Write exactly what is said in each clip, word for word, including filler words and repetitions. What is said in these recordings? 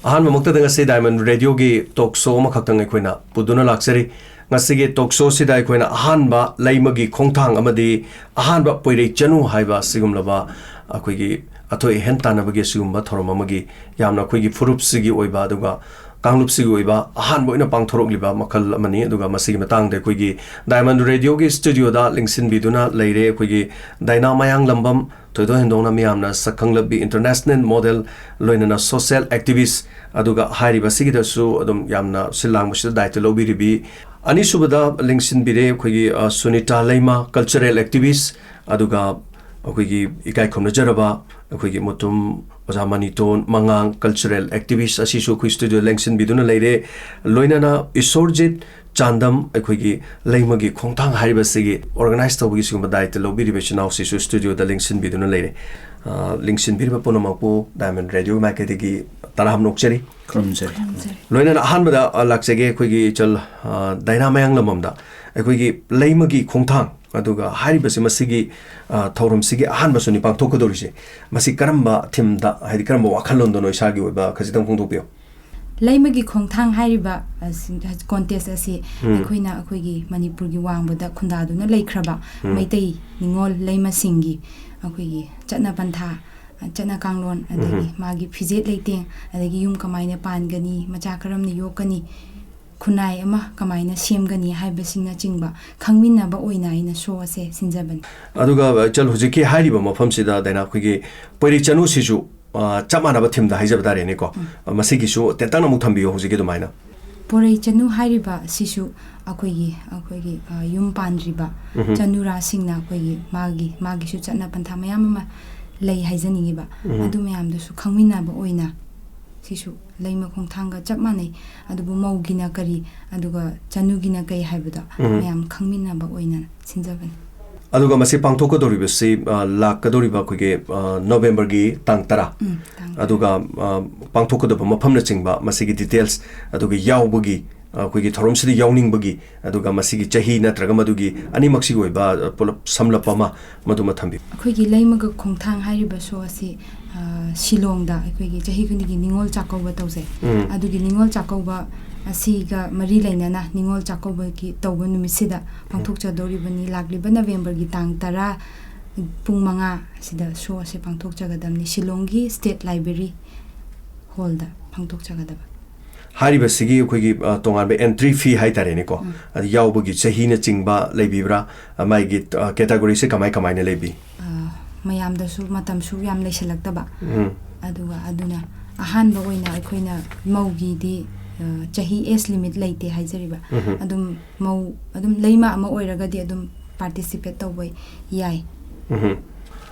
ꯑꯍꯥꯟꯕꯃꯛꯇꯗ ꯉꯁꯤ Diamond Radioꯒꯤ talk show ꯑꯃꯈꯛꯇꯪ ꯑꯩꯈꯣꯏꯅ ꯄꯨꯗꯨꯅ ꯂꯥꯛꯆꯔꯤ꯫ ꯉꯁꯤꯒꯤ talk showꯁꯤꯗ ꯑꯩꯈꯣꯏꯅ ꯑꯍꯥꯟꯕ ꯂꯩꯃꯒꯤ ꯈꯣꯡꯊꯥꯡ ꯑꯃꯗꯤ ꯑꯍꯥꯟꯕ ꯄꯣꯏꯔꯩ ꯆꯅꯨ ꯍꯥꯏꯕ ꯑꯁꯤꯒꯨꯝꯂꯕ ꯑꯩꯈꯣꯏꯒꯤ ꯑꯊꯣꯏ ꯑꯍꯦꯟ ꯇꯥꯟꯅꯕꯒꯤ ꯑꯁꯤꯒꯨꯝꯕ ꯊꯧꯔꯝ ꯑꯃꯒꯤ ꯌꯥꯝꯅ ꯑꯩꯈꯣꯏꯒꯤ ꯐꯨꯔꯨꯞꯁꯤꯒꯤ ꯑꯣꯏꯕ, ꯑꯗꯨꯒ ꯀꯥꯡꯂꯨꯞꯁꯤꯒꯤ ꯑꯣꯏꯕ ꯑꯍꯥꯟꯕ ꯑꯣꯏꯅ ꯄꯥꯡꯊꯣꯔꯛꯂꯤꯕ ꯃꯈꯜ ꯑꯃꯅꯤ꯫ ꯑꯗꯨꯒ ꯃꯁꯤꯒꯤ ꯃꯇꯥꯡꯗ ꯑꯩꯈꯣꯏꯒꯤ Diamond Radioꯒꯤ studioꯗ ꯂꯦꯡꯁꯤꯟꯕꯤꯗꯨꯅ ꯂꯩꯔꯦ ꯑꯩꯈꯣꯏꯒꯤ ꯗꯥꯏꯅꯥ ꯃꯌꯥꯡꯂꯝꯕꯝ, ꯊꯣꯏꯗꯣꯛ ꯍꯦꯟꯗꯣꯛꯅ ꯃꯤꯌꯥꯝꯅ ꯁꯛꯈꯪꯂꯕꯤ international model, ꯂꯣꯏꯅꯅ social activist, ꯑꯗꯨꯒ ꯍꯥꯏꯔꯤꯕꯁꯤꯒꯤꯗꯁꯨ ꯑꯗꯨꯝ ꯌꯥꯝꯅ ꯁꯤꯜ ꯂꯥꯡꯕꯁꯤꯗ ꯗꯥꯏꯇ ꯂꯧꯕꯤꯔꯤꯕꯤ꯫ ꯑꯅꯤꯁꯨꯕꯗ ꯂꯦꯡꯁꯤꯟꯕꯤꯔꯦ ꯑꯩꯈꯣꯏꯒꯤ, ꯑ, ꯁꯨꯅꯤꯇꯥ ꯂꯩꯃ, cultural activist, ꯑꯗꯨꯒ ꯑꯩꯈꯣꯏꯒꯤ ꯏꯀꯥꯏ ꯈꯨꯝꯅꯖꯔꯕ ꯑꯩꯈꯣꯏꯒꯤ ꯃꯨꯇꯨꯝ ꯑꯣꯖꯥ ꯃꯅꯤꯇꯣꯟ ꯃꯉꯥꯡ, cultural activist ꯑꯁꯤꯁꯨ ꯑꯩꯈꯣꯏ studioꯗ ꯂꯦꯡꯁꯤꯟꯕꯤꯗꯨꯅ ꯂꯩꯔꯦ꯫ ꯂꯣꯏꯅꯅ ꯏꯁꯣꯔꯖꯤꯠ ꯆꯥꯟꯗꯝ, ꯑꯩꯈꯣꯏꯒꯤ ꯂꯩꯃꯒꯤ ꯈꯣꯡꯊꯥꯡ ꯍꯥꯏꯔꯤꯕꯁꯤꯒꯤ organize ꯇꯧꯕꯒꯤ ꯁꯤꯒꯨꯝꯕ ꯗꯥꯏꯇ ꯂꯧꯕꯤꯔꯤꯕ ꯏꯆꯤꯟ ꯏꯅꯥꯎꯁꯤꯁꯨ studioꯗ ꯂꯦꯡꯁꯤꯟꯕꯤꯗꯨꯅ ꯂꯩꯔꯦ꯫ ꯑ, ꯂꯦꯡꯁꯤꯟꯕꯤꯔꯤꯕ ꯄꯨꯝꯅꯃꯛꯄꯨ Diamond Radio ꯃꯥꯏꯀꯩꯗꯒꯤ ꯇꯔꯥꯝꯅ ꯑꯣꯛꯆꯔꯤ꯫ ꯈꯨꯔꯨꯝꯖꯔꯤ꯫ ꯈꯨꯔꯨꯝꯖꯔꯤ꯫ ꯂꯣꯏꯅꯅ ꯑꯍꯥꯟꯕꯗ, ꯑ, ꯂꯥꯛꯆꯒꯦ ꯑꯩꯈꯣꯏꯒꯤ ꯏꯆꯜ, ꯑ, ꯗꯥꯏꯅꯥ ꯃꯌꯥꯡꯂꯝꯕꯝꯗ꯫ ꯑꯩꯈꯣꯏꯒꯤ ꯂꯩꯃꯒꯤ ꯈꯣꯡꯊꯥꯡ, ꯑꯗꯨꯒ ꯍꯥꯏꯔꯤꯕꯁꯤ ꯃꯁꯤꯒꯤ, ꯑ, ꯊꯧꯔꯝꯁꯤꯒꯤ ꯑꯍꯥꯟꯕꯁꯨꯅꯤ ꯄꯥꯡꯊꯣꯛꯀꯗꯧꯔꯤꯁꯦ꯫ ꯃꯁꯤ ꯀꯔꯝꯕ themeꯗ, ꯍꯥꯏꯗꯤ ꯀꯔꯝꯕ ꯋꯥꯈꯜꯂꯣꯟꯗꯅꯣ ꯏꯁꯥꯒꯤ ꯑꯣꯏꯕ ꯈꯖꯤꯛꯇꯪ ꯐꯣꯡꯗꯣꯛꯄꯤꯌꯨ꯫ ꯂꯩꯃꯒꯤ ꯈꯣꯡꯊꯥꯡ ꯍꯥꯏꯔꯤꯕ, ꯑ, ꯁꯤ-, contest ꯑꯁꯤ ꯎꯝ꯫ ꯑꯩꯈꯣꯏꯅ ꯑꯩꯈꯣꯏꯒꯤ ꯃꯅꯤꯄꯨꯔꯒꯤ ꯋꯥꯡꯃꯗ ꯈꯨꯟꯗꯥꯗꯨꯅ ꯂꯩꯈ꯭ꯔꯕ ꯎꯝ꯫ ꯃꯩꯇꯩ ꯅꯤꯉꯣꯜ ꯂꯩꯃꯁꯤꯡꯒꯤ ꯑꯩꯈꯣꯏꯒꯤ ꯆꯠꯅ ꯄꯟꯊꯥ, ꯑ, ꯆꯠꯅ ꯀꯥꯡꯂꯣꯟ, ꯑꯗꯒꯤ ꯎꯝ꯫ ꯃꯥꯒꯤ ꯐꯤꯖꯦꯠ ꯂꯩꯇꯦꯡ, ꯑꯗꯒꯤ ꯌꯨꯝ ꯀꯃꯥꯏꯅ ꯄꯥꯟꯒꯅꯤ, ꯃꯆꯥ ꯀꯔꯝꯅ ꯌꯣꯛꯀꯅꯤ, ꯈꯨꯟꯅꯥꯏ ꯑꯃ ꯀꯃꯥꯏꯅ ꯁꯦꯝꯒꯅꯤ ꯍꯥꯏꯕꯁꯤꯡꯅꯆꯤꯡꯕ ꯈꯪꯃꯤꯟꯅꯕ ꯑꯣꯏꯅ ꯑꯩꯅ show ꯑꯁꯦ ꯁꯤꯟꯖꯕꯅꯤ꯫ ꯑꯗꯨꯒ, ꯑ, ꯏꯆꯜ, ꯍꯧꯖꯤꯛꯀꯤ ꯍꯥꯏꯔꯤꯕ ꯃꯐꯝꯁꯤꯗ, ꯗꯥꯏꯅꯥ, ꯑꯩꯈꯣꯏꯒꯤ ꯄꯣꯏꯔꯩ ꯆꯅꯨꯁꯤꯁꯨ, ꯑ, ꯆꯞ ꯃꯥꯟꯅꯕ themeꯗ ꯍꯥꯏꯖꯕ ꯇꯥꯔꯦꯅꯦꯀꯣ꯫ ꯎꯝ꯫ ꯑ, ꯃꯁꯤꯒꯤꯁꯨ ꯇꯦꯟꯇꯛꯅ ꯑꯃꯨꯛ ꯊꯝꯕꯤꯌꯨ ꯍꯧꯖꯤꯛꯀꯤ ꯑꯗꯨꯃꯥꯏꯅ꯫ ꯄꯣꯔꯩ ꯆꯅꯨ ꯍꯥꯏꯔꯤꯕ ꯑꯁꯤꯁꯨ ꯑꯩꯈꯣꯏꯒꯤ, ꯑꯩꯈꯣꯏꯒꯤ, ꯑ, ꯌꯨꯝ ꯄꯥꯟꯗ꯭ꯔꯤꯕ ꯎꯝꯍꯨꯝ꯫ ꯆꯅꯨꯔꯥꯁꯤꯡꯅ ꯑꯩꯈꯣꯏꯒꯤ ꯃꯥꯒꯤ, ꯃꯥꯒꯤꯁꯨ ꯆꯠꯅ ꯄꯟꯊꯥ ꯃꯌꯥꯝ ꯑꯃ ꯂꯩ ꯍꯥꯏꯖꯅꯤꯡꯉꯤꯕ꯫ ꯎꯝꯍꯨꯝ꯫ ꯑꯗꯨ ꯃꯌꯥꯝꯗꯨꯁꯨ ꯈꯪꯃꯤꯟꯅꯕ ꯑꯣꯏꯅ ꯁꯤꯁꯨ ꯂꯩꯃ ꯈꯣꯡꯊꯥꯡꯒ ꯆꯞ ꯃꯥꯟꯅꯩ꯫ ꯑꯗꯨꯕꯨ ꯃꯧꯒꯤꯅ ꯀꯔꯤ, ꯑꯗꯨꯒ ꯆꯅꯨꯒꯤꯅ ꯀꯩ ꯍꯥꯏꯕꯗꯣ ꯎꯝ꯫ ꯃꯌꯥꯝ ꯈꯪꯃꯤꯟꯅꯕ ꯑꯣꯏꯅ ꯁꯤꯟꯖꯕꯅꯤ꯫ ꯑꯗꯨꯒ ꯃꯁꯤ ꯄꯥꯡꯊꯣꯛꯀꯗꯧꯔꯤꯕꯁꯤ, ꯑ, ꯂꯥꯛꯀꯗꯧꯔꯤꯕ ꯑꯩꯈꯣꯏꯒꯤ, ꯑ, ꯅꯣꯕꯦꯝꯕꯔꯒꯤ ꯇꯥꯡ ꯇꯔꯥ꯫ ꯎꯝ, ꯇꯥꯡ ꯇꯔꯥ꯫ ꯑꯗꯨꯒ, ꯑ, ꯄꯥꯡꯊꯣꯛꯀꯗꯕ ꯃꯐꯝꯅꯆꯤꯡꯕ, ꯃꯁꯤꯒꯤ details, ꯑꯗꯨꯒ ꯌꯥꯎꯕꯒꯤ, ꯑ, ꯑꯩꯈꯣꯏꯒꯤ ꯊꯧꯔꯝꯁꯤꯗ ꯌꯥꯎꯅꯤꯡꯕꯒꯤ, ꯑꯗꯨꯒ ꯃꯁꯤꯒꯤ ꯆꯍꯤ ꯅꯠꯇ꯭ꯔꯒ ꯃꯗꯨꯒꯤ ꯑꯅꯤꯃꯛꯁꯤꯒꯤ ꯑꯣꯏꯕ, ꯑ, ꯄꯨꯂꯞ ꯁꯝꯂꯞꯄ ꯑꯃ ꯃꯗꯨꯃ ꯊꯝꯕꯤꯌꯨ꯫ ꯑꯩꯈꯣꯏꯒꯤ ꯂꯩꯃꯒ ꯈꯣꯡꯊꯥꯡ ꯍꯥꯏꯔꯤꯕ show ꯑꯁꯤ ꯑ, ꯁꯤꯂꯣꯡꯗ ꯑꯩꯈꯣꯏꯒꯤ ꯆꯍꯤ ꯈꯨꯗꯤꯡꯒꯤ ꯅꯤꯉꯣꯜ ꯆꯥꯛꯀꯧꯕ ꯇꯧꯖꯩ꯫ ꯎꯝ. ꯑꯗꯨꯒꯤ ꯅꯤꯉꯣꯜ ꯆꯥꯛꯀꯧꯕ ꯑꯁꯤꯒ ꯃꯔꯤ ꯂꯩꯅꯅ ꯅꯤꯉꯣꯜ ꯆꯥꯛꯀꯧꯕꯒꯤ ꯇꯧꯕ ꯅꯨꯃꯤꯠꯁꯤꯗ ꯄꯥꯡꯊꯣꯛꯆꯗꯧꯔꯤꯕꯅꯤ꯫ ꯂꯥꯛꯂꯤꯕ ꯅꯕꯦꯝꯕꯔꯒꯤ ꯇꯥꯡ ꯇꯔꯥ ꯄꯨꯡ ꯃꯉꯥ ꯑꯁꯤꯗ ꯁꯣ ꯑꯁꯤ ꯄꯥꯡꯊꯣꯛꯆꯒꯗꯕꯅꯤ, ꯁꯤꯂꯣꯡꯒꯤ ꯁ꯭ꯇꯦꯠ ꯂꯥꯏꯕ꯭ꯔꯦꯔꯤ ꯍꯣꯜꯗ ꯄꯥꯡꯊꯣꯛꯆꯒꯗꯕ꯫ ꯍꯥꯏꯔꯤꯕꯁꯤꯒꯤ ꯑꯩꯈꯣꯏꯒꯤ, ꯑ, ꯇꯣꯉꯥꯟꯕ ꯑꯦꯟꯇ꯭ꯔꯤ ꯐꯤ ꯍꯥꯏ ꯇꯥꯔꯦꯅꯦꯀꯣ, ꯎꯝ. ꯑꯗ ꯌꯥꯎꯕꯒꯤ ꯆꯍꯤꯅꯆꯤꯡꯕ ꯂꯩꯕꯤꯕ꯭ꯔꯥ? ꯑ, ꯃꯥꯒꯤ, ꯑ, ꯀꯦꯇꯥꯒꯣꯔꯤꯁꯦ ꯀꯃꯥꯏ ꯀꯃꯥꯏꯅ ꯂꯩꯕꯤ? ꯑ, ꯃꯌꯥꯝꯗꯁꯨ ꯃꯇꯝꯁꯨ ꯌꯥꯝ ꯂꯩꯁꯜꯂꯛꯇꯕ꯫ ꯎꯝ. ꯑꯗꯨꯒ ꯑꯗꯨꯅ ꯑꯍꯥꯟꯕ ꯑꯣꯏꯅ ꯑꯩꯈꯣꯏꯅ ꯃꯧꯒꯤꯗꯤ, ꯑ, ꯆꯍꯤ ꯑꯦꯖ ꯂꯤꯃꯤꯠ ꯂꯩꯇꯦ ꯍꯥꯏꯖꯔꯤꯕ꯫ ꯎꯝ. ꯑꯗꯨꯝ ꯃꯧ, ꯑꯗꯨꯝ ꯂꯩꯃ ꯑꯃ ꯑꯣꯏꯔꯒꯗꯤ ꯑꯗꯨꯝ ꯄꯥꯔꯇꯤꯁꯤꯄꯦꯠ ꯇꯧꯕ ꯌꯥꯏ꯫ ꯎꯝ.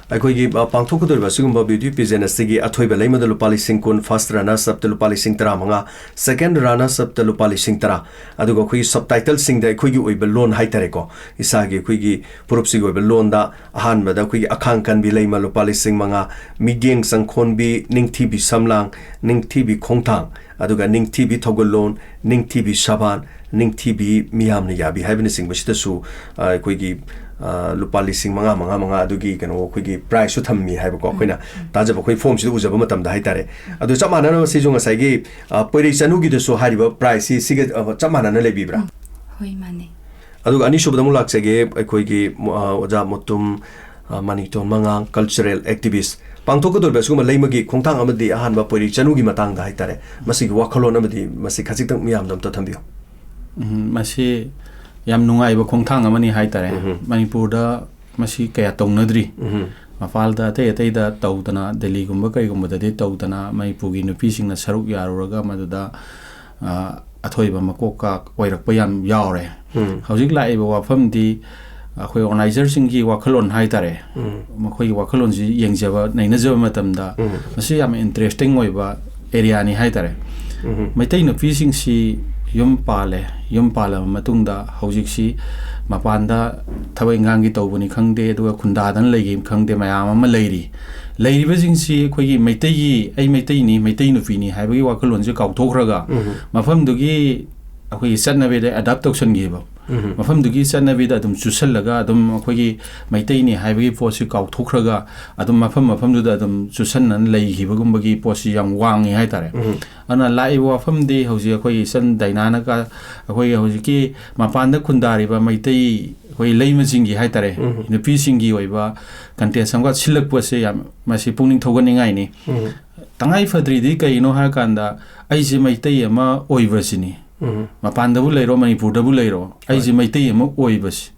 ꯑꯩꯈꯣꯏꯒꯤ, ꯑ, ꯄꯥꯡꯊꯣꯛꯀꯗꯧꯔꯤꯕ ꯑꯁꯤꯒꯨꯝꯕ ꯕ꯭ꯌꯨꯇꯤ ꯄꯦꯖꯦꯟ ꯑꯁꯤꯒꯤ ꯑꯊꯣꯏꯕ ꯂꯩꯃꯗ ꯂꯨꯄꯥ ꯂꯤꯁꯤꯡ ꯀꯨꯟ, ꯐꯥꯔꯁ ꯔꯅꯔꯁ ꯑꯞꯇ ꯂꯨꯄꯥ ꯂꯤꯁꯤꯡ ꯇꯔꯥꯃꯉꯥ, ꯁꯦꯀꯦꯟ ꯔꯅꯔꯁ ꯑꯞꯇ ꯂꯨꯄꯥ ꯂꯤꯁꯤꯡ ꯇꯔꯥ, ꯑꯗꯨꯒ ꯑꯩꯈꯣꯏꯒꯤ ꯁꯕꯇꯥꯏꯇꯜꯁꯤꯡꯗ ꯑꯩꯈꯣꯏꯒꯤ ꯑꯣꯏꯕ ꯂꯣꯟ ꯍꯥꯏ ꯇꯥꯔꯦꯀꯣ, ꯏꯁꯥꯒꯤ ꯑꯩꯈꯣꯏꯒꯤ ꯐꯨꯔꯨꯞꯁꯤꯒꯤ ꯑꯣꯏꯕ ꯂꯣꯟꯗ ꯑꯍꯥꯟꯕꯗ ꯑꯩꯈꯣꯏꯒꯤ ꯑꯈꯥꯡ ꯀꯟꯕꯤ ꯂꯩꯃ ꯂꯨꯄꯥ ꯂꯤꯁꯤꯡ ꯃꯉꯥ, ꯃꯤꯠꯌꯦꯡ ꯆꯪꯈꯣꯟꯕꯤ ꯅꯤꯡꯊꯤꯕꯤ ꯁꯝꯂꯥꯡ, ꯅꯤꯡꯊꯤꯕꯤ ꯈꯣꯡꯊꯥꯡ, ꯑꯗꯨꯒ ꯅꯤꯡꯊꯤꯕꯤ ꯊꯧꯒꯜꯂꯣꯟ, ꯅꯤꯡꯊꯤꯕꯤ ꯁꯕꯥꯟ, ꯅꯤꯡꯊꯤꯕꯤ ꯃꯤꯌꯥꯝꯅ ꯌꯥꯕꯤ ꯍꯥꯏꯕꯅꯆꯤꯡꯕꯁꯤꯗꯁꯨ, ꯑ, ꯑꯩꯈꯣꯏꯒꯤ, ꯑ, ꯂꯨꯄꯥ ꯂꯤꯁꯤꯡ ꯃꯉꯥ, ꯃꯉꯥ, ꯃꯉꯥ ꯑꯗꯨꯒꯤ ꯀꯩꯅꯣ ꯑꯩꯈꯣꯏꯒꯤ ꯄ꯭ꯔꯥꯏꯖꯁꯨ ꯊꯝꯃꯤ ꯍꯥꯏꯕꯀꯣ, ꯑꯩꯈꯣꯏꯅ ꯇꯥꯖꯕ ꯑꯩꯈꯣꯏ ꯐꯣꯝꯁꯤꯗ ꯎꯖꯕ ꯃꯇꯝꯗ ꯍꯥꯏ ꯇꯥꯔꯦ꯫ ꯑꯗꯨ ꯆꯞ ꯃꯥꯟꯅꯅ ꯁꯤꯁꯨ ꯉꯁꯥꯏꯒꯤ, ꯑ, ꯄꯣꯏꯔꯩ ꯆꯅꯨꯒꯤꯗꯁꯨ ꯍꯥꯏꯔꯤꯕ ꯄ꯭ꯔꯥꯏꯖꯁꯤ ꯁꯤꯒ, ꯑ, ꯆꯞ ꯃꯥꯟꯅꯅ ꯂꯩꯕꯤꯕ꯭ꯔꯥ? ꯍꯣꯏ, ꯃꯥꯟꯅꯩ꯫ ꯑꯗꯨꯒ ꯑꯅꯤꯁꯨꯕꯗ ꯑꯃꯨꯛ ꯂꯥꯛꯆꯒꯦ, ꯑꯩꯈꯣꯏꯒꯤ, ꯑ, ꯑꯣꯖꯥ ꯃꯨꯇꯨꯝ, ꯑ, ꯃꯅꯤꯇꯣꯟ ꯃꯉꯥꯡ, ꯀꯜꯆꯔꯦꯜ ꯑꯦꯛꯇꯤꯚꯤꯁ꯫ ꯄꯥꯡꯊꯣꯛꯀꯗꯧꯔꯤꯕ ꯑꯁꯤꯒꯨꯝꯕ ꯂꯩꯃꯒꯤ ꯈꯣꯡꯊꯥꯡ ꯑꯃꯗꯤ ꯑꯍꯥꯟꯕ ꯄꯣꯏꯔꯩ ꯆꯅꯨꯒꯤ ꯃꯇꯥꯡꯗ ꯍꯥꯏ ꯇꯥꯔꯦ, ꯃꯁꯤꯒꯤ ꯋꯥꯈꯜꯂꯣꯟ ꯑꯃꯗꯤ ꯃꯁꯤ ꯈꯖꯤꯛꯇꯪ ꯃꯤꯌꯥꯝꯗ ꯑꯝꯇ ꯊꯝꯕꯤꯌꯨ꯫ ꯎꯝ, ꯃꯁꯤ ꯌꯥꯝ ꯅꯨꯡꯉꯥꯏꯕ ꯈꯣꯡꯊꯥꯡ ꯑꯃꯅꯤ ꯍꯥꯏ ꯇꯥꯔꯦ꯫ ꯎꯝ. ꯃꯅꯤꯄꯨꯔꯗ ꯃꯁꯤ ꯀꯌꯥ ꯇꯧꯅꯗ꯭ꯔꯤ꯫ ꯎꯝ. ꯃꯄꯥꯟꯗ ꯑꯇꯩ ꯑꯇꯩꯗ ꯇꯧꯗꯅ, ꯗꯦꯜꯂꯤꯒꯨꯝꯕ ꯀꯩꯒꯨꯝꯕꯗꯗꯤ ꯇꯧꯗꯅ, ꯃꯅꯤꯄꯨꯔꯒꯤ ꯅꯨꯄꯤꯁꯤꯡꯅ ꯁꯔꯨꯛ ꯌꯥꯔꯨꯔꯒ ꯃꯗꯨꯗ, ꯑ, ꯑꯊꯣꯏꯕ ꯃꯀꯣꯛꯀ ꯑꯣꯏꯔꯛꯄ ꯌꯥꯝ ꯌꯥꯎꯔꯦ꯫ ꯎꯝ. ꯍꯧꯖꯤꯛ ꯂꯥꯛꯏꯕ ꯋꯥꯐꯝꯗꯤ ꯑꯩꯈꯣꯏ ꯑꯣꯔꯒꯅꯥꯏꯖꯔꯁꯤꯡꯒꯤ ꯋꯥꯈꯜꯂꯣꯟ ꯍꯥꯏ ꯇꯥꯔꯦ꯫ ꯎꯝ. ꯃꯈꯣꯏꯒꯤ ꯋꯥꯈꯜꯂꯣꯟꯁꯤ ꯌꯦꯡꯖꯕ, ꯅꯩꯅꯖꯕ ꯃꯇꯝꯗ ꯎꯝ. ꯃꯁꯤ ꯌꯥꯝ ꯏꯟꯇꯔꯦꯁꯇꯤꯡ ꯑꯣꯏꯕ ꯑꯦꯔꯤꯌꯥꯅꯤ ꯍꯥꯏ ꯇꯥꯔꯦ꯫ ꯎꯝ. ꯃꯩꯇꯩ ꯅꯨꯄꯤꯁꯤꯡꯁꯤ ꯌꯨꯝ ꯄꯥꯜꯂꯦ, ꯌꯨꯝ ꯄꯥꯜꯂꯕ ꯃꯇꯨꯡꯗ ꯍꯧꯖꯤꯛꯁꯤ ꯃꯄꯥꯟꯗ ꯊꯕꯛ ꯏꯪꯈꯥꯡꯒꯤ ꯇꯧꯕꯅꯤ ꯈꯪꯗꯦ, ꯑꯗꯨꯒ ꯈꯨꯟꯗꯥꯗꯅ ꯂꯩꯒꯦ ꯈꯪꯗꯦ, ꯃꯌꯥꯝ ꯑꯃ ꯂꯩꯔꯤ꯫ ꯂꯩꯔꯤꯕꯁꯤꯡꯁꯤ ꯑꯩꯈꯣꯏꯒꯤ ꯃꯩꯇꯩꯒꯤ, "ꯑꯩ ꯃꯩꯇꯩꯅꯤ, ꯃꯩꯇꯩ ꯅꯨꯄꯤꯅꯤ" ꯍꯥꯏꯕꯒꯤ ꯋꯥꯈꯜꯂꯣꯟꯁꯦ ꯀꯥꯎꯊꯣꯛꯈ꯭ꯔꯒ, ꯎꯝ. ꯃꯐꯝꯗꯨꯒꯤ ꯑꯩꯈꯣꯏꯒꯤ ꯆꯠꯅꯕꯤꯗ ꯑꯦꯗꯥꯞ ꯇꯧꯁꯟꯈꯤꯕ꯫ ꯃꯐꯝꯗꯨꯒꯤ ꯆꯠꯅꯕꯤꯗ ꯑꯗꯨꯝ ꯆꯨꯁꯜꯂꯒ ꯑꯗꯨꯝ ꯑꯩꯈꯣꯏꯒꯤ ꯃꯩꯇꯩꯅꯤ ꯍꯥꯏꯕꯒꯤ ꯄꯣꯠꯁꯤ ꯀꯥꯎꯊꯣꯛꯈ꯭ꯔꯒ ꯑꯗꯨꯝ ꯃꯐꯝ ꯃꯐꯝꯗꯨꯗ ꯑꯗꯨꯝ ꯆꯨꯁꯟꯅꯅ ꯂꯩꯈꯤꯕꯒꯨꯝꯕꯒꯤ ꯄꯣꯠꯁꯤ ꯌꯥꯝ ꯋꯥꯡꯉꯤ ꯍꯥꯏꯇꯥꯔꯦ꯫ ꯑꯗꯨꯅ ꯂꯥꯛꯏꯕ ꯋꯥꯐꯝꯗꯤ ꯍꯧꯖꯤꯛ ꯑꯩꯈꯣꯏꯒꯤ ꯏꯆꯟ ꯗꯥꯏꯅꯥꯅꯒ ꯑꯩꯈꯣꯏꯒꯤ ꯍꯧꯖꯤꯛꯀꯤ ꯃꯄꯥꯟꯗ ꯈꯨꯟꯗꯥꯔꯤꯕ ꯃꯩꯇꯩ ꯑꯩꯈꯣꯏ ꯂꯩꯃꯁꯤꯡꯒꯤ ꯍꯥꯏꯇꯥꯔꯦ, ꯅꯨꯄꯤꯁꯤꯡꯒꯤ ꯑꯣꯏꯕ ꯀꯟꯇꯦꯁ ꯑꯃꯒ ꯁꯤꯜꯂꯛꯄꯁꯦ ꯌꯥꯝ, ꯃꯁꯤ ꯄꯨꯛꯅꯤꯡ ꯊꯧꯒꯠꯅꯤꯡꯉꯥꯏꯅꯤ꯫ ꯇꯉꯥꯏ ꯐꯗ꯭ꯔꯤꯗꯤ ꯀꯩꯅꯣ ꯍꯥꯏꯔꯀꯥꯟꯗ, ꯑꯩꯁꯦ ꯃꯩꯇꯩ ꯑꯃ ꯑꯣꯏꯕꯁꯤꯅꯤ꯫ ꯃꯄꯥꯟꯗꯕꯨ ꯂꯩꯔꯣ, ꯃꯅꯤꯄꯨꯔꯗꯕꯨ ꯂꯩꯔꯣ, ꯑꯩꯁꯦ ꯃꯩꯇꯩ ꯑꯃ ꯑꯣꯏꯕꯁꯤ꯫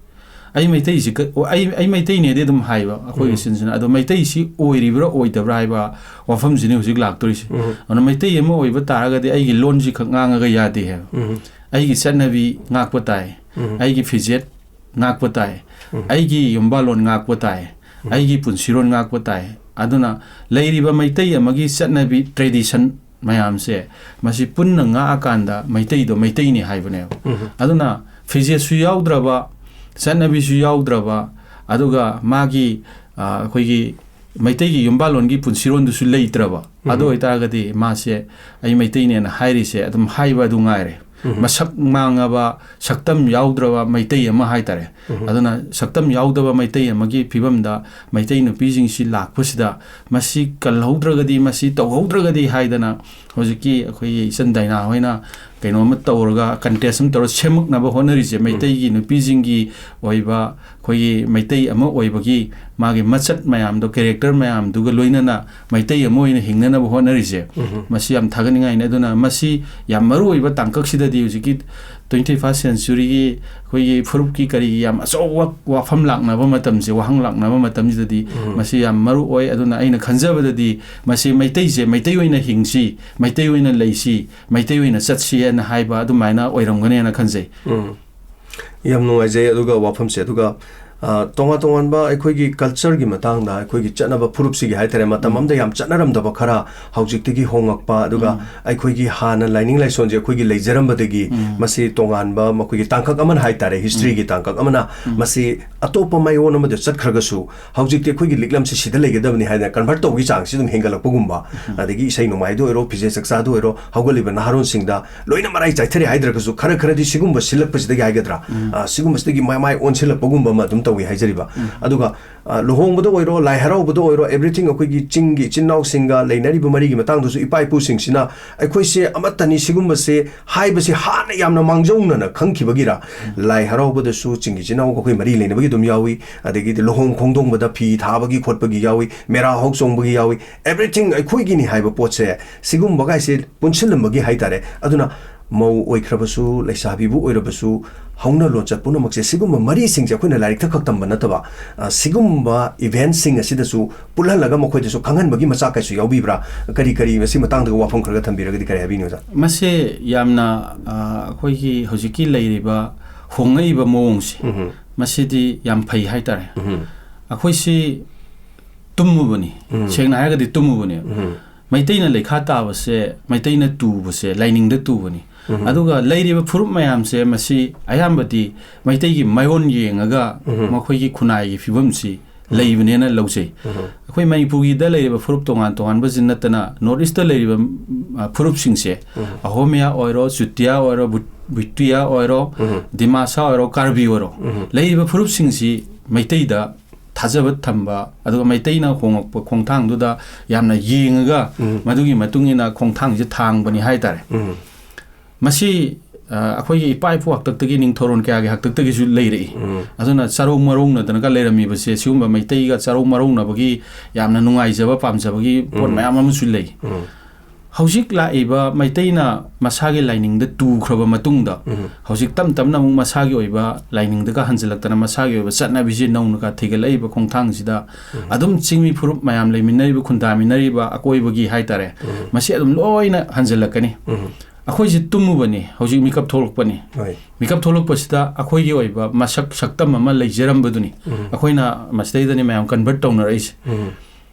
ꯑꯩ ꯃꯩꯇꯩꯁꯤ ꯀ-, ꯑꯩ, ꯑꯩ ꯃꯩꯇꯩꯅꯦꯗꯤ ꯑꯗꯨꯝ ꯍꯥꯏꯕ ꯑꯩꯈꯣꯏꯒꯤ ꯎꯝ꯫ ꯆꯤꯟꯁꯤꯅ, ꯑꯗꯣ ꯃꯩꯇꯩꯁꯤ ꯑꯣꯏꯔꯤꯕ꯭ꯔꯥ ꯑꯣꯏꯗꯕ꯭ꯔꯥ ꯍꯥꯏꯕ ꯋꯥꯐꯝꯁꯤꯅꯤ ꯍꯧꯖꯤꯛ ꯂꯥꯛꯇꯣꯔꯤꯁꯦ꯫ ꯎꯝ꯫ ꯑꯗꯨꯅ ꯃꯩꯇꯩ ꯑꯃ ꯑꯣꯏꯕ ꯇꯥꯔꯒꯗꯤ ꯑꯩꯒꯤ ꯂꯣꯟꯁꯤ ꯈꯛ ꯉꯥꯡꯉꯒ ꯌꯥꯗꯦ ꯍꯥꯏꯕ꯫ ꯎꯝ꯫ ꯑꯩꯒꯤ ꯆꯠꯅꯕꯤ ꯉꯥꯛꯄ ꯇꯥꯏ, ꯎꯝ꯫ ꯑꯩꯒꯤ ꯐꯤꯖꯦꯠ ꯉꯥꯛꯄ ꯇꯥꯏ, ꯎꯝ꯫ ꯑꯩꯒꯤ ꯌꯨꯝꯕꯥꯂꯣꯟ ꯉꯥꯛꯄ ꯇꯥꯏ, ꯎꯝ꯫ ꯑꯩꯒꯤ ꯄꯨꯟꯁꯤꯔꯣꯟ ꯉꯥꯛꯄ ꯇꯥꯏ꯫ ꯑꯗꯨꯅ ꯂꯩꯔꯤꯕ ꯃꯩꯇꯩ ꯑꯃꯒꯤ ꯆꯠꯅꯕꯤ, tradition ꯃꯌꯥꯝꯁꯦ, ꯃꯁꯤ ꯄꯨꯟꯅ ꯉꯥꯛꯑꯀꯥꯟꯗ ꯃꯩꯇꯩꯗꯣ ꯃꯩꯇꯩꯅꯤ ꯍꯥꯏꯕꯅꯦꯕ꯫ ꯎꯝ꯫ ꯑꯗꯨꯅ ꯐꯤꯖꯦꯠꯁꯨ ꯌꯥꯎꯗ꯭ꯔꯕ, ꯆꯠꯅꯕꯤꯁꯨ ꯌꯥꯎꯗ꯭ꯔꯕ, ꯑꯗꯨꯒ ꯃꯥꯒꯤ, ꯑ, ꯑꯩꯈꯣꯏꯒꯤ ꯃꯩꯇꯩꯒꯤ ꯌꯨꯝꯕꯥꯂꯣꯟꯒꯤ ꯄꯨꯟꯁꯤꯔꯣꯟꯗꯨꯁꯨ ꯂꯩꯇ꯭ꯔꯕ, ꯎꯝ꯫ ꯑꯗꯨ ꯑꯣꯏꯇꯥꯔꯒꯗꯤ ꯃꯥꯁꯦ ꯑꯩ ꯃꯩꯇꯩꯅꯦꯅ ꯍꯥꯏꯔꯤꯁꯦ ꯑꯗꯨꯝ ꯍꯥꯏꯕ ꯑꯗꯨ ꯉꯥꯏꯔꯦ꯫ ꯎꯝ꯫ ꯃꯁꯛ ꯃꯥꯡꯉꯕ, ꯁꯛꯇꯝ ꯌꯥꯎꯗ꯭ꯔꯕ ꯃꯩꯇꯩ ꯑꯃ ꯍꯥꯏꯇꯥꯔꯦ꯫ ꯎꯝ꯫ ꯑꯗꯨꯅ ꯁꯛꯇꯝ ꯌꯥꯎꯗꯕ ꯃꯩꯇꯩ ꯑꯃꯒꯤ ꯐꯤꯕꯝꯗ ꯃꯩꯇꯩ ꯅꯨꯄꯤꯁꯤꯡꯁꯤ ꯂꯥꯛꯄꯁꯤꯗ, ꯃꯁꯤ ꯀꯜꯍꯧꯗ꯭ꯔꯒꯗꯤ, ꯃꯁꯤ ꯇꯧꯍꯧꯗ꯭ꯔꯒꯗꯤ ꯍꯥꯏꯗꯅ ꯍꯧꯖꯤꯛꯀꯤ ꯑꯩꯈꯣꯏꯒꯤ ꯏꯆꯟ ꯗꯥꯏꯅꯥ ꯍꯣꯏꯅ ꯀꯩꯅꯣꯝꯃ ꯇꯧꯔꯒ, contest ꯑꯃ ꯇꯧꯔꯒ ꯁꯦꯝꯃꯛꯅꯕ ꯍꯣꯠꯅꯔꯤꯁꯦ, ꯎꯝ꯫ ꯃꯩꯇꯩꯒꯤ ꯅꯨꯄꯤꯁꯤꯡꯒꯤ ꯑꯣꯏꯕ, ꯑꯩꯈꯣꯏꯒꯤ ꯃꯩꯇꯩ ꯑꯃ ꯑꯣꯏꯕꯒꯤ ꯃꯥꯒꯤ ꯃꯆꯠ ꯃꯌꯥꯝꯗꯣ, character ꯃꯌꯥꯝꯗꯨꯒ ꯂꯣꯏꯅꯅ ꯃꯩꯇꯩ ꯑꯃ ꯑꯣꯏꯅ ꯍꯤꯡꯅꯅꯕ ꯍꯣꯠꯅꯔꯤꯁꯦ, ꯎꯝ꯫ ꯃꯁꯤ ꯌꯥꯝ ꯊꯥꯒꯠꯅꯤꯡꯉꯥꯏꯅꯤ꯫ ꯑꯗꯨꯅ ꯃꯁꯤ ꯌꯥꯝ ꯃꯔꯨ ꯑꯣꯏꯕ ꯇꯥꯡꯀꯛꯁꯤꯗꯗꯤ ꯍꯧꯖꯤꯛꯀꯤ twenty first centuryꯒꯤ ꯑꯩꯈꯣꯏꯒꯤ ꯐꯨꯔꯨꯞꯀꯤ ꯀꯔꯤꯒꯤ ꯌꯥꯝ ꯑꯆꯧꯕ ꯋꯥꯐꯝ ꯂꯥꯛꯅꯕ ꯃꯇꯝꯁꯦ, ꯋꯥꯍꯪ ꯂꯥꯛꯅꯕ ꯃꯇꯝꯁꯤꯗꯗꯤ ꯎꯝ꯫ ꯃꯁꯤ ꯌꯥꯝ ꯃꯔꯨ ꯑꯣꯏ꯫ ꯑꯗꯨꯅ ꯑꯩꯅ ꯈꯟꯖꯕꯗꯗꯤ ꯃꯁꯤ ꯃꯩꯇꯩꯁꯦ ꯃꯩꯇꯩ ꯑꯣꯏꯅ ꯍꯤꯡꯁꯤ, ꯃꯩꯇꯩ ꯑꯣꯏꯅ ꯂꯩꯁꯤ, ꯃꯩꯇꯩ ꯑꯣꯏꯅ ꯆꯠꯁꯤ ꯍꯥꯏꯅ ꯍꯥꯏꯕ ꯑꯗꯨꯃꯥꯏꯅ ꯑꯣꯏꯔꯝꯒꯅꯦꯅ ꯈꯟꯖꯩ꯫ ꯎꯝ꯫ ꯌꯥꯝ ꯅꯨꯡꯉꯥꯏꯖꯩ꯫ ꯑꯗꯨꯒ ꯋꯥꯐꯝꯁꯦ, ꯑꯗꯨꯒ, ꯑ, ꯇꯣꯉꯥꯟ ꯇꯣꯉꯥꯟꯕ ꯑꯩꯈꯣꯏꯒꯤ cultureꯒꯤ ꯃꯇꯥꯡꯗ, ꯑꯩꯈꯣꯏꯒꯤ ꯆꯠꯅꯕ ꯐꯨꯔꯨꯞꯁꯤꯒꯤ ꯍꯥꯏꯇꯥꯔꯦ, ꯃꯇꯝ ꯎꯝ꯫ ꯑꯃꯗ ꯌꯥꯝ ꯆꯠꯅꯔꯝꯗꯕ ꯈꯔ ꯍꯧꯖꯤꯛꯇꯒꯤ ꯍꯣꯡꯉꯛꯄ, ꯑꯗꯨꯒ ꯎꯝ꯫ ꯑꯩꯈꯣꯏꯒꯤ ꯍꯥꯟꯅ ꯂꯥꯏꯅꯤꯡ ꯂꯥꯏꯁꯣꯟꯁꯦ ꯑꯩꯈꯣꯏꯒꯤ ꯂꯩꯖꯔꯝꯕꯗꯒꯤ ꯎꯝ꯫ ꯃꯁꯤ ꯇꯣꯉꯥꯟꯕ ꯃꯈꯣꯏꯒꯤ ꯇꯥꯡꯀꯛ ꯑꯃꯅ ꯍꯥꯏꯇꯥꯔꯦ, historyꯒꯤ ꯎꯝ꯫ ꯇꯥꯡꯀꯛ ꯑꯃꯅ ꯎꯝ꯫ ꯃꯁꯤ ꯑꯇꯣꯞꯄ ꯃꯥꯏꯑꯣꯟ ꯑꯃꯗ ꯆꯠꯈ꯭ꯔꯒꯁꯨ ꯍꯧꯖꯤꯛꯇꯤ ꯑꯩꯈꯣꯏꯒꯤ ꯂꯤꯛꯂꯝꯁꯤ ꯁꯤꯗ ꯂꯩꯒꯗꯕꯅꯤ ꯍꯥꯏꯗꯅ convert ꯇꯧꯕꯒꯤ ꯆꯥꯡꯁꯤ ꯑꯗꯨꯝ ꯍꯦꯟꯒꯠꯂꯛꯄꯒꯨꯝꯕ, ꯎꯝ꯫ ꯑꯗꯒꯤ ꯏꯁꯩ ꯅꯣꯡꯃꯥꯏꯗ ꯑꯣꯏꯔꯣ, ꯐꯤꯖꯦꯠ ꯆꯛꯆꯥꯗ ꯑꯣꯏꯔꯣ, ꯍꯧꯒꯠꯂꯤꯕ ꯅꯍꯥꯔꯣꯟꯁꯤꯡꯗ ꯂꯣꯏꯅ ꯃꯔꯥꯏ ꯆꯥꯏꯊꯔꯦ ꯍꯥꯏꯗ꯭ꯔꯒꯁꯨ, ꯈꯔ ꯈꯔꯗꯤ ꯁꯤꯒꯨꯝꯕ ꯁꯤꯜꯂꯛꯄꯁꯤꯗꯒꯤ ꯍꯥꯏꯒꯗ꯭ꯔꯥ, ꯎꯝ꯫ ꯑ, ꯁꯤꯒꯨꯝꯕꯁꯤꯗꯒꯤ ꯃꯥꯏ, ꯃꯥꯏ ꯑꯣꯟꯁꯤꯜꯂꯛꯄꯒꯨꯝꯕ ꯑꯃ ꯑꯗꯨꯝ ꯇꯧꯏ ꯍꯥꯏꯖꯔꯤꯕ꯫ ꯎꯝ꯫ ꯑꯗꯨꯒ, ꯑ, ꯂꯨꯍꯣꯡꯕꯗ ꯑꯣꯏꯔꯣ, ꯂꯥꯏ ꯍꯔꯥꯎꯕꯗ ꯑꯣꯏꯔꯣ, everything ꯑꯩꯈꯣꯏꯒꯤ ꯆꯤꯡꯒꯤ ꯏꯆꯤꯟ ꯏꯅꯥꯎꯁꯤꯡꯒ ꯂꯩꯅꯔꯤꯕ ꯃꯔꯤꯒꯤ ꯃꯇꯥꯡꯗꯁꯨ ꯏꯄꯥ ꯏꯄꯨꯁꯤꯡꯁꯤꯅ ꯑꯩꯈꯣꯏꯁꯦ ꯑꯃꯠꯇꯅꯤ, ꯁꯤꯒꯨꯝꯕꯁꯦ ꯍꯥꯏꯕꯁꯤ ꯍꯥꯟꯅ ꯌꯥꯝꯅ ꯃꯥꯡꯖꯧꯅꯅ ꯈꯪꯈꯤꯕꯒꯤꯔ, ꯎꯝ꯫ ꯂꯥꯏ ꯍꯔꯥꯎꯕꯗꯁꯨ ꯆꯤꯡꯒꯤ ꯏꯆꯤꯟ ꯏꯅꯥꯎꯒ ꯑꯩꯈꯣꯏ ꯃꯔꯤ ꯂꯩꯅꯕꯒꯤ ꯑꯗꯨꯝ ꯌꯥꯎꯏ, ꯑꯗꯒꯤꯗꯤ ꯂꯨꯍꯣꯡ ꯈꯣꯡꯗꯣꯡꯕꯗ ꯐꯤ ꯊꯥꯕꯒꯤ ꯈꯣꯠꯄꯒꯤ ꯌꯥꯎꯏ, ꯃꯦꯔꯥ ꯍꯧ ꯆꯣꯡꯕꯒꯤ ꯌꯥꯎꯏ, everything ꯑꯩꯈꯣꯏꯒꯤꯅꯤ ꯍꯥꯏꯕ ꯄꯣꯠꯁꯦ, ꯁꯤꯒꯨꯝꯕꯒꯥꯏꯁꯦ ꯄꯨꯟꯁꯤꯜꯂꯝꯕꯒꯤ ꯍꯥꯏꯇꯥꯔꯦ꯫ ꯑꯗꯨꯅ ꯃꯧ ꯑꯣꯏꯈ꯭ꯔꯕꯁꯨ, ꯂꯩꯁꯥꯕꯤꯕꯨ ꯑꯣꯏꯔꯕꯁꯨ, ꯍꯧꯅ ꯂꯣꯟꯆꯠ ꯄꯨꯝꯅꯃꯛꯁꯦ, ꯁꯤꯒꯨꯝꯕ ꯃꯔꯤꯁꯤꯡꯁꯦ ꯑꯩꯈꯣꯏꯅ ꯂꯥꯏꯔꯤꯛꯇ ꯈꯛ ꯇꯝꯕ ꯅꯠꯇꯕ, ꯑ, ꯁꯤꯒꯨꯝꯕ eventꯁꯤꯡ ꯑꯁꯤꯗꯁꯨ ꯄꯨꯜꯍꯜꯂꯒ ꯃꯈꯣꯏꯗꯁꯨ ꯈꯪꯍꯟꯕꯒꯤ ꯃꯆꯥꯛ ꯀꯩꯁꯨ ꯌꯥꯎꯕꯤꯕ꯭ꯔꯥ? ꯀꯔꯤ ꯀꯔꯤ ꯃꯁꯤ ꯃꯇꯥꯡꯗꯒ ꯋꯥꯐꯝ ꯈꯔꯒ ꯊꯝꯕꯤꯔꯒꯗꯤ ꯀꯔꯤ ꯍꯥꯏꯕꯤꯅꯤ, ꯑꯣꯖꯥ? ꯃꯁꯦ ꯌꯥꯝꯅ, ꯑ, ꯑꯩꯈꯣꯏꯒꯤ ꯍꯧꯖꯤꯛꯀꯤ ꯂꯩꯔꯤꯕ ꯍꯣꯡꯂꯛꯏꯕ ꯃꯑꯣꯡꯁꯦ, ꯎꯝꯍꯨꯝ꯫ ꯃꯁꯤꯗꯤ ꯌꯥꯝ ꯐꯩ ꯍꯥꯏꯇꯥꯔꯦ꯫ ꯎꯝꯍꯨꯝ꯫ ꯑꯩꯈꯣꯏꯁꯤ ꯇꯨꯝꯃꯨꯕꯅꯤ꯫ ꯎꯝ꯫ ꯁꯦꯡꯅ ꯍꯥꯏꯔꯒꯗꯤ ꯇꯨꯝꯃꯨꯕꯅꯤ꯫ ꯎꯝ꯫ ꯃꯩꯇꯩꯅ ꯂꯩꯈꯥ ꯇꯥꯕꯁꯦ, ꯃꯩꯇꯩꯅ ꯇꯨꯕꯁꯦ ꯂꯥꯏꯅꯤꯡꯗ ꯇꯨꯕꯅꯤ꯫ ꯎꯝ꯫ ꯑꯗꯨꯒ ꯂꯩꯔꯤꯕ ꯐꯨꯔꯨꯞ ꯃꯌꯥꯝꯁꯦ, ꯃꯁꯤ ꯑꯌꯥꯝꯕꯗꯤ ꯃꯩꯇꯩꯒꯤ ꯃꯥꯏꯑꯣꯟ ꯌꯦꯡꯉꯒ ꯎꯝ꯫ ꯃꯈꯣꯏꯒꯤ ꯈꯨꯟꯅꯥꯏꯒꯤ ꯐꯤꯕꯝꯁꯤ ꯎꯝ꯫ ꯂꯩꯕꯅꯦꯅ ꯂꯧꯖꯩ꯫ ꯎꯝ꯫ ꯑꯩꯈꯣꯏ ꯃꯅꯤꯄꯨꯔꯒꯤꯗ ꯂꯩꯔꯤꯕ ꯐꯨꯔꯨꯞ ꯇꯣꯉꯥꯟ ꯇꯣꯉꯥꯟꯕꯁꯤ ꯅꯠꯇꯅ, North Eastꯇ ꯂꯩꯔꯤꯕ, ꯎꯝ, ꯐꯨꯔꯨꯞꯁꯤꯡꯁꯦ, ꯎꯝ꯫ ꯑꯍꯣꯃꯤꯌꯥ ꯑꯣꯏꯔꯣ, ꯆꯨꯇꯤꯌꯥ ꯑꯣꯏꯔꯣ, ꯕꯨꯠ-, ꯕꯨꯇꯤꯌꯥ ꯑꯣꯏꯔꯣ, ꯎꯝ꯫ ꯗꯤꯃꯥꯁꯥ ꯑꯣꯏꯔꯣ, ꯀꯥꯔꯕꯤ ꯑꯣꯏꯔꯣ, ꯎꯝ꯫ ꯂꯩꯔꯤꯕ ꯐꯨꯔꯨꯞꯁꯤꯡꯁꯤ ꯃꯩꯇꯩꯗ ꯊꯥꯖꯕ ꯊꯝꯕ, ꯑꯗꯨꯒ ꯃꯩꯇꯩꯅ ꯍꯣꯡꯂꯛꯄ ꯈꯣꯡꯊꯥꯡꯗꯨꯗ ꯌꯥꯝꯅ ꯌꯦꯡꯉꯒ, ꯎꯝ꯫ ꯃꯗꯨꯒꯤ ꯃꯇꯨꯡ ꯏꯟꯅ ꯈꯣꯡꯊꯥꯡꯁꯦ ꯊꯥꯡꯕꯅꯤ ꯍꯥꯏꯇꯥꯔꯦ꯫ ꯎꯝ꯫ ꯃꯁꯤ, ꯑ, ꯑꯩꯈꯣꯏꯒꯤ ꯏꯄꯥ ꯏꯄꯨ ꯍꯥꯛꯇꯛꯇꯒꯤ, ꯅꯤꯡꯊꯧꯔꯣꯟ ꯀꯌꯥꯒꯤ ꯍꯥꯛꯇꯛꯇꯒꯤꯁꯨ ꯂꯩꯔꯛꯏ꯫ ꯎꯝ꯫ ꯑꯗꯨꯅ ꯆꯥꯔꯧ ꯃꯔꯧꯅꯗꯅꯒ ꯂꯩꯔꯝꯃꯤꯕꯁꯦ, ꯁꯤꯒꯨꯝꯕ ꯃꯩꯇꯩꯒ ꯆꯥꯔꯧ ꯃꯔꯧꯅꯕꯒꯤ ꯌꯥꯝꯅ ꯅꯨꯡꯉꯥꯏꯖꯕ, ꯄꯥꯝꯖꯕꯒꯤ ꯄꯣꯠ ꯎꯝ꯫ ꯃꯌꯥꯝ ꯑꯃꯁꯨ ꯂꯩ꯫ ꯎꯝ꯫ ꯍꯧꯖꯤꯛ ꯂꯥꯛꯏꯕ ꯃꯩꯇꯩꯅ ꯃꯁꯥꯒꯤ ꯂꯥꯏꯅꯤꯡꯗ ꯇꯨꯈ꯭ꯔꯕ ꯃꯇꯨꯡꯗ, ꯎꯝ꯫ ꯍꯧꯖꯤꯛ ꯇꯞ ꯇꯞꯅ ꯑꯃꯨꯛ ꯃꯁꯥꯒꯤ ꯑꯣꯏꯕ ꯂꯥꯏꯅꯤꯡꯗꯒ ꯍꯟꯖꯤꯜꯂꯛꯇꯅ, ꯃꯁꯥꯒꯤ ꯑꯣꯏꯕ ꯆꯠꯅꯕꯤꯁꯦ ꯅꯧꯅꯒ ꯊꯤꯒꯠꯂꯛꯏꯕ ꯈꯣꯡꯊꯥꯡꯁꯤꯗ, ꯎꯝ꯫ ꯑꯗꯨꯝ ꯆꯤꯡꯃꯤ ꯐꯨꯔꯨꯞ ꯃꯌꯥꯝ ꯂꯩꯃꯤꯟꯅꯔꯤꯕ, ꯈꯨꯟꯗꯥꯃꯤꯟꯅꯔꯤꯕ ꯑꯀꯣꯏꯕꯒꯤ ꯍꯥꯏꯇꯥꯔꯦ, ꯎꯝ꯫ ꯃꯁꯤ ꯑꯗꯨꯝ ꯂꯣꯏꯅ ꯍꯟꯖꯤꯜꯂꯛꯀꯅꯤ꯫ ꯎꯝ꯫ ꯑꯩꯈꯣꯏꯁꯦ ꯇꯨꯝꯃꯨꯕꯅꯤ, ꯍꯧꯖꯤꯛ ꯃꯤꯀꯞ ꯊꯣꯛꯂꯛꯄꯅꯤ꯫ ꯍꯣꯏ꯫ ꯃꯤꯀꯞ ꯊꯣꯛꯂꯛꯄꯁꯤꯗ ꯑꯩꯈꯣꯏꯒꯤ ꯑꯣꯏꯕ ꯃꯁꯛ ꯁꯛꯇꯝ ꯑꯃ ꯂꯩꯖꯔꯝꯕꯗꯨꯅꯤ꯫ ꯎꯝ꯫ ꯑꯩꯈꯣꯏꯅ ꯃꯁꯤꯗꯩꯗꯅꯤ ꯃꯌꯥꯝ ꯀꯟꯚꯔꯠ ꯇꯧꯅꯔꯛꯏꯁꯦ꯫ ꯎꯝ꯫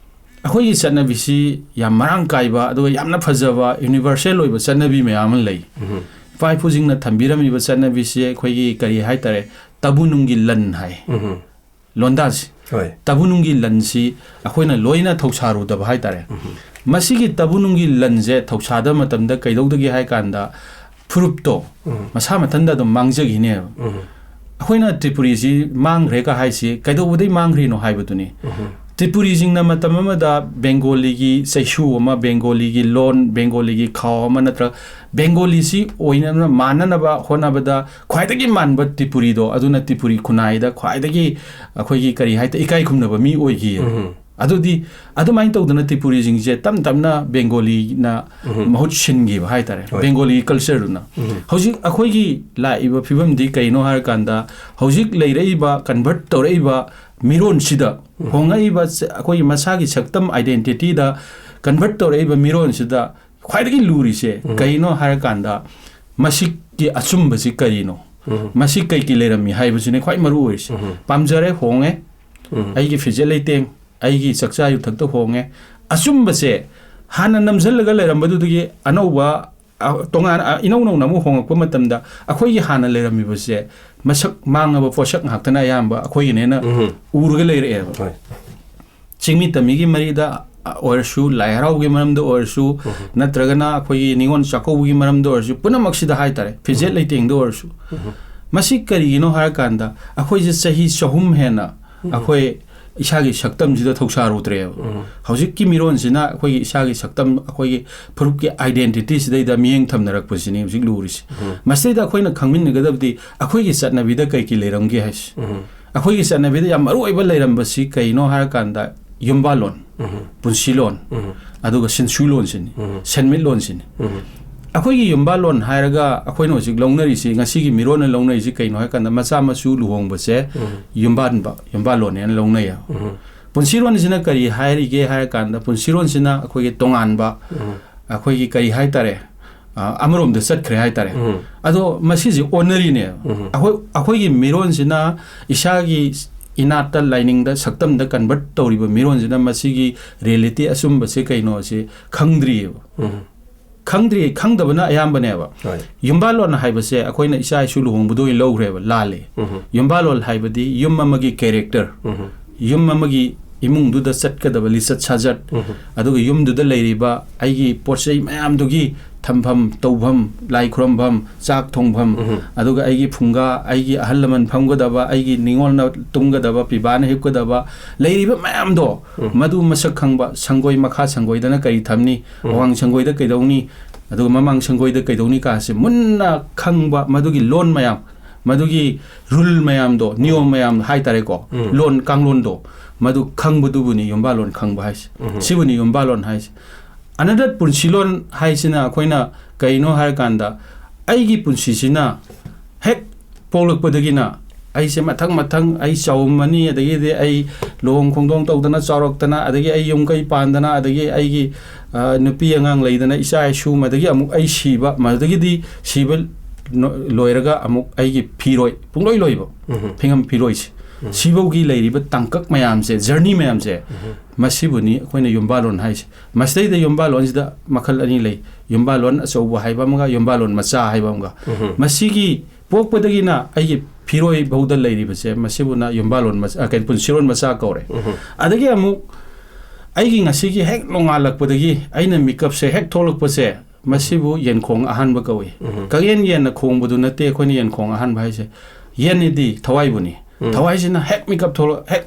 ꯑꯩꯈꯣꯏꯒꯤ ꯆꯠꯅꯕꯤꯁꯤ ꯌꯥꯝ ꯃꯔꯥꯡ ꯀꯥꯏꯕ, ꯑꯗꯨꯒ ꯌꯥꯝꯅ ꯐꯖꯕ, ꯌꯨꯅꯤꯚꯔꯁꯦꯜ ꯑꯣꯏꯕ ꯆꯠꯅꯕꯤ ꯃꯌꯥꯝ ꯑꯃ ꯂꯩ꯫ ꯎꯝ꯫ ꯏꯄꯥ ꯏꯄꯨꯁꯤꯡꯅ ꯊꯝꯕꯤꯔꯝꯃꯤꯕ ꯆꯠꯅꯕꯤꯁꯤ ꯑꯩꯈꯣꯏꯒꯤ ꯀꯔꯤ ꯍꯥꯏꯇꯥꯔꯦ, ꯇꯥꯕꯨ ꯅꯨꯡꯒꯤ ꯂꯟ ꯍꯥꯏ꯫ ꯎꯝ꯫ ꯂꯣꯟꯗꯥꯁꯤ꯫ ꯍꯣꯏ꯫ ꯇꯥꯕꯨ ꯅꯨꯡꯒꯤ ꯂꯟꯁꯤ ꯑꯩꯈꯣꯏꯅ ꯂꯣꯏꯅ ꯊꯧꯁꯥꯔꯨꯗꯕ ꯍꯥꯏꯇꯥꯔꯦ꯫ ꯎꯝ꯫ ꯃꯁꯤꯒꯤ ꯇꯥꯕꯨ ꯅꯨꯡꯒꯤ ꯂꯟꯁꯦ ꯊꯧꯁꯥꯗꯕ ꯃꯇꯝꯗ ꯀꯩꯗꯧꯗꯒꯦ ꯍꯥꯏ ꯀꯥꯟꯗ, ꯐꯨꯔꯨꯞꯇꯣ ꯎꯝ꯫ ꯃꯁꯥ ꯃꯊꯟꯇ ꯑꯗꯨꯝ ꯃꯥꯡꯖꯈꯤꯅꯦꯕ꯫ ꯎꯝ꯫ ꯑꯩꯈꯣꯏꯅ ꯇ꯭ꯔꯤꯄꯨꯔꯤꯁꯤ ꯃꯥꯡꯈ꯭ꯔꯦꯒ ꯍꯥꯏꯁꯤ ꯀꯩꯗꯧꯕꯗꯩ ꯃꯥꯡꯈ꯭ꯔꯤꯅꯣ ꯍꯥꯏꯕꯗꯨꯅꯤ꯫ ꯎꯝ꯫ ꯇ꯭ꯔꯤꯄꯨꯔꯤꯁꯤꯡꯅ ꯃꯇꯝ ꯑꯃꯗ ꯕꯦꯡꯒꯣꯂꯤꯒꯤ ꯆꯩꯁꯨ ꯑꯃ, ꯕꯦꯡꯒꯣꯂꯤꯒꯤ ꯂꯣꯟ, ꯕꯦꯡꯒꯣꯂꯤꯒꯤ ꯈꯥꯎ ꯑꯃ, ꯅꯠꯇ꯭ꯔꯒ ꯕꯦꯡꯒꯣꯂꯤꯁꯤ ꯑꯣꯏꯅꯅ ꯃꯥꯟꯅꯅꯕ ꯍꯣꯠꯅꯕꯗ ꯈ꯭ꯋꯥꯏꯗꯒꯤ ꯃꯥꯟꯕ ꯇ꯭ꯔꯤꯄꯨꯔꯤꯗꯣ, ꯑꯗꯨꯅ ꯇ꯭ꯔꯤꯄꯨꯔꯤ ꯈꯨꯟꯅꯥꯏꯗ ꯈ꯭ꯋꯥꯏꯗꯒꯤ ꯑꯩꯈꯣꯏꯒꯤ ꯀꯔꯤ ꯍꯥꯏꯇꯥꯔꯦ, ꯏꯀꯥꯏ ꯈꯨꯝꯅꯕ ꯃꯤ ꯑꯣꯏꯈꯤ꯫ ꯎꯝ꯫ ꯑꯗꯨꯗꯤ ꯑꯗꯨꯃꯥꯏꯅ ꯇꯧꯗꯅ ꯇ꯭ꯔꯤꯄꯨꯔꯤꯁꯤꯡꯁꯦ ꯇꯞ ꯇꯞꯅ ꯕꯦꯡꯒꯣꯂꯤꯅ ꯎꯝ꯫ ꯃꯍꯨꯠ ꯁꯤꯟꯈꯤꯕ ꯍꯥꯏꯇꯥꯔꯦ, ꯍꯣꯏ꯫ ꯕꯦꯡꯒꯣꯂꯤ ꯀꯜꯆꯔꯗꯨꯅ꯫ ꯎꯝ꯫ ꯍꯧꯖꯤꯛ ꯑꯩꯈꯣꯏꯒꯤ ꯂꯥꯛꯏꯕ ꯐꯤꯕꯝꯗꯤ ꯀꯩꯅꯣ ꯍꯥꯏꯔꯀꯥꯟꯗ, ꯍꯧꯖꯤꯛ ꯂꯩꯔꯛꯏꯕ, ꯀꯟꯚꯔꯠ ꯇꯧꯔꯛꯏꯕ ꯃꯤꯔꯣꯟꯁꯤꯗ, ꯎꯝ꯫ ꯍꯣꯡꯉꯛꯏꯕ ꯆ-, ꯑꯩꯈꯣꯏꯒꯤ ꯃꯁꯥꯒꯤ ꯁꯛꯇꯝ, ꯑꯥꯏꯗꯦꯟꯇꯤꯇꯤꯗ ꯀꯟꯚꯔꯠ ꯇꯧꯔꯛꯏꯕ ꯃꯤꯔꯣꯟꯁꯤꯗ ꯈ꯭ꯋꯥꯏꯗꯒꯤ ꯂꯨꯔꯤꯁꯦ ꯎꯝ꯫ ꯀꯩꯅꯣ ꯍꯥꯏꯔꯀꯥꯟꯗ, ꯃꯁꯤꯒꯤ ꯑꯆꯨꯝꯕꯁꯤ ꯀꯔꯤꯅꯣ? ꯎꯝ꯫ ꯃꯁꯤ ꯀꯩꯒꯤ ꯂꯩꯔꯝꯃꯤ ꯍꯥꯏꯕꯁꯤꯅꯦ ꯈ꯭ꯋꯥꯏ ꯃꯔꯨ ꯑꯣꯏꯔꯤꯁꯦ꯫ ꯎꯝ꯫ ꯄꯥꯝꯖꯔꯦ, ꯍꯣꯡꯉꯦ, ꯎꯝ꯫ ꯑꯩꯒꯤ ꯐꯤꯖꯦꯠ ꯂꯩꯇꯦꯡ, ꯑꯩꯒꯤ ꯆꯥꯛꯆꯥ ꯌꯨꯊꯛꯇ ꯍꯣꯡꯉꯦ꯫ ꯑꯆꯨꯝꯕꯁꯦ ꯍꯥꯟꯅ ꯅꯝꯁꯤꯜꯂꯒ ꯂꯩꯔꯝꯕꯗꯨꯗꯒꯤ ꯑꯅꯧꯕ, ꯑ, ꯇꯣꯉꯥꯟ, ꯑ, ꯏꯅꯧ ꯅꯧꯅ ꯑꯃꯨꯛ ꯍꯣꯡꯉꯛꯄ ꯃꯇꯝꯗ, ꯑꯩꯈꯣꯏꯒꯤ ꯍꯥꯟꯅ ꯂꯩꯔꯝꯃꯤꯕꯁꯦ ꯃꯁꯛ ꯃꯥꯡꯉꯕ ꯄꯣꯠꯁꯛ ꯉꯥꯛꯇꯅ ꯑꯌꯥꯝꯕ ꯑꯩꯈꯣꯏꯒꯤꯅꯦꯅ ꯎꯝ꯫ ꯎꯔꯒ ꯂꯩꯔꯛꯑꯦꯕ꯫ ꯍꯣꯏ꯫ ꯆꯤꯡꯃꯤ ꯇꯝꯃꯤꯒꯤ ꯃꯔꯤꯗ ꯑꯣꯏꯔꯁꯨ, ꯂꯥꯏ ꯍꯔꯥꯎꯕꯒꯤ ꯃꯔꯝꯗ ꯑꯣꯏꯔꯁꯨ, ꯎꯝ꯫ ꯅꯠꯇ꯭ꯔꯒꯅ ꯑꯩꯈꯣꯏꯒꯤ ꯅꯤꯉꯣꯜ ꯆꯥꯛꯀꯧꯕꯒꯤ ꯃꯔꯝꯗ ꯑꯣꯏꯔꯁꯨ, ꯄꯨꯝꯅꯃꯛꯁꯤꯗ ꯍꯥꯏꯇꯥꯔꯦ, ꯐꯤꯖꯦꯠ ꯂꯩꯇꯦꯡꯗ ꯑꯣꯏꯔꯁꯨ꯫ ꯎꯝ꯫ ꯃꯁꯤ ꯀꯔꯤꯒꯤꯅꯣ ꯍꯥꯏꯔꯀꯥꯟꯗ, ꯑꯩꯈꯣꯏꯁꯦ ꯆꯍꯤ ꯆꯍꯨꯝ ꯍꯦꯟꯅ ꯎꯝ꯫ ꯑꯩꯈꯣꯏ ꯏꯁꯥꯒꯤ ꯁꯛꯇꯝꯁꯤꯗ ꯊꯧꯁꯥꯔꯨꯗ꯭ꯔꯦꯕ꯫ ꯎꯝ꯫ ꯍꯧꯖꯤꯛꯀꯤ ꯃꯤꯔꯣꯟꯁꯤꯅ ꯑꯩꯈꯣꯏꯒꯤ ꯏꯁꯥꯒꯤ ꯁꯛꯇꯝ, ꯑꯩꯈꯣꯏꯒꯤ ꯐꯨꯔꯨꯞꯀꯤ ꯑꯥꯏꯗꯦꯟꯇꯤꯇꯤꯁꯤꯗꯩꯗ ꯃꯤꯠꯌꯦꯡ ꯊꯝꯅꯔꯛꯄꯁꯤꯅꯤ ꯍꯧꯖꯤꯛ ꯂꯨꯔꯤꯁꯦ꯫ ꯎꯝ꯫ ꯃꯁꯤꯗꯩꯗ ꯑꯩꯈꯣꯏꯅ ꯈꯪꯃꯤꯟꯅꯒꯗꯕꯗꯤ ꯑꯩꯈꯣꯏꯒꯤ ꯆꯠꯅꯕꯤꯗ ꯀꯩ ꯀꯩ ꯂꯩꯔꯝꯒꯦ ꯍꯥꯏꯁꯦ꯫ ꯎꯝ꯫ ꯑꯩꯈꯣꯏꯒꯤ ꯆꯠꯅꯕꯤꯗ ꯌꯥꯝ ꯃꯔꯨ ꯑꯣꯏꯕ ꯂꯩꯔꯝꯕꯁꯤ ꯀꯩꯅꯣ ꯍꯥꯏꯔꯀꯥꯟꯗ, ꯌꯨꯝꯕꯥꯜꯂꯣꯟ, ꯎꯝ꯫ ꯄꯨꯟꯁꯤꯂꯣꯟ, ꯎꯝ꯫ ꯑꯗꯨꯒ ꯁꯤꯟꯁꯨꯏꯂꯣꯟꯁꯤꯅꯤ, ꯎꯝ꯫ ꯁꯦꯟꯃꯤꯠꯂꯣꯟꯁꯤꯅꯤ꯫ ꯎꯝ꯫ ꯑꯩꯈꯣꯏꯒꯤ ꯌꯨꯝꯕꯥꯜꯂꯣꯟ ꯍꯥꯏꯔꯒ ꯑꯩꯈꯣꯏꯅ ꯍꯧꯖꯤꯛ ꯂꯧꯅꯔꯤꯁꯤ, ꯉꯁꯤꯒꯤ ꯃꯤꯔꯣꯟꯅ ꯂꯧꯅꯔꯤꯁꯤ ꯀꯩꯅꯣ ꯍꯥꯏꯔꯀꯥꯟꯗ, ꯃꯆꯥ ꯃꯁꯨ ꯂꯨꯍꯣꯡꯕꯁꯦ ꯎꯝ꯫ ꯌꯨꯝꯕꯥꯟꯕ, ꯌꯨꯝꯕꯥꯜꯂꯣꯟꯅꯦꯅ ꯂꯧꯅꯩꯌꯦꯕ꯫ ꯎꯝ꯫ ꯄꯨꯟꯁꯤꯔꯣꯟꯁꯤꯅ ꯀꯔꯤ ꯍꯥꯏꯔꯤꯒꯦ ꯍꯥꯏꯔꯀꯥꯟꯗ, ꯄꯨꯟꯁꯤꯔꯣꯟꯁꯤꯅ ꯑꯩꯈꯣꯏꯒꯤ ꯇꯣꯉꯥꯟꯕ, ꯎꯝ꯫ ꯑꯩꯈꯣꯏꯒꯤ ꯀꯔꯤ ꯍꯥꯏꯇꯥꯔꯦ, ꯑ, ꯑꯃꯔꯣꯝꯗ ꯆꯠꯈ꯭ꯔꯦ ꯍꯥꯏꯇꯥꯔꯦ꯫ ꯎꯝ꯫ ꯑꯗꯣ ꯃꯁꯤꯁꯦ ꯑꯣꯟꯅꯔꯤꯅꯦꯕ꯫ ꯎꯝ꯫ ꯑꯩꯈꯣꯏ, ꯑꯩꯈꯣꯏꯒꯤ ꯃꯤꯔꯣꯟꯁꯤꯅ ꯏꯁꯥꯒꯤ ꯏꯅꯥꯠꯇ, ꯂꯥꯏꯅꯤꯡꯗ, ꯁꯛꯇꯝꯗ convert ꯇꯧꯔꯤꯕ ꯃꯤꯔꯣꯟꯁꯤꯅ ꯃꯁꯤꯒꯤ reality ꯑꯆꯨꯝꯕꯁꯦ ꯀꯩꯅꯣꯁꯦ ꯈꯪꯗ꯭ꯔꯤꯑꯕ꯫ ꯎꯝ꯫ ꯈꯪꯗ꯭ꯔꯤ, ꯈꯪꯗꯕꯅ ꯑꯌꯥꯝꯕꯅꯦꯕ꯫ ꯍꯣꯏ꯫ ꯌꯨꯝꯕꯥꯜꯂꯣꯟ ꯍꯥꯏꯕꯁꯦ ꯑꯩꯈꯣꯏꯅ ꯏꯆꯥ ꯏꯁꯨ ꯂꯨꯍꯣꯡꯕꯗ ꯑꯣꯏꯅ ꯂꯧꯈ꯭ꯔꯦꯕ, ꯂꯥꯜꯂꯦ꯫ ꯎꯝ꯫ ꯌꯨꯝꯕꯥꯜꯂꯣꯟ ꯍꯥꯏꯕꯗꯤ ꯌꯨꯝ ꯑꯃꯒꯤ character, ꯎꯝ꯫ ꯌꯨꯝ ꯑꯃꯒꯤ ꯏꯃꯨꯡꯗꯨꯗ ꯆꯠꯀꯗꯕ ꯂꯤꯆꯠ ꯁꯥꯖꯠ, ꯎꯝ꯫ ꯑꯗꯨꯒ ꯌꯨꯝꯗꯨꯗ ꯂꯩꯔꯤꯕ ꯑꯩꯒꯤ ꯄꯣꯠ ꯆꯩ ꯃꯌꯥꯝꯗꯨꯒꯤ ꯊꯝꯐꯝ, ꯇꯧꯐꯝ, ꯂꯥꯏ ꯈꯨꯔꯝꯐꯝ, ꯆꯥꯛ ꯊꯣꯡꯐꯝ, ꯎꯝ꯫ ꯑꯗꯨꯒ ꯑꯩꯒꯤ ꯐꯨꯡꯒꯥ, ꯑꯩꯒꯤ ꯑꯍꯜ ꯂꯃꯟ ꯐꯝꯒꯗꯕ, ꯑꯩꯒꯤ ꯅꯤꯉꯣꯜꯅ ꯇꯨꯝꯒꯗꯕ, ꯄꯤꯕꯥꯅ ꯍꯤꯞꯀꯗꯕ, ꯂꯩꯔꯤꯕ ꯃꯌꯥꯝꯗꯣ, ꯎꯝ꯫ ꯃꯗꯨ ꯃꯁꯛ ꯈꯪꯕ, ꯁꯪꯒꯣꯏ ꯃꯈꯥ ꯁꯪꯒꯣꯏꯗꯅ ꯀꯔꯤ ꯊꯝꯅꯤ, ꯎꯝ꯫ ꯑꯋꯥꯡ ꯁꯪꯒꯣꯏꯗ ꯀꯩꯗꯧꯅꯤ, ꯑꯗꯨꯒ ꯃꯃꯥꯡ ꯁꯪꯒꯣꯏꯗ ꯀꯩꯗꯧꯅꯤ ꯀꯥꯁꯦ ꯃꯨꯟꯅ ꯈꯪꯕ, ꯃꯗꯨꯒꯤ ꯂꯣꯟ ꯃꯌꯥꯝ, ꯃꯗꯨꯒꯤ rule ꯃꯌꯥꯝꯗꯣ, ꯅꯤꯌꯣꯝ ꯃꯌꯥꯝ ꯍꯥꯏꯇꯥꯔꯦꯀꯣ, ꯎꯝ꯫ ꯂꯣꯟ ꯀꯥꯡꯂꯣꯟꯗꯣ, ꯃꯗꯨ ꯈꯪꯕꯗꯨꯕꯨꯅꯤ ꯌꯨꯝꯕꯥꯜꯂꯣꯟ ꯈꯪꯕ ꯍꯥꯏꯁꯦ꯫ ꯎꯝ꯫ ꯁꯤꯕꯨꯅꯤ ꯌꯨꯝꯕꯥꯜꯂꯣꯟ ꯍꯥꯏꯁꯦ꯫ Another ꯄꯨꯟꯁꯤꯂꯣꯟ ꯍꯥꯏꯁꯤꯅ ꯑꯩꯈꯣꯏꯅ ꯀꯩꯅꯣ ꯍꯥꯏꯔꯀꯥꯟꯗ, ꯑꯩꯒꯤ ꯄꯨꯟꯁꯤꯁꯤꯅ ꯍꯦꯛ ꯄꯣꯛꯂꯛꯄꯗꯒꯤꯅ ꯑꯩꯁꯦ ꯃꯊꯪ ꯃꯊꯪ ꯑꯩ ꯆꯥꯎꯔꯝꯃꯅꯤ, ꯑꯗꯒꯤꯗꯤ ꯑꯩ ꯂꯨꯍꯣꯡ ꯈꯣꯡꯗꯣꯡ ꯇꯧꯗꯅ ꯆꯥꯎꯔꯛꯇꯅ, ꯑꯗꯒꯤ ꯑꯩ ꯌꯨꯝ ꯀꯩ ꯄꯥꯟꯗꯅ, ꯑꯗꯒꯤ ꯑꯩꯒꯤ, ꯑ, ꯅꯨꯄꯤ ꯑꯉꯥꯡ ꯂꯩꯗꯅ, ꯏꯆꯥ ꯏꯁꯨ, ꯃꯗꯒꯤ ꯑꯃꯨꯛ ꯑꯩ ꯁꯤꯕ, ꯃꯗꯒꯤꯗꯤ ꯁꯤꯕ ꯅꯣ-, ꯂꯣꯏꯔꯒ ꯑꯃꯨꯛ ꯑꯩꯒꯤ ꯐꯤꯔꯣꯏ, ꯄꯨꯡꯂꯣꯏ ꯂꯣꯏꯕ, ꯎꯝ꯫ ꯐꯤꯉꯝ ꯐꯤꯔꯣꯏꯁꯦ, ꯎꯝ꯫ ꯁꯤꯐꯧꯒꯤ ꯂꯩꯔꯤꯕ ꯇꯥꯡꯀꯛ ꯃꯌꯥꯝꯁꯦ, journey ꯃꯌꯥꯝꯁꯦ, ꯎꯝ꯫ ꯃꯁꯤꯕꯨꯅꯤ ꯑꯩꯈꯣꯏꯅ ꯌꯨꯝꯕꯥꯜꯂꯣꯟ ꯍꯥꯏꯁꯦ꯫ ꯃꯁꯤꯗꯩꯗ ꯌꯨꯝꯕꯥꯜꯂꯣꯟꯁꯤꯗ ꯃꯈꯜ ꯑꯅꯤ ꯂꯩ, ꯌꯨꯝꯕꯥꯜꯂꯣꯟ ꯑꯆꯧꯕ ꯍꯥꯏꯕ ꯑꯃꯒ ꯌꯨꯝꯕꯥꯜꯂꯣꯟ ꯃꯆꯥ ꯍꯥꯏꯕ ꯑꯃꯒ꯫ ꯎꯝ꯫ ꯃꯁꯤꯒꯤ ꯄꯣꯛꯄꯗꯒꯤꯅ ꯑꯩꯒꯤ ꯐꯤꯔꯣꯏ ꯐꯥꯎꯗ ꯂꯩꯔꯤꯕꯁꯦ, ꯃꯁꯤꯕꯨꯅ ꯌꯨꯝꯕꯥꯜꯂꯣꯟ ꯃꯆꯥ, ꯑ, ꯀꯩꯅꯣ, ꯄꯨꯟꯁꯤꯔꯣꯟ ꯃꯆꯥ ꯀꯧꯔꯦ꯫ ꯎꯝ꯫ ꯑꯗꯒꯤ ꯑꯃꯨꯛ ꯑꯩꯒꯤ ꯉꯁꯤꯒꯤ ꯍꯦꯛ ꯅꯣꯡꯉꯥꯜꯂꯛꯄꯗꯒꯤ ꯑꯩꯅ ꯃꯤꯀꯞꯁꯦ ꯍꯦꯛ ꯊꯣꯛꯂꯛꯄꯁꯦ, ꯃꯁꯤꯕꯨ ꯌꯦꯟꯈꯣꯡ ꯑꯍꯥꯟꯕ ꯀꯧꯏ꯫ ꯎꯝ꯫ ꯀꯛꯌꯦꯟ ꯌꯦꯟꯅ ꯈꯣꯡꯕꯗꯨ ꯅꯠꯇꯦ ꯑꯩꯈꯣꯏꯅ ꯌꯦꯟꯈꯣꯡ ꯑꯍꯥꯟꯕ ꯍꯥꯏꯁꯦ꯫ ꯌꯦꯟꯅꯤꯗꯤ ꯊꯋꯥꯏꯕꯨꯅꯤ꯫ ꯎꯝ꯫ ꯊꯋꯥꯏꯁꯤꯅ ꯍꯦꯛ ꯃꯤꯀꯞ ꯊꯣꯛꯂꯛ-, ꯍꯦꯛ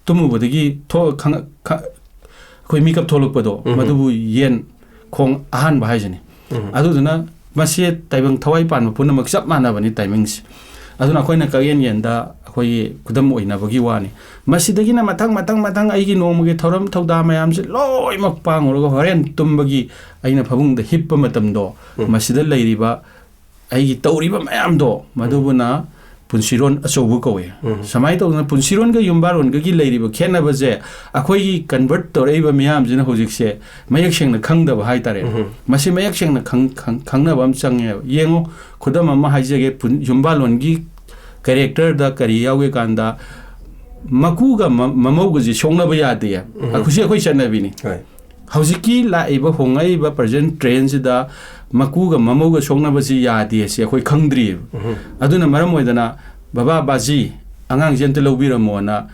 ꯇꯨꯝꯃꯨꯕꯗꯒꯤ ꯊꯣꯛ-, ꯈꯪ-, ꯈ-, ꯑꯩꯈꯣꯏ ꯃꯤꯀꯞ ꯊꯣꯛꯂꯛꯄꯗꯣ, ꯎꯝ꯫ ꯃꯗꯨꯕꯨ ꯌꯦꯟ ꯈꯣꯡ ꯑꯍꯥꯟꯕ ꯍꯥꯏꯁꯤꯅꯤ꯫ ꯎꯝ꯫ ꯑꯗꯨꯗꯨꯅ ꯃꯁꯤ ꯇꯥꯏꯕꯪ ꯊꯋꯥꯏ ꯄꯥꯟꯕ ꯄꯨꯝꯅꯃꯛ ꯆꯞ ꯃꯥꯟꯅꯕꯅꯤ timingꯁꯦ꯫ ꯑꯗꯨꯅ ꯑꯩꯈꯣꯏꯅ ꯀꯛꯌꯦꯟ ꯌꯦꯟꯗ ꯑꯩꯈꯣꯏꯒꯤ ꯈꯨꯗꯝ ꯑꯣꯏꯅꯕꯒꯤ ꯋꯥꯅꯤ꯫ ꯃꯁꯤꯗꯒꯤꯅ ꯃꯊꯪ, ꯃꯊꯪ, ꯃꯊꯪ ꯑꯩꯒꯤ ꯅꯣꯡꯃꯒꯤ ꯊꯧꯔꯝ ꯊꯧꯗꯥ ꯃꯌꯥꯝꯁꯦ ꯂꯣꯏꯅꯃꯛ ꯄꯥꯡꯉꯨꯔꯒ ꯍꯣꯔꯦꯟ ꯇꯨꯝꯕꯒꯤ ꯑꯩꯅ ꯐꯃꯨꯡꯗ ꯍꯤꯞꯄ ꯃꯇꯝꯗꯣ, ꯎꯝ꯫ ꯃꯁꯤꯗ ꯂꯩꯔꯤꯕ ꯑꯩꯒꯤ ꯇꯧꯔꯤꯕ ꯃꯌꯥꯝꯗꯣ, ꯃꯗꯨꯕꯨꯅ ꯄꯨꯟꯁꯤꯔꯣꯟ ꯑꯆꯧꯕ ꯀꯧꯏ꯫ ꯎꯝ꯫ ꯁꯨꯃꯥꯏꯅ ꯇꯧꯗꯅ ꯄꯨꯟꯁꯤꯔꯣꯟꯒ ꯌꯨꯝꯕꯥꯔꯣꯟꯒꯒꯤ ꯂꯩꯔꯤꯕ ꯈꯦꯠꯅꯕꯁꯦ ꯑꯩꯈꯣꯏꯒꯤ convert ꯇꯧꯔꯛꯏꯕ ꯃꯤꯌꯥꯝꯁꯤꯅ ꯍꯧꯖꯤꯛꯁꯦ ꯃꯌꯦꯛ ꯁꯦꯡꯅ ꯈꯪꯗꯕ ꯍꯥꯏꯇꯥꯔꯦ꯫ ꯎꯝ꯫ ꯃꯁꯤ ꯃꯌꯦꯛ ꯁꯦꯡꯅ ꯈꯪ-, ꯈꯪ-, ꯈꯪꯅꯕ ꯑꯃ ꯆꯪꯉꯦꯕ꯫ ꯌꯦꯡꯉꯣ, ꯈꯨꯗꯝ ꯑꯃ ꯍꯥꯏꯖꯒꯦ, ꯄꯨꯟ-, ꯌꯨꯝꯕꯥꯂꯣꯟꯒꯤ character ꯗ ꯀꯔꯤ ꯌꯥꯎꯒꯦ ꯀꯥꯟꯗ ꯃꯀꯨꯒ ꯃ-, ꯃꯃꯧꯒꯁꯤ ꯁꯣꯛꯅꯕ ꯌꯥꯗꯦ꯫ ꯎꯝ꯫ ꯑꯩꯈꯣꯏꯁꯤ ꯑꯩꯈꯣꯏ ꯆꯠꯅꯕꯤꯅꯤ꯫ ꯍꯣꯏ꯫ ꯍꯧꯖꯤꯛꯀꯤ ꯂꯥꯛꯏꯕ ꯍꯣꯡꯉꯛꯏꯕ present trend ꯁꯤꯗ ꯃꯀꯨꯒ ꯃꯃꯧꯒ ꯁꯣꯛꯅꯕꯁꯤ ꯌꯥꯗꯦ, ꯑꯁꯤ ꯑꯩꯈꯣꯏ ꯈꯪꯗ꯭ꯔꯤꯑꯕ꯫ ꯎꯝ꯫ ꯑꯗꯨꯅ ꯃꯔꯝ ꯑꯣꯏꯗꯅ, "ꯕꯕꯥ, ꯕꯥꯖꯤ, ꯑꯉꯥꯡꯁꯦ ꯑꯝꯇ ꯂꯧꯕꯤꯔꯝꯃꯣꯅ"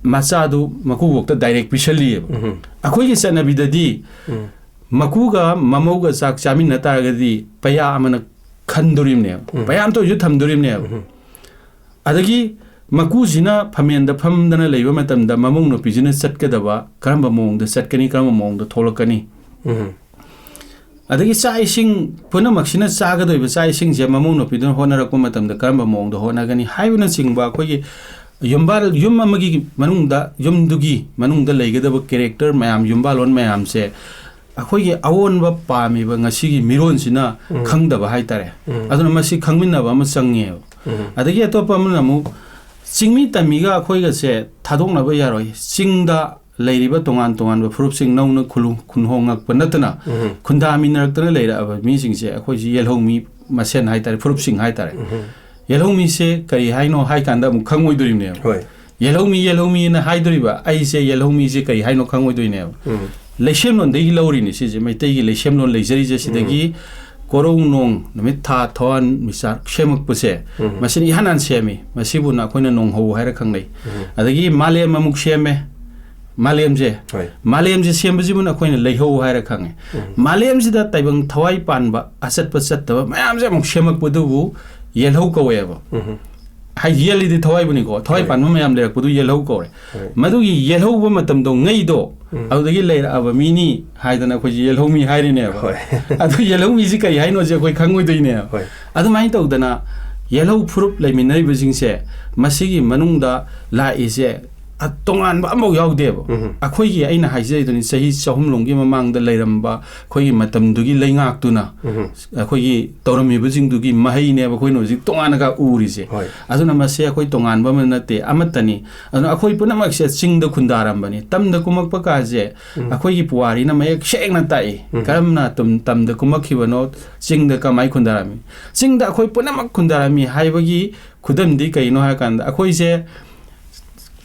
ꯃꯆꯥꯗꯨ ꯃꯀꯨꯕꯣꯛꯇ direct ꯄꯤꯁꯜꯂꯤꯑꯕ꯫ ꯎꯝ꯫ ꯑꯩꯈꯣꯏꯒꯤ ꯆꯠꯅꯕꯤꯗꯗꯤ ꯎꯝ꯫ ꯃꯀꯨꯒ ꯃꯃꯧꯒ ꯆꯥꯛ ꯆꯥꯃꯤꯟꯅ ꯇꯥꯔꯒꯗꯤ ꯄꯩꯌꯥ ꯑꯃꯅ ꯈꯟꯗꯣꯔꯤꯕꯅꯦꯕ꯫ ꯎꯝ꯫ ꯄꯩꯌꯥ ꯑꯝꯇ ꯑꯣꯏꯁꯨ ꯊꯝꯗꯣꯔꯤꯕꯅꯦꯕ꯫ ꯎꯝ꯫ ꯑꯗꯒꯤ ꯃꯀꯨꯁꯤꯅ ꯐꯝꯃꯦꯟꯗ ꯐꯝꯗꯅ ꯂꯩꯕ ꯃꯇꯝꯗ ꯃꯃꯧ ꯅꯨꯄꯤꯁꯤꯅ ꯆꯠꯀꯗꯕ ꯀꯔꯝꯕ ꯃꯑꯣꯡꯗ ꯆꯠꯀꯅꯤ, ꯀꯔꯝꯕ ꯃꯑꯣꯡꯗ ꯊꯣꯛꯂꯛꯀꯅꯤ? ꯎꯝ꯫ ꯑꯗꯒꯤ ꯆꯥꯛ ꯏꯁꯤꯡ ꯄꯨꯝꯅꯃꯛꯁꯤꯅ ꯆꯥꯒꯗꯣꯏꯕ ꯆꯥꯛ ꯏꯁꯤꯡꯁꯦ ꯃꯃꯧ ꯅꯨꯄꯤꯗꯨꯅ ꯍꯣꯠꯅꯔꯛꯄ ꯃꯇꯝꯗ ꯀꯔꯝꯕ ꯃꯑꯣꯡꯗ ꯍꯣꯠꯅꯒꯅꯤ ꯍꯥꯏꯕꯅꯆꯤꯡꯕ ꯑꯩꯈꯣꯏꯒꯤ ꯌꯨꯝꯕꯥꯜ-, ꯌꯨꯝ ꯑꯃꯒꯤ ꯃꯅꯨꯡꯗ, ꯌꯨꯝꯗꯨꯒꯤ ꯃꯅꯨꯡꯗ ꯂꯩꯒꯗꯕ character ꯃꯌꯥꯝ, ꯌꯨꯝꯕꯥꯂꯣꯟ ꯃꯌꯥꯝꯁꯦ ꯑꯩꯈꯣꯏꯒꯤ ꯑꯑꯣꯟꯕ ꯄꯥꯝꯃꯤꯕ ꯉꯁꯤꯒꯤ ꯃꯤꯔꯣꯟꯁꯤꯅ ꯎꯝ꯫ ꯈꯪꯗꯕ ꯍꯥꯏꯇꯥꯔꯦ꯫ ꯎꯝ꯫ ꯑꯗꯨꯅ ꯃꯁꯤ ꯈꯪꯃꯤꯟꯅꯕ ꯑꯃ ꯆꯪꯉꯦꯕ꯫ ꯎꯝ꯫ ꯑꯗꯒꯤ ꯑꯇꯣꯞꯄ ꯑꯃꯅ ꯑꯃꯨꯛ ꯆꯤꯡꯃꯤ ꯇꯝꯃꯤꯒ ꯑꯩꯈꯣꯏꯒꯁꯦ ꯊꯥꯗꯣꯛꯅꯕ ꯌꯥꯔꯣꯏ꯫ ꯆꯤꯡꯗ ꯂꯩꯔꯤꯕ ꯇꯣꯉꯥꯟ ꯇꯣꯉꯥꯟꯕ ꯐꯨꯔꯨꯞꯁꯤꯡ ꯅꯧꯅ ꯈꯨꯂꯨ-, ꯈꯨꯟꯍꯣꯡꯉꯛꯄ ꯅꯠꯇꯅ ꯎꯝ꯫ ꯈꯨꯟꯗꯥꯃꯤꯟꯅꯔꯛꯇꯅ ꯂꯩꯔꯛꯑꯕ ꯃꯤꯁꯤꯡꯁꯦ ꯑꯩꯈꯣꯏꯁꯤ ꯌꯦꯜꯍꯧꯃꯤ ꯃꯁꯦꯟ ꯍꯥꯏꯇꯥꯔꯦ, ꯐꯨꯔꯨꯞꯁꯤꯡ ꯍꯥꯏꯇꯥꯔꯦ꯫ ꯎꯝ꯫ ꯌꯦꯜꯍꯧꯃꯤꯁꯦ ꯀꯔꯤ ꯍꯥꯏꯅꯣ ꯍꯥꯏ ꯀꯥꯟꯗ ꯑꯃꯨꯛ ꯈꯪꯉꯣꯏꯗꯣꯔꯤꯕꯅꯦꯕ꯫ ꯍꯣꯏ꯫ ꯌꯦꯜꯍꯧꯃꯤ, ꯌꯦꯜꯍꯧꯃꯤꯅ ꯍꯥꯏꯗꯣꯔꯤꯕ ꯑꯩꯁꯦ ꯌꯦꯜꯍꯧꯃꯤꯁꯦ ꯀꯔꯤ ꯍꯥꯏꯅꯣ ꯈꯪꯉꯣꯏꯗꯣꯏꯅꯦꯕ꯫ ꯎꯝ꯫ ꯂꯩꯁꯦꯝꯂꯣꯟꯗꯒꯤ ꯂꯧꯔꯤꯅꯤ ꯁꯤꯁꯦ, ꯃꯩꯇꯩꯒꯤ ꯂꯩꯁꯦꯝꯂꯣꯟ ꯂꯩꯖꯔꯤꯁꯦ ꯁꯤꯗꯒꯤ ꯎꯝ꯫ ꯀꯣꯔꯧ ꯅꯣꯡ, ꯅꯨꯃꯤꯠ, ꯊꯥ, ꯊꯋꯥꯟ, ꯃꯤꯆꯥꯛ ꯁꯦꯝꯃꯛꯄꯁꯦ, ꯎꯝ꯫ ꯃꯁꯤꯅ ꯏꯍꯥꯟ ꯍꯥꯟꯅ ꯁꯦꯝꯃꯤ꯫ ꯃꯁꯤꯕꯨꯅ ꯑꯩꯈꯣꯏꯅ ꯅꯣꯡꯍꯧ ꯍꯥꯏꯔ ꯈꯪꯅꯩ꯫ ꯎꯝ꯫ ꯑꯗꯒꯤ ꯃꯥꯂꯦꯝ ꯑꯃꯨꯛ ꯁꯦꯝꯃꯦ꯫ ꯃꯥꯂꯦꯝꯁꯦ, ꯍꯣꯏ꯫ ꯃꯥꯂꯦꯝꯁꯦ ꯁꯦꯝꯕꯁꯤꯕꯨꯅ ꯑꯩꯈꯣꯏꯅ ꯂꯩꯍꯧ ꯍꯥꯏꯔ ꯈꯪꯉꯦ꯫ ꯎꯝ꯫ ꯃꯥꯂꯦꯝꯁꯤꯗ ꯇꯥꯏꯕꯪ ꯊꯋꯥꯏ ꯄꯥꯟꯕ, ꯑꯆꯠꯄ ꯆꯠꯇꯕ ꯃꯌꯥꯝꯁꯦ ꯑꯃꯨꯛ ꯁꯦꯝꯃꯛꯄꯗꯨꯕꯨ ꯌꯦꯜꯍꯧ ꯀꯧꯋꯦꯕ꯫ ꯎꯝ꯫ ꯍꯥꯏ, ꯌꯦꯜꯂꯤꯗꯤ ꯊꯋꯥꯏꯕꯨꯅꯤꯀꯣ, ꯊꯋꯥꯏ ꯍꯣꯏ꯫ ꯄꯥꯟꯕ ꯃꯌꯥꯝ ꯂꯩꯔꯛꯄꯗꯨ ꯌꯦꯜꯍꯧ ꯀꯧꯔꯦ꯫ ꯍꯣꯏ꯫ ꯃꯗꯨꯒꯤ ꯌꯦꯜꯍꯧꯕ ꯃꯇꯝꯗꯣ ꯉꯩꯗꯣ, ꯎꯝ꯫ ꯑꯗꯨꯗꯒꯤ ꯂꯩꯔꯛꯑꯕ ꯃꯤꯅꯤ ꯍꯥꯏꯗꯅ ꯑꯩꯈꯣꯏꯁꯦ ꯌꯦꯜꯍꯧꯃꯤ ꯍꯥꯏꯔꯤꯅꯦꯕ꯫ ꯍꯣꯏ꯫ ꯑꯗꯨ ꯌꯦꯜꯍꯧꯃꯤꯁꯤ ꯀꯔꯤ ꯍꯥꯏꯅꯣꯁꯦ ꯑꯩꯈꯣꯏ ꯈꯪꯉꯣꯏꯗꯣꯏꯅꯦꯕ꯫ ꯍꯣꯏ꯫ ꯑꯗꯨꯃꯥꯏꯅ ꯇꯧꯗꯅ ꯌꯦꯜꯍꯧ ꯐꯨꯔꯨꯞ ꯂꯩꯃꯤꯟꯅꯔꯤꯕꯁꯤꯡꯁꯦ ꯃꯁꯤꯒꯤ ꯃꯅꯨꯡꯗ ꯂꯥꯛꯏꯁꯦ ꯑ, ꯇꯣꯉꯥꯟꯕ ꯑꯃꯐꯥꯎ ꯌꯥꯎꯗꯦꯕ꯫ ꯎꯝ꯫ ꯑꯩꯈꯣꯏꯒꯤ, ꯑꯩꯅ ꯍꯥꯏꯖꯔꯤꯗꯨꯅꯤ, ꯆꯍꯤ ꯆꯍꯨꯝ ꯂꯣꯝꯒꯤ ꯃꯃꯥꯡꯗ ꯂꯩꯔꯝꯕ ꯑꯩꯈꯣꯏꯒꯤ ꯃꯇꯝꯗꯨꯒꯤ ꯂꯩꯉꯥꯛꯇꯨꯅ ꯎꯝ꯫ ꯑꯩꯈꯣꯏꯒꯤ ꯇꯧꯔꯝꯃꯤꯕꯁꯤꯡꯗꯨꯒꯤ ꯃꯍꯩꯅꯦꯕ ꯑꯩꯈꯣꯏꯅ ꯍꯧꯖꯤꯛ ꯇꯣꯉꯥꯟꯅꯒ ꯎꯔꯤꯁꯦ꯫ ꯍꯣꯏ꯫ ꯑꯗꯨꯅ ꯃꯁꯤ ꯑꯩꯈꯣꯏ ꯇꯣꯉꯥꯟꯕ ꯑꯃ ꯅꯠꯇꯦ, ꯑꯃꯠꯇꯅꯤ꯫ ꯑꯗꯨꯅ ꯑꯩꯈꯣꯏ ꯄꯨꯝꯅꯃꯛꯁꯦ ꯆꯤꯡꯗ ꯈꯨꯟꯗꯥꯔꯝꯕꯅꯤ꯫ ꯇꯝꯗ ꯀꯨꯝꯃꯛꯄ ꯀꯥꯁꯦ ꯎꯝ꯫ ꯑꯩꯈꯣꯏꯒꯤ ꯄꯨꯋꯥꯔꯤꯅ ꯃꯌꯦꯛ ꯁꯦꯡꯅ ꯇꯥꯛꯏ꯫ ꯎꯝ꯫ ꯀꯔꯝꯅ ꯇꯝ-, ꯇꯝꯗ ꯀꯨꯝꯃꯛꯈꯤꯕꯅꯣ, ꯆꯤꯡꯗ ꯀꯃꯥꯏꯅ ꯈꯨꯟꯗꯥꯔꯝꯃꯤ? ꯆꯤꯡꯗ ꯑꯩꯈꯣꯏ ꯄꯨꯝꯅꯃꯛ ꯈꯨꯟꯗꯥꯔꯝꯃꯤ ꯍꯥꯏꯕꯒꯤ ꯈꯨꯗꯝꯗꯤ ꯀꯩꯅꯣ ꯍꯥꯏꯔꯀꯥꯟꯗ, ꯑꯩꯈꯣꯏꯁꯦ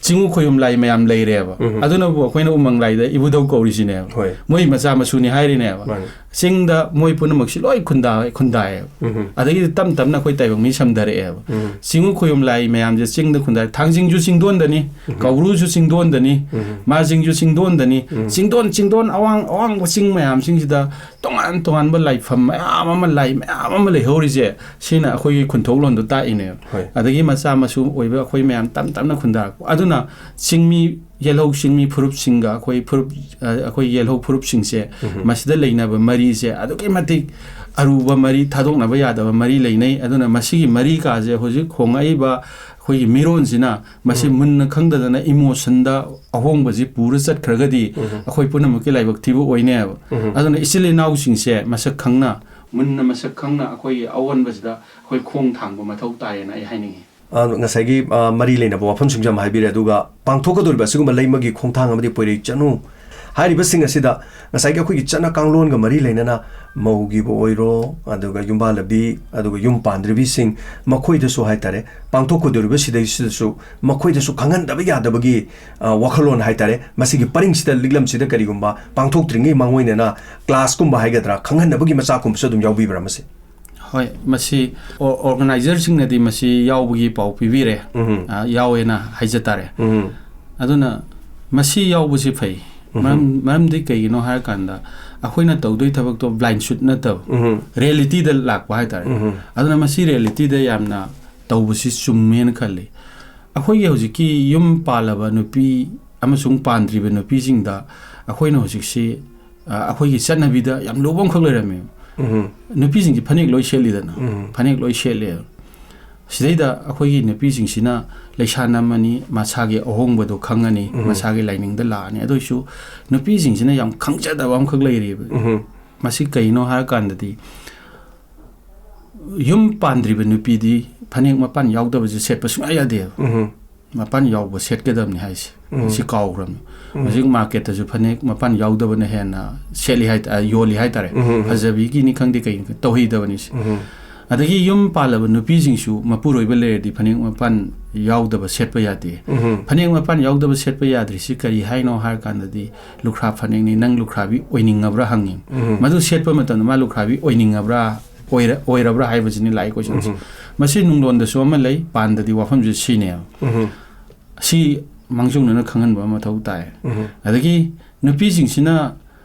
ꯆꯤꯡꯉꯨ ꯈꯣꯌꯨꯝ ꯂꯥꯏ ꯃꯌꯥꯝ ꯂꯩꯔꯦꯕ꯫ ꯎꯝ꯫ ꯑꯗꯨꯅꯕꯨ ꯑꯩꯈꯣꯏꯅ ꯎꯃꯪ ꯂꯥꯏꯗ ꯏꯕꯨꯙꯧ ꯀꯧꯔꯤꯁꯤꯅꯦꯕ꯫ ꯍꯣꯏ꯫ ꯃꯣꯏ ꯃꯆꯥ ꯃꯁꯨꯅꯤ ꯍꯥꯏꯔꯤꯅꯦꯕ꯫ ꯃꯥꯅꯤ꯫ ꯆꯤꯡꯗ ꯃꯣꯏ ꯄꯨꯝꯅꯃꯛꯁꯤ ꯂꯣꯏ ꯈꯨꯟꯗꯥ-, ꯈꯨꯟꯗꯥꯏꯌꯦꯕ꯫ ꯎꯝ꯫ ꯑꯗꯒꯤꯗꯤ ꯇꯞ ꯇꯞꯅ ꯑꯩꯈꯣꯏ ꯇꯥꯏꯕꯪ ꯃꯤ ꯁꯝꯊꯔꯛꯑꯦꯕ꯫ ꯎꯝ꯫ ꯆꯤꯡꯉꯨ ꯈꯣꯌꯨꯝ ꯂꯥꯏ ꯃꯌꯥꯝꯁꯦ ꯆꯤꯡꯗ ꯈꯨꯟꯗꯥꯏ꯫ ꯊꯥꯡꯖꯤꯡꯁꯨ ꯆꯤꯡꯗꯣꯟꯗꯅꯤ, ꯎꯝ꯫ ꯀꯧꯕ꯭ꯔꯨꯁꯨ ꯆꯤꯡꯗꯣꯟꯗꯅꯤ, ꯎꯝ꯫ ꯃꯥꯔꯖꯤꯡꯁꯨ ꯆꯤꯡꯗꯣꯟꯗꯅꯤ, ꯎꯝ꯫ ꯆꯤꯡꯗꯣꯟ, ꯆꯤꯡꯗꯣꯟ ꯑꯋꯥꯡ ꯑꯋꯥꯡꯕ ꯆꯤꯡ ꯃꯌꯥꯝꯁꯤꯡꯁꯤꯗ ꯇꯣꯉꯥꯟ ꯇꯣꯉꯥꯟꯕ ꯂꯥꯏꯐꯝ ꯃꯌꯥꯝ ꯑꯃ, ꯂꯥꯏ ꯃꯌꯥꯝ ꯑꯃ ꯂꯩꯍꯧꯔꯤꯁꯦ, ꯁꯤꯅ ꯑꯩꯈꯣꯏꯒꯤ ꯈꯨꯟꯊꯣꯛꯂꯣꯟꯗꯣ ꯇꯥꯛꯏꯅꯦꯕ꯫ ꯍꯣꯏ꯫ ꯑꯗꯒꯤ ꯃꯆꯥ ꯃꯁꯨ ꯑꯣꯏꯕ ꯑꯩꯈꯣꯏ ꯃꯌꯥꯝ ꯇꯞ ꯇꯞꯅ ꯈꯨꯟꯗꯥꯔꯛꯄ꯫ ꯑꯗꯨꯅ ꯆꯤꯡꯃꯤ, ꯌꯦꯜꯍꯧ ꯆꯤꯡꯃꯤ ꯐꯨꯔꯨꯞꯁꯤꯡꯒ ꯑꯩꯈꯣꯏ ꯐꯨꯔꯨꯞ, ꯑ, ꯑꯩꯈꯣꯏ ꯌꯦꯜꯍꯧ ꯐꯨꯔꯨꯞꯁꯤꯡꯁꯦ, ꯎꯝ꯫ ꯃꯁꯤꯗ ꯂꯩꯅꯕ ꯃꯔꯤꯁꯦ ꯑꯗꯨꯛꯀꯤ ꯃꯇꯤꯛ ꯑꯔꯨꯕ ꯃꯔꯤ, ꯊꯥꯗꯣꯛꯅꯕ ꯌꯥꯗꯕ ꯃꯔꯤ ꯂꯩꯅꯩ꯫ ꯑꯗꯨꯅ ꯃꯁꯤꯒꯤ ꯃꯔꯤ ꯀꯥꯁꯦ ꯍꯧꯖꯤꯛ ꯍꯣꯡꯉꯛꯏꯕ ꯑꯩꯈꯣꯏꯒꯤ ꯃꯤꯔꯣꯟꯁꯤꯅ ꯃꯁꯤ ꯎꯝ꯫ ꯃꯨꯟꯅ ꯈꯪꯗꯗꯅ emotionꯗ ꯑꯍꯣꯡꯕꯁꯤ ꯄꯨꯔ ꯆꯠꯈ꯭ꯔꯒꯗꯤ ꯎꯝ꯫ ꯑꯩꯈꯣꯏ ꯄꯨꯝꯅꯃꯛꯀꯤ ꯂꯥꯏꯕꯛ ꯊꯤꯕ ꯑꯣꯏꯅꯦꯕ꯫ ꯎꯝ꯫ ꯑꯗꯨꯅ ꯏꯆꯤꯜ ꯏꯅꯥꯎꯁꯤꯡꯁꯦ ꯃꯁꯛ ꯈꯪꯅ, ꯃꯨꯟꯅ ꯃꯁꯛ ꯈꯪꯅ ꯑꯩꯈꯣꯏꯒꯤ ꯑꯑꯣꯟꯕꯁꯤꯗ ꯑꯩꯈꯣꯏ ꯈꯣꯡ ꯊꯥꯡꯕ ꯃꯊꯧ ꯇꯥꯏꯌꯦꯅ ꯑꯩ ꯍꯥꯏꯅꯤꯡꯉꯤ꯫ ꯑ, ꯉꯁꯥꯏꯒꯤ, ꯑ, ꯃꯔꯤ ꯂꯩꯅꯕ ꯋꯥꯐꯝꯁꯤꯡꯁꯨ ꯌꯥꯝ ꯍꯥꯏꯕꯤꯔꯦ, ꯑꯗꯨꯒ ꯄꯥꯡꯊꯣꯛꯀꯗꯧꯔꯤꯕ ꯑꯁꯤꯒꯨꯝꯕ ꯂꯩꯃꯒꯤ ꯈꯣꯡꯊꯥꯡ ꯑꯃꯗꯤ ꯄꯣꯏꯔꯩ ꯆꯅꯨ ꯍꯥꯏꯔꯤꯕꯁꯤꯡ ꯑꯁꯤꯗ ꯉꯁꯥꯏꯒꯤ ꯑꯩꯈꯣꯏꯒꯤ ꯆꯠꯅ ꯀꯥꯡꯂꯣꯟꯒ ꯃꯔꯤ ꯂꯩꯅꯅ ꯃꯧꯒꯤꯕꯨ ꯑꯣꯏꯔꯣ, ꯑꯗꯨꯒ ꯌꯨꯝꯕꯥꯜꯂꯕꯤ, ꯑꯗꯨꯒ ꯌꯨꯝ ꯄꯥꯟꯗ꯭ꯔꯤꯕꯤꯁꯤꯡ, ꯃꯈꯣꯏꯗꯁꯨ ꯍꯥꯏꯇꯥꯔꯦ, ꯄꯥꯡꯊꯣꯛꯀꯗꯧꯔꯤꯕ ꯁꯤꯗꯩꯁꯤꯗꯁꯨ ꯃꯈꯣꯏꯗꯁꯨ ꯈꯪꯍꯟꯗꯕ ꯌꯥꯗꯕꯒꯤ, ꯑ, ꯋꯥꯈꯜꯂꯣꯟ ꯍꯥꯏꯇꯥꯔꯦ, ꯃꯁꯤꯒꯤ ꯄꯔꯤꯡꯁꯤꯗ, ꯂꯤꯛꯂꯝꯁꯤꯗ ꯀꯔꯤꯒꯨꯝꯕ ꯄꯥꯡꯊꯣꯛꯇ꯭ꯔꯤꯉꯩ ꯃꯥꯡꯑꯣꯏꯅꯅ classꯀꯨꯝꯕ ꯍꯥꯏꯒꯗ꯭ꯔꯥ, ꯈꯪꯍꯟꯅꯕꯒꯤ ꯃꯆꯥꯛꯀꯨꯝꯕꯁꯨ ꯑꯗꯨꯝ ꯌꯥꯎꯕꯤꯕ꯭ꯔꯥ ꯃꯁꯤ? ꯍꯣꯏ, ꯃꯁꯤ ꯑꯣ-, organizerꯁꯤꯡꯅꯗꯤ ꯃꯁꯤ ꯌꯥꯎꯕꯒꯤ ꯄꯥꯎ ꯄꯤꯕꯤꯔꯦ꯫ ꯎꯝ꯫ ꯑ, ꯌꯥꯎꯋꯦꯅ ꯍꯥꯏꯖ ꯇꯥꯔꯦ꯫ ꯎꯝ꯫ ꯑꯗꯨꯅ ꯃꯁꯤ ꯌꯥꯎꯕꯁꯤ ꯐꯩ꯫ ꯎꯝ꯫ ꯃꯔꯝ, ꯃꯔꯝꯗꯤ ꯀꯩꯒꯤꯅꯣ ꯍꯥꯏꯔꯀꯥꯟꯗ, ꯑꯩꯈꯣꯏꯅ ꯇꯧꯗꯣꯏ ꯊꯕꯛꯇꯣ blind shoot ꯅꯠꯇꯕ, ꯎꯝ꯫ realityꯗ ꯂꯥꯛꯄ ꯍꯥꯏꯇꯥꯔꯦ꯫ ꯎꯝ꯫ ꯑꯗꯨꯅ ꯃꯁꯤ realityꯗ ꯌꯥꯝꯅ ꯇꯧꯕꯁꯤ ꯆꯨꯝꯃꯦꯅ ꯈꯜꯂꯤ꯫ ꯑꯩꯈꯣꯏꯒꯤ ꯍꯧꯖꯤꯛꯀꯤ ꯌꯨꯝ ꯄꯥꯜꯂꯕ ꯅꯨꯄꯤ ꯑꯃꯁꯨꯡ ꯄꯥꯟꯗ꯭ꯔꯤꯕ ꯅꯨꯄꯤꯁꯤꯡꯗ ꯑꯩꯈꯣꯏꯅ ꯍꯧꯖꯤꯛꯁꯤ, ꯑ, ꯑꯩꯈꯣꯏꯒꯤ ꯆꯠꯅꯕꯤꯗ ꯌꯥꯝ ꯂꯨꯕ ꯑꯃꯈꯛ ꯂꯩꯔꯝꯃꯦ꯫ ꯎꯝ꯫ ꯅꯨꯄꯤꯁꯤꯡꯁꯤ ꯐꯅꯦꯛ ꯂꯣꯏ ꯁꯦꯠꯂꯤꯗꯅ, ꯎꯝ꯫ ꯐꯅꯦꯛ ꯂꯣꯏ ꯁꯦꯠꯂꯦ꯫ ꯁꯤꯗꯩꯗ ꯑꯩꯈꯣꯏꯒꯤ ꯅꯨꯄꯤꯁꯤꯡꯁꯤꯅ ꯂꯩꯁꯥ ꯅꯝꯃꯅꯤ, ꯃꯁꯥꯒꯤ ꯑꯍꯣꯡꯕꯗꯣ ꯈꯪꯉꯅꯤ, ꯎꯝ꯫ ꯃꯁꯥꯒꯤ ꯂꯥꯏꯅꯤꯡꯗ ꯂꯥꯛꯑꯅꯤ꯫ ꯑꯗꯨ ꯑꯣꯏꯁꯨ ꯅꯨꯄꯤꯁꯤꯡꯁꯤꯅ ꯌꯥꯝ ꯈꯪꯖꯗꯕ ꯑꯃꯈꯛ ꯂꯩꯔꯤꯕ꯫ ꯎꯝ꯫ ꯃꯁꯤ ꯀꯩꯅꯣ ꯍꯥꯏꯔꯀꯥꯟꯗꯗꯤ, ꯌꯨꯝ ꯄꯥꯟꯗ꯭ꯔꯤꯕ ꯅꯨꯄꯤꯗꯤ ꯐꯅꯦꯛ ꯃꯄꯥꯟ ꯌꯥꯎꯗꯕꯁꯦ ꯁꯦꯠꯄ ꯁꯨꯡꯌꯥ ꯌꯥꯗꯦꯕ꯫ ꯎꯝ꯫ ꯃꯄꯥꯟ ꯌꯥꯎꯕ ꯁꯦꯠꯀꯗꯕꯅꯤ ꯍꯥꯏꯁꯦ꯫ ꯎꯝ꯫ ꯁꯤ ꯀꯥꯎꯈ꯭ꯔꯕꯅꯤ꯫ ꯎꯝ꯫ ꯍꯧꯖꯤꯛ ꯃꯥꯔꯀꯦꯠꯇꯁꯨ ꯐꯅꯦꯛ ꯃꯄꯥꯟ ꯌꯥꯎꯗꯕꯅ ꯍꯦꯟꯅ ꯁꯦꯠꯂꯤ ꯍꯥꯏ-, ꯑ, ꯌꯣꯜꯂꯤ ꯍꯥꯏꯇꯥꯔꯦ꯫ ꯎꯝ, ꯎꯝ, ꯎꯝ꯫ ꯐꯖꯕꯤꯒꯤꯅꯤ ꯈꯪꯗꯦ, ꯀꯩꯅꯤ ꯈꯪꯗꯦ, ꯇꯧꯍꯩꯗꯕꯅꯤ ꯁꯤ꯫ ꯎꯝ꯫ ꯑꯗꯒꯤ ꯌꯨꯝ ꯄꯥꯜꯂꯕ ꯅꯨꯄꯤꯁꯤꯡꯁꯨ ꯃꯄꯨꯔꯣꯏꯕ ꯂꯩꯔꯗꯤ ꯐꯅꯦꯛ ꯃꯄꯥꯟ ꯌꯥꯎꯗꯕ ꯁꯦꯠꯄ ꯌꯥꯗꯦ꯫ ꯎꯝ꯫ ꯐꯅꯦꯛ ꯃꯄꯥꯟ ꯌꯥꯎꯗꯕ ꯁꯦꯠꯄ ꯌꯥꯗ꯭ꯔꯤꯁꯤ ꯀꯔꯤ ꯍꯥꯏꯅꯣ ꯍꯥꯏꯔ ꯀꯥꯟꯗꯗꯤ, ꯂꯨꯈ꯭ꯔꯥ ꯐꯅꯦꯛꯅꯤ, ꯅꯪ ꯂꯨꯈ꯭ꯔꯥꯕꯤ ꯑꯣꯏꯅꯤꯡꯉꯕ꯭ꯔꯥ ꯍꯪꯉꯤ꯫ ꯎꯝ꯫ ꯃꯗꯨ ꯁꯦꯠꯄ ꯃꯇꯝꯗ ꯃꯥ ꯂꯨꯈ꯭ꯔꯥꯕꯤ ꯑꯣꯏꯅꯤꯡꯉꯕ꯭ꯔꯥ, ꯑꯣꯏꯔ-, ꯑꯣꯏꯔꯕ꯭ꯔꯥ ꯍꯥꯏꯕꯁꯤꯅꯤ ꯂꯥꯛꯏ ꯀꯣꯏꯁꯟꯁꯦ꯫ ꯎꯝ꯫ ꯃꯁꯤ ꯅꯨꯡꯂꯣꯟꯗꯁꯨ ꯑꯃ ꯂꯩ, ꯄꯥꯟꯗꯗꯤ ꯋꯥꯐꯝꯁꯦ ꯁꯤꯅꯦꯕ꯫ ꯎꯝ꯫ ꯁꯤ ꯃꯥꯡꯖꯧꯅꯅ ꯈꯪꯍꯟꯕ ꯑꯃ ꯃꯊꯧ ꯇꯥꯏ꯫ ꯎꯝ꯫ ꯑꯗꯒꯤ ꯅꯨꯄꯤꯁꯤꯡꯁꯤꯅ,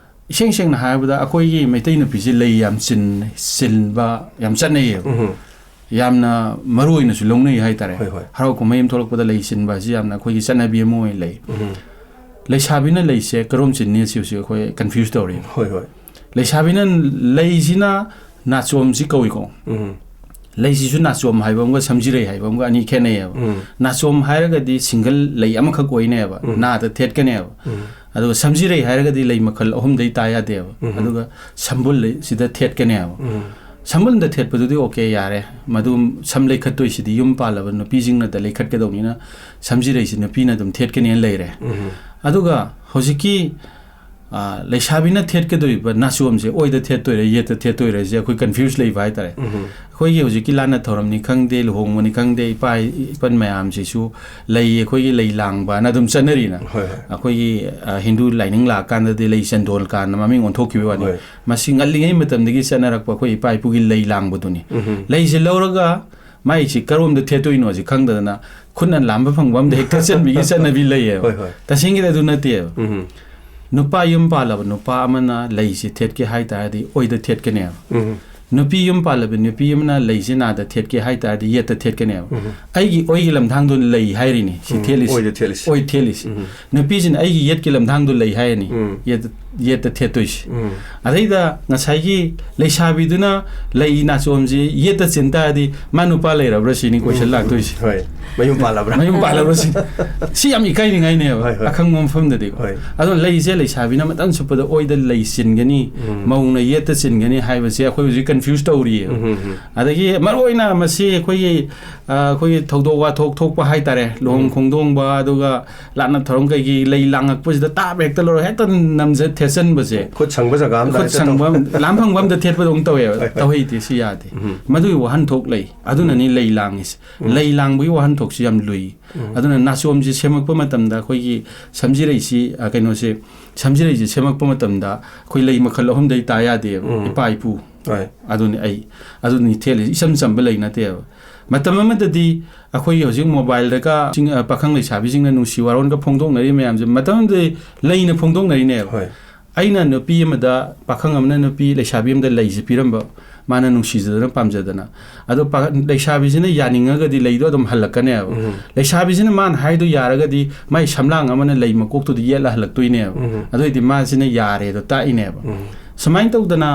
ꯏꯁꯦꯡ ꯁꯦꯡꯅ ꯍꯥꯏꯔꯕꯗ, ꯑꯩꯈꯣꯏꯒꯤ ꯃꯩꯇꯩ ꯅꯨꯄꯤꯁꯦ ꯂꯩ ꯌꯥꯝ ꯆꯤꯟ-, ꯆꯤꯟꯕ ꯌꯥꯝ ꯆꯠꯅꯩꯌꯦꯕ꯫ ꯎꯝ꯫ ꯌꯥꯝꯅ ꯃꯔꯨ ꯑꯣꯏꯅꯁꯨ ꯂꯧꯅꯩ ꯍꯥꯏꯇꯥꯔꯦ꯫ ꯍꯣꯏ, ꯍꯣꯏ꯫ ꯍꯔꯥꯎ ꯀꯨꯝꯍꯩ ꯑꯃ ꯊꯣꯛꯂꯛꯄꯗ ꯂꯩ ꯆꯤꯟꯕ ꯑꯁꯤ ꯌꯥꯝꯅ ꯑꯩꯈꯣꯏꯒꯤ ꯆꯠꯅꯕꯤ ꯑꯃ ꯑꯣꯏꯅ ꯂꯩ꯫ ꯎꯝ꯫ ꯂꯩꯁꯥꯕꯤꯅ ꯂꯩꯁꯦ ꯀꯔꯣꯝ ꯆꯤꯟꯅꯤ ꯁꯤ ꯍꯧꯖꯤꯛ ꯑꯩꯈꯣꯏ confuse ꯇꯧꯔꯤ꯫ ꯍꯣꯏ, ꯍꯣꯏ꯫ ꯂꯩꯁꯥꯕꯤꯅ ꯂꯩꯁꯤꯅ ꯅꯥꯆꯣꯝꯁꯤ ꯀꯧꯏꯀꯣ꯫ ꯎꯝ꯫ ꯂꯩꯁꯤꯁꯨ ꯅꯥꯆꯣꯝ ꯍꯥꯏꯕ ꯑꯃꯒ ꯁꯝꯖꯤꯔꯩ ꯍꯥꯏꯕ ꯑꯃꯒ ꯑꯅꯤ ꯈꯦꯠꯅꯩꯌꯦꯕ꯫ ꯎꯝ꯫ ꯅꯥꯆꯣꯝ ꯍꯥꯏꯔꯒꯗꯤ single ꯂꯩ ꯑꯃꯈꯛ ꯑꯣꯏꯅꯦꯕ, ꯎꯝ꯫ ꯅꯥꯗ ꯊꯦꯠꯀꯅꯦꯕ꯫ ꯎꯝ꯫ ꯑꯗꯨꯒ ꯁꯝꯖꯤꯔꯩ ꯍꯥꯏꯔꯒꯗꯤ ꯂꯩ ꯃꯈꯜ ꯑꯍꯨꯝꯗꯩ ꯇꯥ ꯌꯥꯗꯦꯕ꯫ ꯎꯝ꯫ ꯑꯗꯨꯒ ꯁꯝꯕꯨꯜ ꯂꯩ-, ꯁꯤꯗ ꯊꯦꯠꯀꯅꯦꯕ꯫ ꯎꯝ꯫ ꯁꯝꯕꯨꯜꯗ ꯊꯦꯠꯄꯗꯨꯗꯤ okay, ꯌꯥꯔꯦ꯫ ꯃꯗꯨ ꯁꯝ ꯂꯩꯈꯠꯇꯣꯏꯁꯤꯗꯤ ꯌꯨꯝ ꯄꯥꯜꯂꯕ ꯅꯨꯄꯤꯁꯤꯡꯅꯗ ꯂꯩꯈꯠꯀꯗꯧꯅꯤꯅ ꯁꯝꯖꯤꯔꯩꯁꯤ ꯅꯨꯄꯤꯅ ꯑꯗꯨꯝ ꯊꯦꯠꯀꯅꯦꯅ ꯂꯩꯔꯦ꯫ ꯎꯝ꯫ ꯑꯗꯨꯒ ꯍꯧꯖꯤꯛꯀꯤ, ꯑ, ꯂꯩꯁꯥꯕꯤꯅ ꯊꯦꯠꯀꯗꯧꯔꯤꯕ ꯅꯥꯆꯣꯝꯁꯦ ꯑꯣꯏꯗ ꯊꯦꯠꯇꯣꯏꯔꯥ, ꯌꯦꯠꯇ ꯊꯦꯠꯇꯣꯏꯔꯥ ꯁꯦ ꯑꯩꯈꯣꯏ confuse ꯂꯩꯕ ꯍꯥꯏꯇꯥꯔꯦ꯫ ꯎꯝ꯫ ꯑꯩꯈꯣꯏꯒꯤ ꯍꯧꯖꯤꯛꯀꯤ ꯂꯥꯟꯅ ꯊꯧꯔꯝꯅꯤ ꯈꯪꯗꯦ, ꯂꯨꯍꯣꯡꯕꯅꯤ ꯈꯪꯗꯦ, ꯏꯄꯥ ꯏꯄꯟ ꯃꯌꯥꯝꯁꯤꯁꯨ ꯂꯩ, ꯑꯩꯈꯣꯏꯒꯤ ꯂꯩ ꯂꯥꯡꯕꯅ ꯑꯗꯨꯝ ꯆꯠꯅꯔꯤꯅ꯫ ꯍꯣꯏ, ꯍꯣꯏ꯫ ꯑꯩꯈꯣꯏꯒꯤ, ꯑ, ꯍꯤꯟꯗꯨ ꯂꯥꯏꯅꯤꯡ ꯂꯥꯛꯀꯥꯟꯗꯗꯤ ꯂꯩ ꯆꯟꯗꯣꯜ ꯀꯥꯟꯅ ꯃꯃꯤꯡ ꯑꯣꯟꯊꯣꯛꯈꯤꯕ ꯋꯥꯅꯤ꯫ ꯍꯣꯏ꯫ ꯃꯁꯤ ꯉꯜꯂꯤꯉꯩ ꯃꯇꯝꯗꯒꯤ ꯆꯠꯅꯔꯛꯄ ꯑꯩꯈꯣꯏ ꯏꯄꯥ ꯏꯄꯨꯒꯤ ꯂꯩ ꯂꯥꯡꯕꯗꯨꯅꯤ꯫ ꯎꯝ꯫ ꯂꯩꯁꯦ ꯂꯧꯔꯒ ꯃꯥꯏꯁꯤ ꯀꯔꯣꯝꯗ ꯊꯦꯠꯇꯣꯏꯅꯣꯁꯤ ꯈꯪꯗꯗꯅ ꯈꯨꯠꯅ ꯂꯥꯝꯕ ꯐꯪꯕ ꯑꯝꯗ ꯍꯦꯛ ꯊꯦꯠꯆꯟꯕꯤꯒꯤ ꯆꯠꯅꯕꯤ ꯂꯩꯌꯦꯕ꯫ ꯍꯣꯏ, ꯍꯣꯏ꯫ ꯇꯁꯦꯡꯒꯤꯗꯤ ꯑꯗꯨ ꯅꯠꯇꯦꯕ꯫ ꯎꯝ꯫ ꯅꯨꯄꯥ ꯌꯨꯝ ꯄꯥꯜꯂꯕ ꯅꯨꯄꯥ ꯑꯃꯅ ꯂꯩꯁꯦ ꯊꯦꯠꯀꯦ ꯍꯥꯏ ꯇꯥꯔꯗꯤ ꯑꯣꯏꯗ ꯊꯦꯠꯀꯅꯦꯕ꯫ ꯎꯝ꯫ ꯅꯨꯄꯤ ꯌꯨꯝ ꯄꯥꯜꯂꯕ ꯅꯨꯄꯤ ꯑꯃꯅ ꯂꯩꯁꯦ ꯅꯥꯗ ꯊꯦꯠꯀꯦ ꯍꯥꯏ ꯇꯥꯔꯗꯤ ꯌꯦꯠꯇ ꯊꯦꯠꯀꯅꯦꯕ꯫ ꯎꯝ꯫ ꯑꯩꯒꯤ ꯑꯣꯏꯒꯤ ꯂꯝꯊꯥꯡꯗꯣ ꯂꯩ ꯍꯥꯏꯔꯤꯅꯤ, ꯁꯤ ꯎꯝ, ꯊꯦꯠꯂꯤꯁꯤ꯫ ꯑꯣꯏꯗ ꯊꯦꯠꯂꯤꯁꯤ꯫ ꯑꯣꯏ ꯊꯦꯠꯂꯤꯁꯤ꯫ ꯎꯝ꯫ ꯅꯨꯄꯤꯁꯤꯅ ꯑꯩꯒꯤ ꯌꯦꯠꯀꯤ ꯂꯝꯊꯥꯡꯗꯣ ꯂꯩ ꯍꯥꯏꯔꯅꯤ, ꯎꯝ꯫ ꯌꯦꯠꯇ ꯌꯦꯠꯇ ꯊꯦꯠꯇꯣꯏꯁꯦ꯫ ꯑꯗꯩꯗ ꯉꯁꯥꯏꯒꯤ ꯂꯩꯁꯥꯕꯤꯗꯨꯅ ꯂꯩ ꯅꯥꯆꯣꯝꯁꯤ ꯌꯦꯠꯇ ꯆꯤꯟ ꯇꯥꯔꯗꯤ ꯃꯥ ꯅꯨꯄꯥ ꯂꯩꯔꯕ꯭ꯔꯥ ꯁꯤꯅꯤ ꯀꯣꯏꯁꯟ ꯂꯥꯛꯇꯣꯏꯁꯦ꯫ ꯍꯣꯏ꯫ ꯃꯌꯨꯝ ꯄꯥꯜꯂꯕ꯭ꯔꯥ? ꯃꯌꯨꯝ ꯄꯥꯜꯂꯕ꯭ꯔꯥ ꯁꯤ? ꯁꯤ ꯌꯥꯝ ꯏꯀꯥꯏꯅꯤꯡꯉꯥꯏꯅꯦꯕ꯫ ꯍꯣꯏ, ꯍꯣꯏ꯫ ꯑꯈꯪꯕ ꯃꯐꯝꯗꯗꯤꯀꯣ꯫ ꯍꯣꯏ꯫ ꯑꯗꯨꯅ ꯂꯩꯁꯦ ꯂꯩꯁꯥꯕꯤꯅ ꯃꯇꯝ ꯁꯨꯞꯄꯗ ꯑꯣꯏꯗ ꯂꯩ ꯆꯤꯟꯒꯅꯤ, ꯎꯝ꯫ ꯃꯧꯅ ꯌꯦꯠꯇ ꯆꯤꯟꯒꯅꯤ ꯍꯥꯏꯕꯁꯦ ꯑꯩꯈꯣꯏ ꯍꯧꯖꯤꯛ ꯀꯟꯐ꯭ꯌꯨꯁ ꯇꯧꯔꯤꯑꯕ꯫ ꯎꯝ, ꯎꯝ, ꯎꯝ꯫ ꯑꯗꯒꯤ ꯃꯔꯨꯑꯣꯏꯅ ꯃꯁꯤ ꯑꯩꯈꯣꯏꯒꯤ ꯑ, ꯑꯩꯈꯣꯏꯒꯤ ꯊꯧꯗꯣꯛ ꯋꯥꯊꯣꯛ ꯊꯣꯛꯄ ꯍꯥꯏꯇꯥꯔꯦ, ꯂꯨꯍꯣꯡ ꯎꯝ꯫ ꯈꯣꯡꯗꯣꯡꯕ, ꯑꯗꯨꯒ ꯂꯥꯠꯅ ꯊꯧꯔꯝ ꯀꯩꯒꯤ ꯂꯩ ꯂꯥꯡꯉꯛꯄꯁꯤꯗ ꯇꯥꯞ ꯍꯦꯛꯇ ꯂꯧꯔꯒ ꯍꯦꯛꯇ ꯅꯝꯖ ꯊꯦꯠꯆꯟꯕꯁꯦ꯫ ꯈꯨꯠ ꯁꯪꯕ ꯖꯒꯥ ꯑꯝꯗ ꯈꯨꯠ ꯍꯦꯛꯇ ꯁꯪꯕ ꯇꯧ- ꯑꯃ, ꯂꯥꯝꯐꯝ ꯑꯃꯗ ꯊꯦꯠꯄꯗꯧꯅ ꯇꯧꯋꯦꯕ꯫ ꯍꯣꯏ, ꯍꯣꯏ꯫ ꯇꯧꯍꯩꯗꯦ, ꯁꯤ ꯌꯥꯗꯦ꯫ ꯎꯝ꯫ ꯃꯗꯨꯒꯤ ꯋꯥꯍꯟꯊꯣꯛ ꯂꯩ, ꯑꯗꯨꯅꯅꯤ ꯂꯩ ꯂꯥꯡꯉꯤꯁꯦ꯫ ꯎꯝ꯫ ꯂꯩ ꯂꯥꯡꯕꯒꯤ ꯋꯥꯍꯟꯊꯣꯛꯁꯤ ꯌꯥꯝ ꯂꯨꯏ꯫ ꯎꯝ꯫ ꯑꯗꯨꯅ ꯅꯥꯆꯣꯝꯁꯤ ꯁꯦꯝꯃꯛꯄ ꯃꯇꯝꯗ ꯑꯩꯈꯣꯏꯒꯤ ꯁꯝꯖꯤꯔꯩꯁꯤ, ꯑ, ꯀꯩꯅꯣꯁꯦ, ꯁꯝꯖꯤꯔꯩꯁꯤ ꯁꯦꯝꯃꯛꯄ ꯃꯇꯝꯗ ꯑꯩꯈꯣꯏ ꯂꯩ ꯃꯈꯜ ꯑꯍꯨꯝꯗꯩ ꯇꯥ ꯌꯥꯗꯦꯕ, ꯎꯝ꯫ ꯏꯄꯥ ꯏꯄꯨ꯫ ꯍꯣꯏ꯫ ꯑꯗꯨꯅꯤ ꯑꯩ, ꯑꯗꯨꯅꯤ ꯊꯦꯠꯂꯤꯁꯦ, ꯏꯆꯝ ꯆꯝꯕ ꯂꯩ ꯅꯠꯇꯦꯕ꯫ ꯃꯇꯝ ꯑꯃꯗꯗꯤ ꯑꯩꯈꯣꯏꯒꯤ ꯍꯧꯖꯤꯛ ꯃꯣꯕꯥꯏꯜꯗꯒ ꯆꯤꯡ-, ꯑ, ꯄꯥꯈꯪ ꯂꯩꯁꯥꯕꯤꯁꯤꯡꯅ ꯅꯨꯡꯁꯤ ꯋꯥꯔꯣꯜꯒ ꯐꯣꯡꯗꯣꯛꯅꯔꯤ ꯃꯌꯥꯝꯁꯦ, ꯃꯇꯝ ꯑꯃꯗꯗꯤ ꯂꯩꯅ ꯐꯣꯡꯗꯣꯛꯅꯔꯤꯅꯦꯕ꯫ ꯍꯣꯏ꯫ ꯑꯩꯅ ꯅꯨꯄꯤ ꯑꯃꯗ, ꯄꯥꯈꯪ ꯑꯃꯅ ꯅꯨꯄꯤ ꯂꯩꯁꯥꯕꯤ ꯑꯃꯗ ꯂꯩꯁꯦ ꯄꯤꯔꯝꯕ, ꯃꯥꯅ ꯅꯨꯡꯁꯤꯖꯗꯅ ꯄꯥꯝꯖꯗꯅ꯫ ꯑꯗꯣ ꯄꯥ-, ꯂꯩꯁꯥꯕꯤꯁꯤꯅ ꯌꯥꯅꯤꯡꯉꯒꯗꯤ ꯂꯩꯗꯣ ꯑꯗꯨꯝ ꯍꯜꯂꯛꯀꯅꯦꯕ꯫ ꯎꯝ꯫ ꯂꯩꯁꯥꯕꯤꯁꯤꯅ ꯃꯥꯅ ꯍꯥꯏꯗꯣ ꯌꯥꯔꯒꯗꯤ ꯃꯥꯏ ꯁꯝꯂꯥꯡ ꯑꯃꯅ ꯂꯩ ꯃꯀꯣꯛꯇꯨꯗ ꯌꯦꯠꯂ ꯍꯜꯂꯛꯇꯣꯏꯅꯦꯕ꯫ ꯎꯝ꯫ ꯑꯗꯨꯑꯣꯏꯗꯤ ꯃꯥꯁꯤꯅ ꯌꯥꯔꯦꯗꯣ ꯇꯥꯛꯏꯅꯦꯕ꯫ ꯎꯝ꯫ ꯁꯨꯃꯥꯏꯅ ꯇꯧꯗꯅ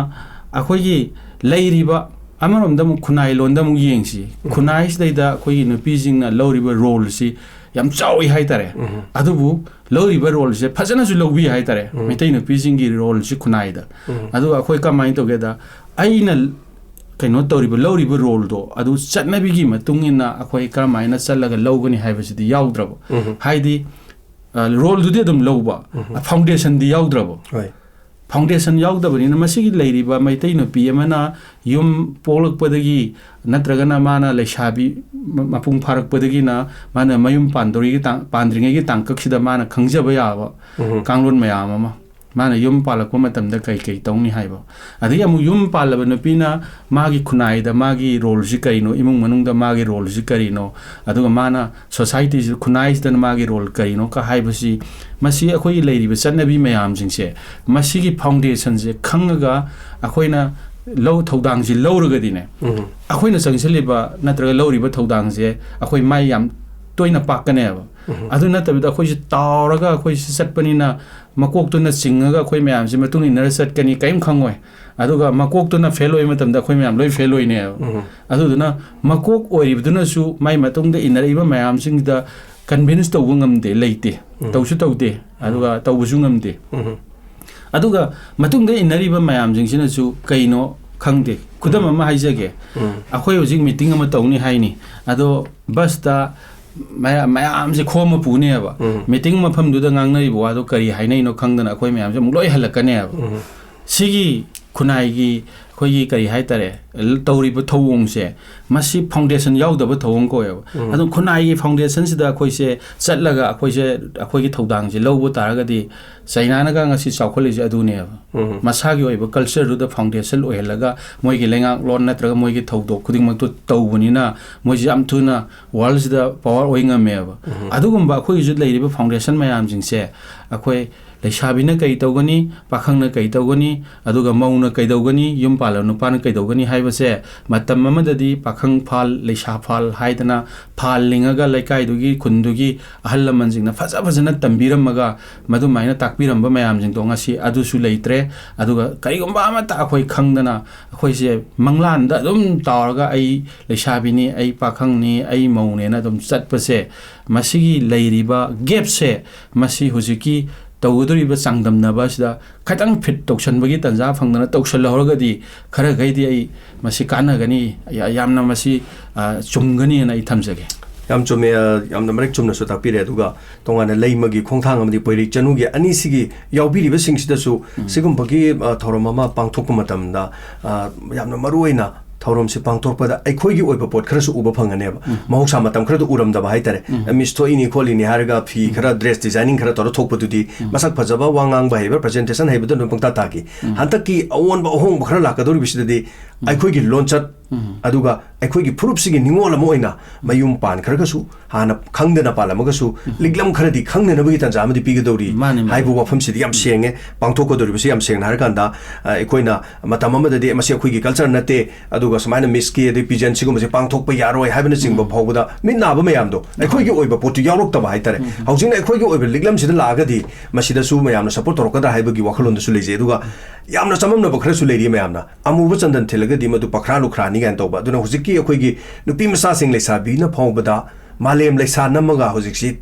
ꯑꯩꯈꯣꯏꯒꯤ ꯂꯩꯔꯤꯕ, ꯑꯃꯔꯣꯝꯗ ꯑꯃꯨꯛ ꯈꯨꯟꯅꯥꯏ ꯂꯣꯟꯗ ꯑꯃꯨꯛ ꯌꯦꯡꯁꯤ꯫ ꯈꯨꯟꯅꯥꯏꯁꯤꯗꯩꯗ ꯑꯩꯈꯣꯏꯒꯤ ꯅꯨꯄꯤꯁꯤꯡꯅ ꯂꯧꯔꯤꯕ ꯔꯣꯜꯁꯤ ꯌꯥꯝ ꯆꯥꯎꯏ ꯍꯥꯏꯇꯥꯔꯦ꯫ ꯎꯝ꯫ ꯑꯗꯨꯕꯨ ꯂꯧꯔꯤꯕ ꯔꯣꯜꯁꯦ ꯐꯖꯅꯁꯨ ꯂꯧꯕꯤ ꯍꯥꯏꯇꯥꯔꯦ꯫ ꯎꯝ꯫ ꯃꯩꯇꯩ ꯅꯨꯄꯤꯁꯤꯡꯒꯤ ꯔꯣꯜꯁꯤ ꯈꯨꯟꯅꯥꯏꯗ꯫ ꯎꯝ꯫ ꯑꯗꯨꯒ ꯑꯩꯈꯣꯏ ꯀꯃꯥꯏꯅ ꯇꯧꯒꯦꯗ, ꯑꯩꯅ ꯀꯩꯅꯣ ꯇꯧꯔꯤꯕ, ꯂꯧꯔꯤꯕ ꯔꯣꯜꯗꯣ ꯑꯗꯨ ꯆꯠꯅꯕꯤꯒꯤ ꯃꯇꯨꯡ ꯏꯟꯅ ꯑꯩꯈꯣꯏ ꯀꯔꯝꯍꯥꯏꯅ ꯆꯠꯂꯒ ꯂꯧꯒꯅꯤ ꯍꯥꯏꯕꯁꯤꯗꯤ ꯌꯥꯎꯗ꯭ꯔꯕ꯫ ꯎꯝ꯫ ꯍꯥꯏꯗꯤ, ꯑ, ꯔꯣꯜꯗꯨꯗꯤ ꯑꯗꯨꯝ ꯂꯧꯕ, ꯎꯝ꯫ ꯐꯥꯎꯟꯗꯦꯁꯟꯗꯤ ꯌꯥꯎꯗ꯭ꯔꯕ꯫ ꯍꯣꯏ꯫ ꯐꯥꯎꯟꯗꯦꯁꯟ ꯌꯥꯎꯗꯕꯅꯤꯅ ꯃꯁꯤꯒꯤ ꯂꯩꯔꯤꯕ ꯃꯩꯇꯩ ꯅꯨꯄꯤ ꯑꯃꯅ ꯌꯨꯝ ꯄꯣꯛꯂꯛꯄꯗꯒꯤ ꯅꯠꯇ꯭ꯔꯒꯅ ꯃꯥꯅ ꯂꯩꯁꯥꯕꯤ ꯃ-, ꯃꯄꯨꯡ ꯐꯥꯔꯛꯄꯗꯒꯤꯅ ꯃꯥꯅ ꯃꯌꯨꯝ ꯄꯥꯟꯗꯧꯔꯤꯒꯤ ꯇꯥꯡ-, ꯄꯥꯟꯗ꯭ꯔꯤꯉꯩꯒꯤ ꯇꯥꯡꯀꯛꯁꯤꯗ ꯃꯥꯅ ꯈꯪꯖꯕ ꯌꯥꯕ ꯎꯝ꯫ ꯀꯥꯡꯂꯣꯟ ꯃꯌꯥꯝ ꯑꯃ, ꯃꯥꯅ ꯌꯨꯝ ꯄꯥꯜꯂꯛꯄ ꯃꯇꯝꯗ ꯀꯩ ꯀꯩ ꯇꯧꯅꯤ ꯍꯥꯏꯕ꯫ ꯑꯗꯒꯤ ꯑꯃꯨꯛ ꯌꯨꯝ ꯄꯥꯜꯂꯕ ꯅꯨꯄꯤꯅ ꯃꯥꯒꯤ ꯈꯨꯟꯅꯥꯏꯗ ꯃꯥꯒꯤ ꯔꯣꯜꯁꯤ ꯀꯔꯤꯅꯣ, ꯏꯃꯨꯡ ꯃꯅꯨꯡꯗ ꯃꯥꯒꯤ ꯔꯣꯜꯁꯤ ꯀꯔꯤꯅꯣ, ꯑꯗꯨꯒ ꯃꯥꯅ ꯁꯣꯁꯥꯏꯇꯤꯁꯤꯗ, ꯈꯨꯟꯅꯥꯏꯁꯤꯗꯅ ꯃꯥꯒꯤ ꯔꯣꯜ ꯀꯔꯤꯅꯣ ꯀ ꯍꯥꯏꯕꯁꯤ, ꯃꯁꯤ ꯑꯩꯈꯣꯏꯒꯤ ꯂꯩꯔꯤꯕ ꯆꯠꯅꯕꯤ ꯃꯌꯥꯝꯁꯤꯡꯁꯦ, ꯃꯁꯤꯒꯤ ꯐꯥꯎꯟꯗꯦꯁꯟꯁꯦ ꯈꯪꯉꯒ ꯑꯩꯈꯣꯏꯅ ꯂꯧ ꯊꯧꯗꯥꯡꯁꯤ ꯂꯧꯔꯒꯗꯤꯅꯦ, ꯎꯝ꯫ ꯑꯩꯈꯣꯏꯅ ꯆꯪꯁꯤꯜꯂꯤꯕ ꯅꯠꯇ꯭ꯔꯒ ꯂꯧꯔꯤꯕ ꯊꯧꯗꯥꯡꯁꯦ ꯑꯩꯈꯣꯏ ꯃꯥꯏ ꯌꯥꯝ ꯇꯣꯏꯅ ꯄꯥꯛꯀꯅꯦꯕ꯫ ꯑꯗꯨ ꯅꯠꯇꯕꯤꯗ ꯑꯩꯈꯣꯏꯁꯦ ꯇꯥꯎꯔꯒ ꯑꯩꯈꯣꯏꯁꯦ ꯆꯠꯄꯅꯤꯅ ꯃꯀꯣꯛꯇꯨꯅ ꯆꯤꯡꯉꯒ ꯑꯩꯈꯣꯏ ꯃꯌꯥꯝꯁꯦ ꯃꯇꯨꯡ ꯏꯟꯅꯔ ꯆꯠꯀꯅꯤ, ꯀꯔꯤꯝ ꯈꯪꯉꯣꯏ꯫ ꯑꯗꯨꯒ ꯃꯀꯣꯛꯇꯨꯅ ꯐꯦꯜ ꯑꯣꯏꯕ ꯃꯇꯝꯗ ꯑꯩꯈꯣꯏ ꯃꯌꯥꯝ ꯂꯣꯏ ꯐꯦꯜ ꯑꯣꯏꯅꯦꯕ꯫ ꯑꯗꯨꯗꯨꯅ ꯃꯀꯣꯛ ꯑꯣꯏꯔꯤꯕꯗꯨꯅꯁꯨ ꯃꯥꯏ ꯃꯇꯨꯡꯗ ꯏꯟꯅꯔꯛꯏꯕ ꯃꯌꯥꯝꯁꯤꯡꯗ ꯀꯟꯚꯤꯟꯁ ꯇꯧꯕ ꯉꯝꯗꯦ, ꯂꯩꯇꯦ꯫ ꯇꯧꯁꯨ ꯇꯧꯗꯦ, ꯑꯗꯨꯒ ꯇꯧꯕꯁꯨ ꯉꯝꯗꯦ꯫ ꯑꯗꯨꯒ ꯃꯇꯨꯡꯗ ꯏꯟꯅꯔꯤꯕ ꯃꯌꯥꯝꯁꯤꯡꯁꯤꯅꯁꯨ ꯀꯩꯅꯣ ꯈꯪꯗꯦ꯫ ꯈꯨꯗꯝ ꯑꯃ ꯍꯥꯏꯖꯒꯦ꯫ ꯑꯩꯈꯣꯏ ꯍꯧꯖꯤꯛ ꯃꯤꯇꯤꯡ ꯑꯃ ꯇꯧꯅꯤ ꯍꯥꯏꯅꯤ, ꯑꯗꯣ ꯕꯁꯇ ꯃꯌꯥ-, ꯃꯌꯥꯝꯁꯦ ꯈꯣꯝꯃ ꯄꯨꯅꯦꯕ꯫ ꯃꯤꯇꯤꯡ ꯃꯐꯝꯗꯨꯗ ꯉꯥꯡꯅꯔꯤꯕ ꯋꯥꯗꯣ ꯀꯔꯤ ꯍꯥꯏꯅꯩꯅꯣ ꯈꯪꯗꯅ ꯑꯩꯈꯣꯏ ꯃꯌꯥꯝꯁꯦ ꯑꯃꯨꯛ ꯂꯣꯏ ꯍꯜꯂꯛꯀꯅꯦꯕ꯫ ꯁꯤꯒꯤ ꯈꯨꯟꯅꯥꯏꯒꯤ ꯑꯩꯈꯣꯏꯒꯤ ꯀꯔꯤ ꯍꯥꯏꯇꯥꯔꯦ, ꯇꯧꯔꯤꯕ ꯊꯧꯑꯣꯡꯁꯦ, ꯃꯁꯤ ꯐꯥꯎꯟꯗꯦꯁꯟ ꯌꯥꯎꯗꯕ ꯊꯧꯑꯣꯡ ꯀꯧꯋꯦꯕ꯫ ꯑꯗꯨꯝ ꯈꯨꯟꯅꯥꯏꯒꯤ ꯐꯥꯎꯟꯗꯦꯁꯟꯁꯤꯗ ꯑꯩꯈꯣꯏꯁꯦ ꯆꯠꯂꯒ ꯑꯩꯈꯣꯏꯁꯦ, ꯑꯩꯈꯣꯏꯒꯤ ꯊꯧꯗꯥꯡꯁꯦ ꯂꯧꯕ ꯇꯥꯔꯒꯗꯤ, ꯆꯩꯅꯥꯅꯒ ꯉꯁꯤ ꯆꯥꯎꯈꯠꯂꯤꯁꯦ ꯑꯗꯨꯅꯦꯕ꯫ ꯃꯁꯥꯒꯤ ꯑꯣꯏꯕ ꯀꯜꯆꯔꯗꯨꯗ ꯐꯥꯎꯟꯗꯦꯁꯟ ꯑꯣꯏꯍꯜꯂꯒ ꯃꯣꯏꯒꯤ ꯂꯩꯉꯥꯛꯂꯣꯟ ꯅꯠꯇ꯭ꯔꯒ ꯃꯣꯏꯒꯤ ꯊꯧꯗꯣꯛ ꯈꯨꯗꯤꯡꯃꯛꯇꯨ ꯇꯧꯕꯅꯤꯅ ꯃꯣꯏꯁꯦ ꯌꯥꯝ ꯊꯨꯅ ꯋꯥꯔꯜꯁꯤꯗ ꯄꯋꯥꯔ ꯑꯣꯏ ꯉꯝꯃꯦꯕ꯫ ꯑꯗꯨꯒꯨꯝꯕ ꯑꯩꯈꯣꯏꯒꯤꯁꯨ ꯂꯩꯔꯤꯕ ꯐꯥꯎꯟꯗꯦꯁꯟ ꯃꯌꯥꯝꯁꯤꯡꯁꯦ ꯑꯩꯈꯣꯏ ꯂꯩꯁꯥꯕꯤꯅ ꯀꯩ ꯇꯧꯒꯅꯤ, ꯄꯥꯈꯪꯅ ꯀꯩ ꯇꯧꯒꯅꯤ, ꯑꯗꯨꯒ ꯃꯧꯅ ꯀꯩꯗꯧꯒꯅꯤ, ꯌꯨꯝ ꯄꯥꯜꯂꯕ ꯅꯨꯄꯥꯅ ꯀꯩꯗꯧꯒꯅꯤ ꯍꯥꯏꯕꯁꯦ, ꯃꯇꯝ ꯑꯃꯗꯗꯤ ꯄꯥꯈꯪ ꯐꯥꯜ, ꯂꯩꯁꯥ ꯐꯥꯜ ꯍꯥꯏꯗꯅ ꯐꯥꯜ ꯂꯤꯡꯉꯒ ꯂꯩꯀꯥꯏꯗꯨꯒꯤ, ꯈꯨꯟꯗꯨꯒꯤ ꯑꯍꯜ ꯂꯃꯟꯁꯤꯡꯅ ꯐꯖ ꯐꯖꯅ ꯇꯝꯕꯤꯔꯝꯃꯒ, ꯃꯗꯨꯃꯥꯏꯅ ꯇꯥꯛꯄꯤꯔꯝꯕ ꯃꯌꯥꯝꯁꯤꯡꯗꯣ ꯉꯁꯤ ꯑꯗꯨꯁꯨ ꯂꯩꯇ꯭ꯔꯦ꯫ ꯑꯗꯨꯒ ꯀꯔꯤꯒꯨꯝꯕ ꯑꯃꯠꯇ ꯑꯩꯈꯣꯏ ꯈꯪꯗꯅ ꯑꯩꯈꯣꯏꯁꯦ ꯃꯪꯂꯥꯟꯗ ꯑꯗꯨꯝ ꯇꯥꯎꯔꯒ ꯑꯩ ꯂꯩꯁꯥꯕꯤꯅꯤ, ꯑꯩ ꯄꯥꯈꯪꯅꯤ, ꯑꯩ ꯃꯧꯅꯦꯅ ꯑꯗꯨꯝ ꯆꯠꯄꯁꯦ, ꯃꯁꯤꯒꯤ ꯂꯩꯔꯤꯕ ꯒꯦꯞꯁꯦ, ꯃꯁꯤ ꯍꯧꯖꯤꯛꯀꯤ ꯇꯧꯒꯗꯧꯔꯤꯕ ꯆꯥꯡꯗꯝꯅꯕ ꯑꯁꯤꯗ ꯈꯤꯇꯪ ꯐꯤꯠ ꯇꯧꯁꯟꯕꯒꯤ ꯇꯥꯟꯖꯥ ꯐꯪꯗꯅ ꯇꯧꯁꯜꯍꯧꯔꯒꯗꯤ ꯈꯔꯈꯩꯗꯤ ꯑꯩ ꯃꯁꯤ ꯀꯥꯟꯅꯒꯅꯤ, ꯌꯥ-, ꯌꯥꯝꯅ ꯃꯁꯤ, ꯑ, ꯆꯨꯝꯒꯅꯤꯅ ꯑꯩ ꯊꯝꯖꯒꯦ꯫ ꯌꯥꯝ ꯆꯨꯝꯃꯦ, ꯑ, ꯌꯥꯝꯅ ꯃꯔꯤꯛ ꯆꯨꯝꯅꯁꯨ ꯇꯥꯛꯄꯤꯔꯦ꯫ ꯑꯗꯨꯒ ꯇꯣꯉꯥꯟꯅ ꯂꯩꯃꯒꯤ ꯈꯣꯡꯊꯥꯡ ꯑꯃꯗꯤ ꯄꯣꯏꯔꯩ ꯆꯅꯨꯒꯤ ꯑꯅꯤꯁꯤꯒꯤ ꯌꯥꯎꯕꯤꯔꯤꯕꯁꯤꯡꯁꯤꯗꯁꯨ ꯁꯤꯒꯨꯝꯕꯒꯤ, ꯑ, ꯊꯧꯔꯝ ꯑꯃ ꯄꯥꯡꯊꯣꯛꯄ ꯃꯇꯝꯗ, ꯑ, ꯌꯥꯝꯅ ꯃꯔꯨꯑꯣꯏꯅ ꯊꯧꯔꯝꯁꯤ ꯄꯥꯡꯊꯣꯛꯄꯗ ꯑꯩꯈꯣꯏꯒꯤ ꯑꯣꯏꯕ ꯄꯣꯠ ꯈꯔꯁꯨ ꯎꯕ ꯐꯪꯒꯅꯦꯕ꯫ ꯃꯍꯧꯁꯥ ꯃꯇꯝ ꯈꯔꯗ ꯎꯔꯝꯗꯕ ꯍꯥꯏꯇꯥꯔꯦ꯫ ꯃꯤꯁ ꯊꯣꯛꯏꯅꯤ ꯈꯣꯠꯂꯤꯅꯤ ꯍꯥꯏꯔꯒ ꯐꯤ ꯈꯔ, ꯗ꯭ꯔꯦꯁ ꯗꯤꯖꯥꯏꯅꯤꯡ ꯈꯔ ꯇꯧꯔ ꯊꯣꯛꯄꯗꯨꯗꯤ, ꯃꯁꯛ ꯐꯖꯕ, ꯋꯥ ꯉꯥꯡꯕ ꯍꯩꯕ, ꯄ꯭ꯔꯖꯦꯟꯇꯦꯁꯟ ꯍꯩꯕꯗ ꯑꯗꯨꯝ ꯄꯪꯇꯥ ꯇꯥꯈꯤ꯫ ꯍꯟꯗꯛꯀꯤ ꯑꯑꯣꯟꯕ ꯑꯍꯣꯡꯕ ꯈꯔ ꯂꯥꯛꯀꯗꯧꯔꯤꯕꯁꯤꯗꯗꯤ ꯑꯩꯈꯣꯏꯒꯤ ꯂꯣꯟꯆꯠ, ꯑꯗꯨꯒ ꯑꯩꯈꯣꯏꯒꯤ ꯐꯨꯔꯨꯞꯁꯤꯒꯤ ꯅꯤꯡꯉꯣꯜ ꯑꯃ ꯑꯣꯏꯅ ꯃꯌꯨꯝ ꯄꯥꯟꯈ꯭ꯔꯒꯁꯨ, ꯍꯥꯟꯅ ꯈꯪꯗꯅ ꯄꯥꯜꯂꯝꯃꯒꯁꯨ, ꯂꯤꯛꯂꯝ ꯈꯔꯗꯤ ꯈꯪꯅꯅꯕꯒꯤ ꯇꯥꯟꯖꯥ ꯑꯃꯗꯤ ꯄꯤꯒꯗꯧꯔꯤ ꯃꯥꯅꯤ, ꯃꯥꯅꯤ꯫ ꯍꯥꯏꯕ ꯋꯥꯐꯝꯁꯤꯗꯤ ꯌꯥꯝ ꯁꯦꯡꯉꯦ꯫ ꯄꯥꯡꯊꯣꯛꯀꯗꯧꯔꯤꯕꯁꯤ ꯌꯥꯝ ꯁꯦꯡꯅ ꯍꯥꯏꯔꯀꯥꯟꯗ, ꯑ, ꯑꯩꯈꯣꯏꯅ ꯃꯇꯝ ꯑꯃꯗꯗꯤ ꯃꯁꯤ ꯑꯩꯈꯣꯏꯒꯤ culture ꯅꯠꯇꯦ, ꯑꯗꯨꯒ ꯁꯨꯃꯥꯏꯅ ꯃꯤꯁꯀꯤ ꯑꯗꯩ ꯄꯤꯖꯟ ꯁꯤꯒꯨꯝꯕꯁꯦ ꯄꯥꯡꯊꯣꯛꯄ ꯌꯥꯔꯣꯏ ꯍꯥꯏꯕꯅꯆꯤꯡꯕ ꯐꯥꯎꯕꯗ ꯃꯤꯠ ꯅꯥꯕ ꯃꯌꯥꯝꯗꯣ ꯑꯩꯈꯣꯏꯒꯤ ꯑꯣꯏꯕ ꯄꯣꯠꯇꯨ ꯌꯥꯎꯔꯛꯇꯕ ꯍꯥꯏꯇꯥꯔꯦ꯫ ꯍꯧꯖꯤꯛꯅ ꯑꯩꯈꯣꯏꯒꯤ ꯑꯣꯏꯕ ꯂꯤꯛꯂꯝꯁꯤꯗ ꯂꯥꯛꯑꯒꯗꯤ ꯃꯁꯤꯗꯁꯨ ꯃꯌꯥꯝꯅ support ꯇꯧꯔꯛꯀꯗ꯭ꯔꯥ ꯍꯥꯏꯕꯒꯤ ꯋꯥꯈꯜꯂꯣꯟꯗꯁꯨ ꯂꯩꯖꯩ꯫ ꯑꯗꯨꯒ ꯌꯥꯝꯅ ꯆꯃꯝꯅꯕ ꯈꯔꯁꯨ ꯂꯩꯔꯤ ꯃꯌꯥꯝꯅ꯫ ꯑꯃꯨꯕ ꯆꯟꯗꯟ ꯊꯤꯜꯂꯒꯗꯤ ꯃꯗꯨ ꯄꯈ꯭ꯔꯥ ꯂꯨꯈ꯭ꯔꯥꯅꯤ ꯀꯥꯏꯅ ꯇꯧꯕ꯫ ꯑꯗꯨꯅ ꯍꯧꯖꯤꯛꯀꯤ ꯑꯩꯈꯣꯏꯒꯤ ꯅꯨꯄꯤ ꯃꯆꯥꯁꯤꯡ ꯂꯩꯁꯥꯕꯤꯅ ꯐꯥꯎꯕꯗ ꯃꯥꯂꯦꯝ ꯂꯩꯁꯥ ꯅꯝꯃꯒ ꯍꯧꯖꯤꯛꯁꯤ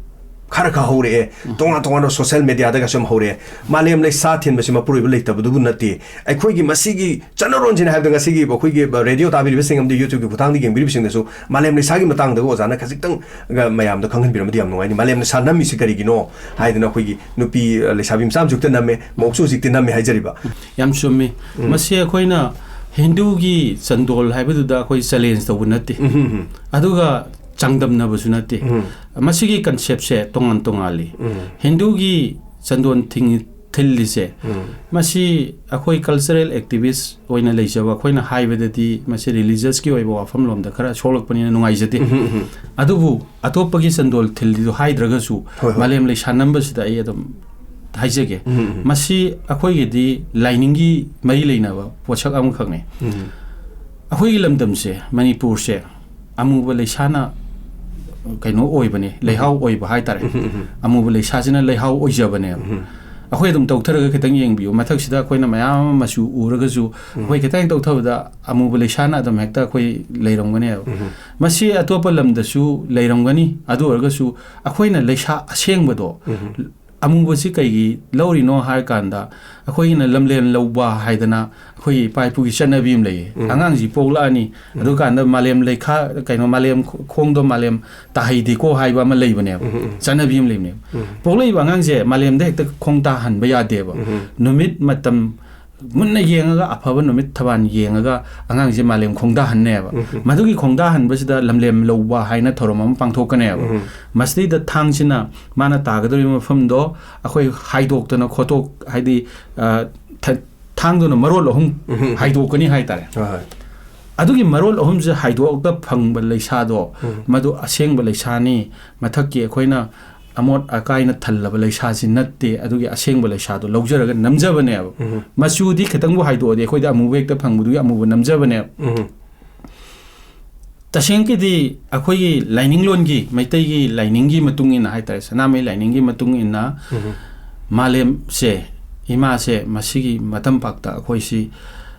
ꯈꯔ ꯈꯔ ꯍꯧꯔꯛꯑꯦ꯫ ꯇꯣꯉꯥꯟ ꯇꯣꯉꯥꯟꯕ social media ꯗꯒꯁꯨ ꯌꯥꯝ ꯍꯧꯔꯛꯑꯦ꯫ ꯃꯥꯂꯦꯝ ꯂꯩꯁꯥ ꯊꯤꯟꯕꯁꯤ ꯃꯄꯨꯔꯣꯏꯕ ꯂꯩꯇꯕꯗꯨꯕꯨ ꯅꯠꯇꯦ꯫ ꯑꯩꯈꯣꯏꯒꯤ ꯃꯁꯤꯒꯤ ꯆꯠꯅꯔꯣꯟꯁꯤꯅ ꯍꯥꯏꯕꯗ ꯉꯁꯤꯒꯤ ꯑꯩꯈꯣꯏꯒꯤ radio ꯇꯥꯕꯤꯔꯤꯕꯁꯤꯡ ꯑꯃꯗꯤ YouTube ꯀꯤ ꯈꯨꯠꯊꯥꯡꯗ ꯌꯦꯡꯕꯤꯔꯤꯕꯁꯤꯡꯗꯁꯨ ꯃꯥꯂꯦꯝ ꯂꯩꯁꯥꯒꯤ ꯃꯇꯥꯡꯗꯒ ꯑꯣꯖꯥꯅ ꯈꯖꯤꯛꯇꯪꯒ ꯃꯌꯥꯝꯗ ꯈꯪꯍꯟꯕꯤꯔꯝꯃꯗꯤ ꯌꯥꯝ ꯅꯨꯡꯉꯥꯏꯅꯤ꯫ ꯃꯥꯂꯦꯝ ꯂꯩꯁꯥ ꯅꯝꯃꯤꯁꯤ ꯀꯔꯤꯒꯤꯅꯣ ꯍꯥꯏꯗꯅ ꯑꯩꯈꯣꯏꯒꯤ ꯅꯨꯄꯤ, ꯑ, ꯂꯩꯁꯥꯕꯤ ꯃꯆꯥ ꯃꯆꯨꯛꯇ ꯅꯝꯃꯦ, ꯃꯧꯁꯨ ꯍꯧꯖꯤꯛꯇꯤ ꯅꯝꯃꯦ ꯍꯥꯏꯖꯔꯤꯕ꯫ ꯌꯥꯝ ꯆꯨꯝꯃꯤ꯫ ꯃꯁꯤ ꯑꯩꯈꯣꯏꯅ ꯍꯤꯟꯗꯨꯒꯤ ꯆꯟꯗꯣꯜ ꯍꯥꯏꯕꯗꯨꯗ ꯑꯩꯈꯣꯏ challenge ꯇꯧꯕ ꯅꯠꯇꯦ꯫ ꯎꯝ, ꯎꯝ, ꯎꯝ꯫ ꯑꯗꯨꯒ ꯆꯥꯡꯗꯝꯅꯕꯁꯨ ꯅꯠꯇꯦ꯫ ꯎꯝ꯫ ꯃꯁꯤꯒꯤ concept ꯁꯦ ꯇꯣꯉꯥꯟ ꯇꯣꯉꯥꯜꯂꯤ꯫ ꯎꯝ꯫ ꯍꯤꯟꯗꯨꯒꯤ ꯆꯟꯗꯣꯟ ꯊꯤꯡ-, ꯊꯤꯜꯂꯤꯁꯦ, ꯎꯝ꯫ ꯃꯁꯤ ꯑꯩꯈꯣꯏ cultural activist ꯑꯣꯏꯅ ꯂꯩꯖꯕ ꯑꯩꯈꯣꯏꯅ ꯍꯥꯏꯕꯗꯗꯤ ꯃꯁꯤ religious ꯀꯤ ꯑꯣꯏꯕ ꯋꯥꯐꯝꯂꯣꯝꯗ ꯈꯔ ꯁꯣꯛꯂꯛꯄꯅꯤꯅ ꯅꯨꯡꯉꯥꯏꯖꯗꯦ꯫ ꯎꯝ, ꯎꯝ, ꯎꯝ꯫ ꯑꯗꯨꯕꯨ ꯑꯇꯣꯞꯄꯒꯤ ꯆꯟꯗꯣꯜ ꯊꯤꯜꯂꯤꯗꯨ ꯍꯥꯏꯗ꯭ꯔꯒꯁꯨ ꯍꯣꯏ, ꯍꯣꯏ꯫ ꯃꯥꯂꯦꯝ ꯂꯩꯁꯥ ꯅꯝꯕꯁꯤꯗ ꯑꯩ ꯑꯗꯨꯝ ꯍꯥꯏꯖꯒꯦ꯫ ꯎꯝ, ꯎꯝ, ꯎꯝ꯫ ꯃꯁꯤ ꯑꯩꯈꯣꯏꯒꯤꯗꯤ ꯂꯥꯏꯅꯤꯡꯒꯤ ꯃꯔꯤ ꯂꯩꯅꯕ ꯄꯣꯠꯁꯛ ꯑꯃꯈꯛꯅꯤ꯫ ꯎꯝ꯫ ꯑꯩꯈꯣꯏꯒꯤ ꯂꯝꯗꯝꯁꯦ, ꯃꯅꯤꯄꯨꯔꯁꯦ, ꯑꯃꯨꯕ ꯂꯩꯁꯥꯅ ꯀꯩꯅꯣ ꯑꯣꯏꯕꯅꯦ, ꯂꯩꯍꯥꯎ ꯑꯣꯏꯕ ꯍꯥꯏꯇꯥꯔꯦ꯫ ꯎꯝ, ꯎꯝ, ꯎꯝ꯫ ꯑꯃꯨꯕ ꯂꯩꯁꯥꯁꯤꯅ ꯂꯩꯍꯥꯎ ꯑꯣꯏꯖꯕꯅꯦꯕ꯫ ꯎꯝ꯫ ꯑꯩꯈꯣꯏ ꯑꯗꯨꯝ ꯇꯧꯊꯔꯒ ꯈꯤꯇꯪ ꯌꯦꯡꯕꯤꯌꯨ꯫ ꯃꯊꯛꯁꯤꯗ ꯑꯩꯈꯣꯏꯅ ꯃꯌꯥꯝ ꯑꯃ ꯃꯆꯨ ꯎꯔꯒꯁꯨ, ꯎꯝ꯫ ꯑꯩꯈꯣꯏ ꯈꯤꯇꯪ ꯇꯧꯊꯕꯗ ꯑꯃꯨꯕ ꯂꯩꯁꯥꯅ ꯑꯗꯨꯝ ꯍꯦꯛꯇ ꯑꯩꯈꯣꯏ ꯂꯩꯔꯝꯒꯅꯦꯕ꯫ ꯎꯝ꯫ ꯃꯁꯤ ꯑꯇꯣꯞꯄ ꯂꯝꯗꯁꯨ ꯂꯩꯔꯝꯒꯅꯤ꯫ ꯑꯗꯨ ꯑꯣꯏꯔꯒꯁꯨ ꯑꯩꯈꯣꯏꯅ ꯂꯩꯁꯥ ꯑꯁꯦꯡꯕꯗꯣ, ꯎꯝ꯫ ꯑꯃꯨꯕꯁꯤ ꯀꯩꯒꯤ ꯂꯧꯔꯤꯅꯣ ꯍꯥꯏꯔ ꯀꯥꯟꯗ, ꯑꯩꯈꯣꯏꯒꯤꯅ ꯂꯝꯂꯦꯟ ꯂꯧꯕ ꯍꯥꯏꯗꯅ ꯑꯩꯈꯣꯏꯒꯤ ꯏꯄꯥ ꯏꯄꯨꯒꯤ ꯆꯠꯅꯕꯤ ꯑꯃ ꯂꯩꯌꯦ꯫ ꯎꯝ꯫ ꯑꯉꯥꯡꯁꯤ ꯄꯣꯛꯂꯛꯑꯅꯤ, ꯎꯝ꯫ ꯑꯗꯨꯀꯥꯟꯗ ꯃꯥꯂꯦꯝ ꯂꯩꯈꯥ, ꯀꯩꯅꯣ, ꯃꯥꯂꯦꯝ ꯈꯣꯡꯗꯣ ꯃꯥꯂꯦꯝ ꯇꯥꯍꯩꯗꯦꯀꯣ ꯍꯥꯏꯕ ꯑꯃ ꯂꯩꯕꯅꯦꯕ꯫ ꯎꯝ, ꯎꯝ, ꯎꯝ꯫ ꯆꯠꯅꯕꯤ ꯑꯃ ꯂꯩꯕꯅꯦꯕ꯫ ꯎꯝ꯫ ꯄꯣꯛꯂꯛꯏꯕ ꯑꯉꯥꯡꯁꯦ ꯃꯥꯂꯦꯝꯗ ꯍꯦꯛꯇ ꯈꯣꯡ ꯇꯥꯍꯟꯕ ꯌꯥꯗꯦꯕ꯫ ꯎꯝ, ꯎꯝ꯫ ꯅꯨꯃꯤꯠ ꯃꯇꯝ ꯃꯨꯟꯅ ꯌꯦꯡꯉꯒ, ꯑꯐꯕ ꯅꯨꯃꯤꯠ ꯊꯕꯥꯟ ꯌꯦꯡꯉꯒ ꯑꯉꯥꯡꯁꯦ ꯃꯥꯂꯦꯝ ꯈꯣꯡꯗꯥꯍꯟꯅꯦꯕ꯫ ꯎꯝ, ꯎꯝ꯫ ꯃꯗꯨꯒꯤ ꯈꯣꯡꯗꯥꯍꯟꯕꯁꯤꯗ ꯂꯝꯂꯦꯝ ꯂꯧꯕ ꯍꯥꯏꯅ ꯊꯧꯔꯝ ꯑꯃ ꯄꯥꯡꯊꯣꯛꯀꯅꯦꯕ꯫ ꯎꯝ, ꯎꯝ꯫ ꯃꯁꯤꯗꯩꯗ ꯊꯥꯡꯁꯤꯅ ꯃꯥꯅ ꯇꯥꯒꯗꯧꯔꯤꯕ ꯃꯐꯝꯗꯣ ꯑꯩꯈꯣꯏ ꯍꯥꯏꯗꯣꯛꯇꯅ ꯈꯣꯠꯇꯣꯛ-, ꯍꯥꯏꯗꯤ, ꯑ, ꯊ-, ꯊꯥꯡꯗꯨꯅ ꯃꯔꯣꯜ ꯑꯍꯨꯝ ꯎꯝ꯫ ꯍꯥꯏꯗꯣꯛꯀꯅꯤ ꯍꯥꯏꯇꯥꯔꯦ꯫ ꯍꯣꯏ, ꯍꯣꯏ꯫ ꯑꯗꯨꯒꯤ ꯃꯔꯣꯜ ꯑꯍꯨꯝꯁꯦ ꯍꯥꯏꯗꯣꯛꯇ ꯐꯪꯕ ꯂꯩꯁꯥꯗꯣ, ꯎꯝ꯫ ꯃꯗꯨ ꯑꯁꯦꯡꯕ ꯂꯩꯁꯥꯅꯤ, ꯃꯊꯛꯀꯤ ꯑꯩꯈꯣꯏꯅ ꯑꯃꯣꯠ ꯑꯀꯥꯏꯅ ꯊꯜꯂꯕ ꯂꯩꯁꯥꯁꯤ ꯅꯠꯇꯦ, ꯑꯗꯨꯒꯤ ꯑꯁꯦꯡꯕ ꯂꯩꯁꯥꯗꯣ ꯂꯧꯖꯔꯒ ꯅꯝꯖꯕꯅꯦꯕ꯫ ꯎꯝ꯫ ꯃꯆꯨꯗꯤ ꯈꯤꯇꯪꯕꯨ ꯍꯥꯏꯗꯣꯛꯑꯗꯤ ꯑꯩꯈꯣꯏꯗꯤ ꯑꯃꯨꯕ ꯍꯦꯛꯇ ꯐꯪꯕꯗꯨꯒꯤ ꯑꯃꯨꯕ ꯅꯝꯖꯕꯅꯦꯕ꯫ ꯎꯝ꯫ ꯇꯁꯦꯡꯀꯤꯗꯤ ꯑꯩꯈꯣꯏꯒꯤ ꯂꯥꯏꯅꯤꯡꯂꯣꯟꯒꯤ, ꯃꯩꯇꯩꯒꯤ ꯂꯥꯏꯅꯤꯡꯒꯤ ꯃꯇꯨꯡ ꯏꯟꯅ ꯍꯥꯏꯇꯥꯔꯦ, ꯁꯅꯥꯃꯍꯤ ꯂꯥꯏꯅꯤꯡꯒꯤ ꯃꯇꯨꯡ ꯏꯟꯅ ꯎꯝ꯫ ꯃꯥꯂꯦꯝꯁꯦ, ꯏꯃꯥꯁꯦ ꯃꯁꯤꯒꯤ ꯃꯇꯝꯄꯥꯛꯇ ꯑꯩꯈꯣꯏꯁꯤ,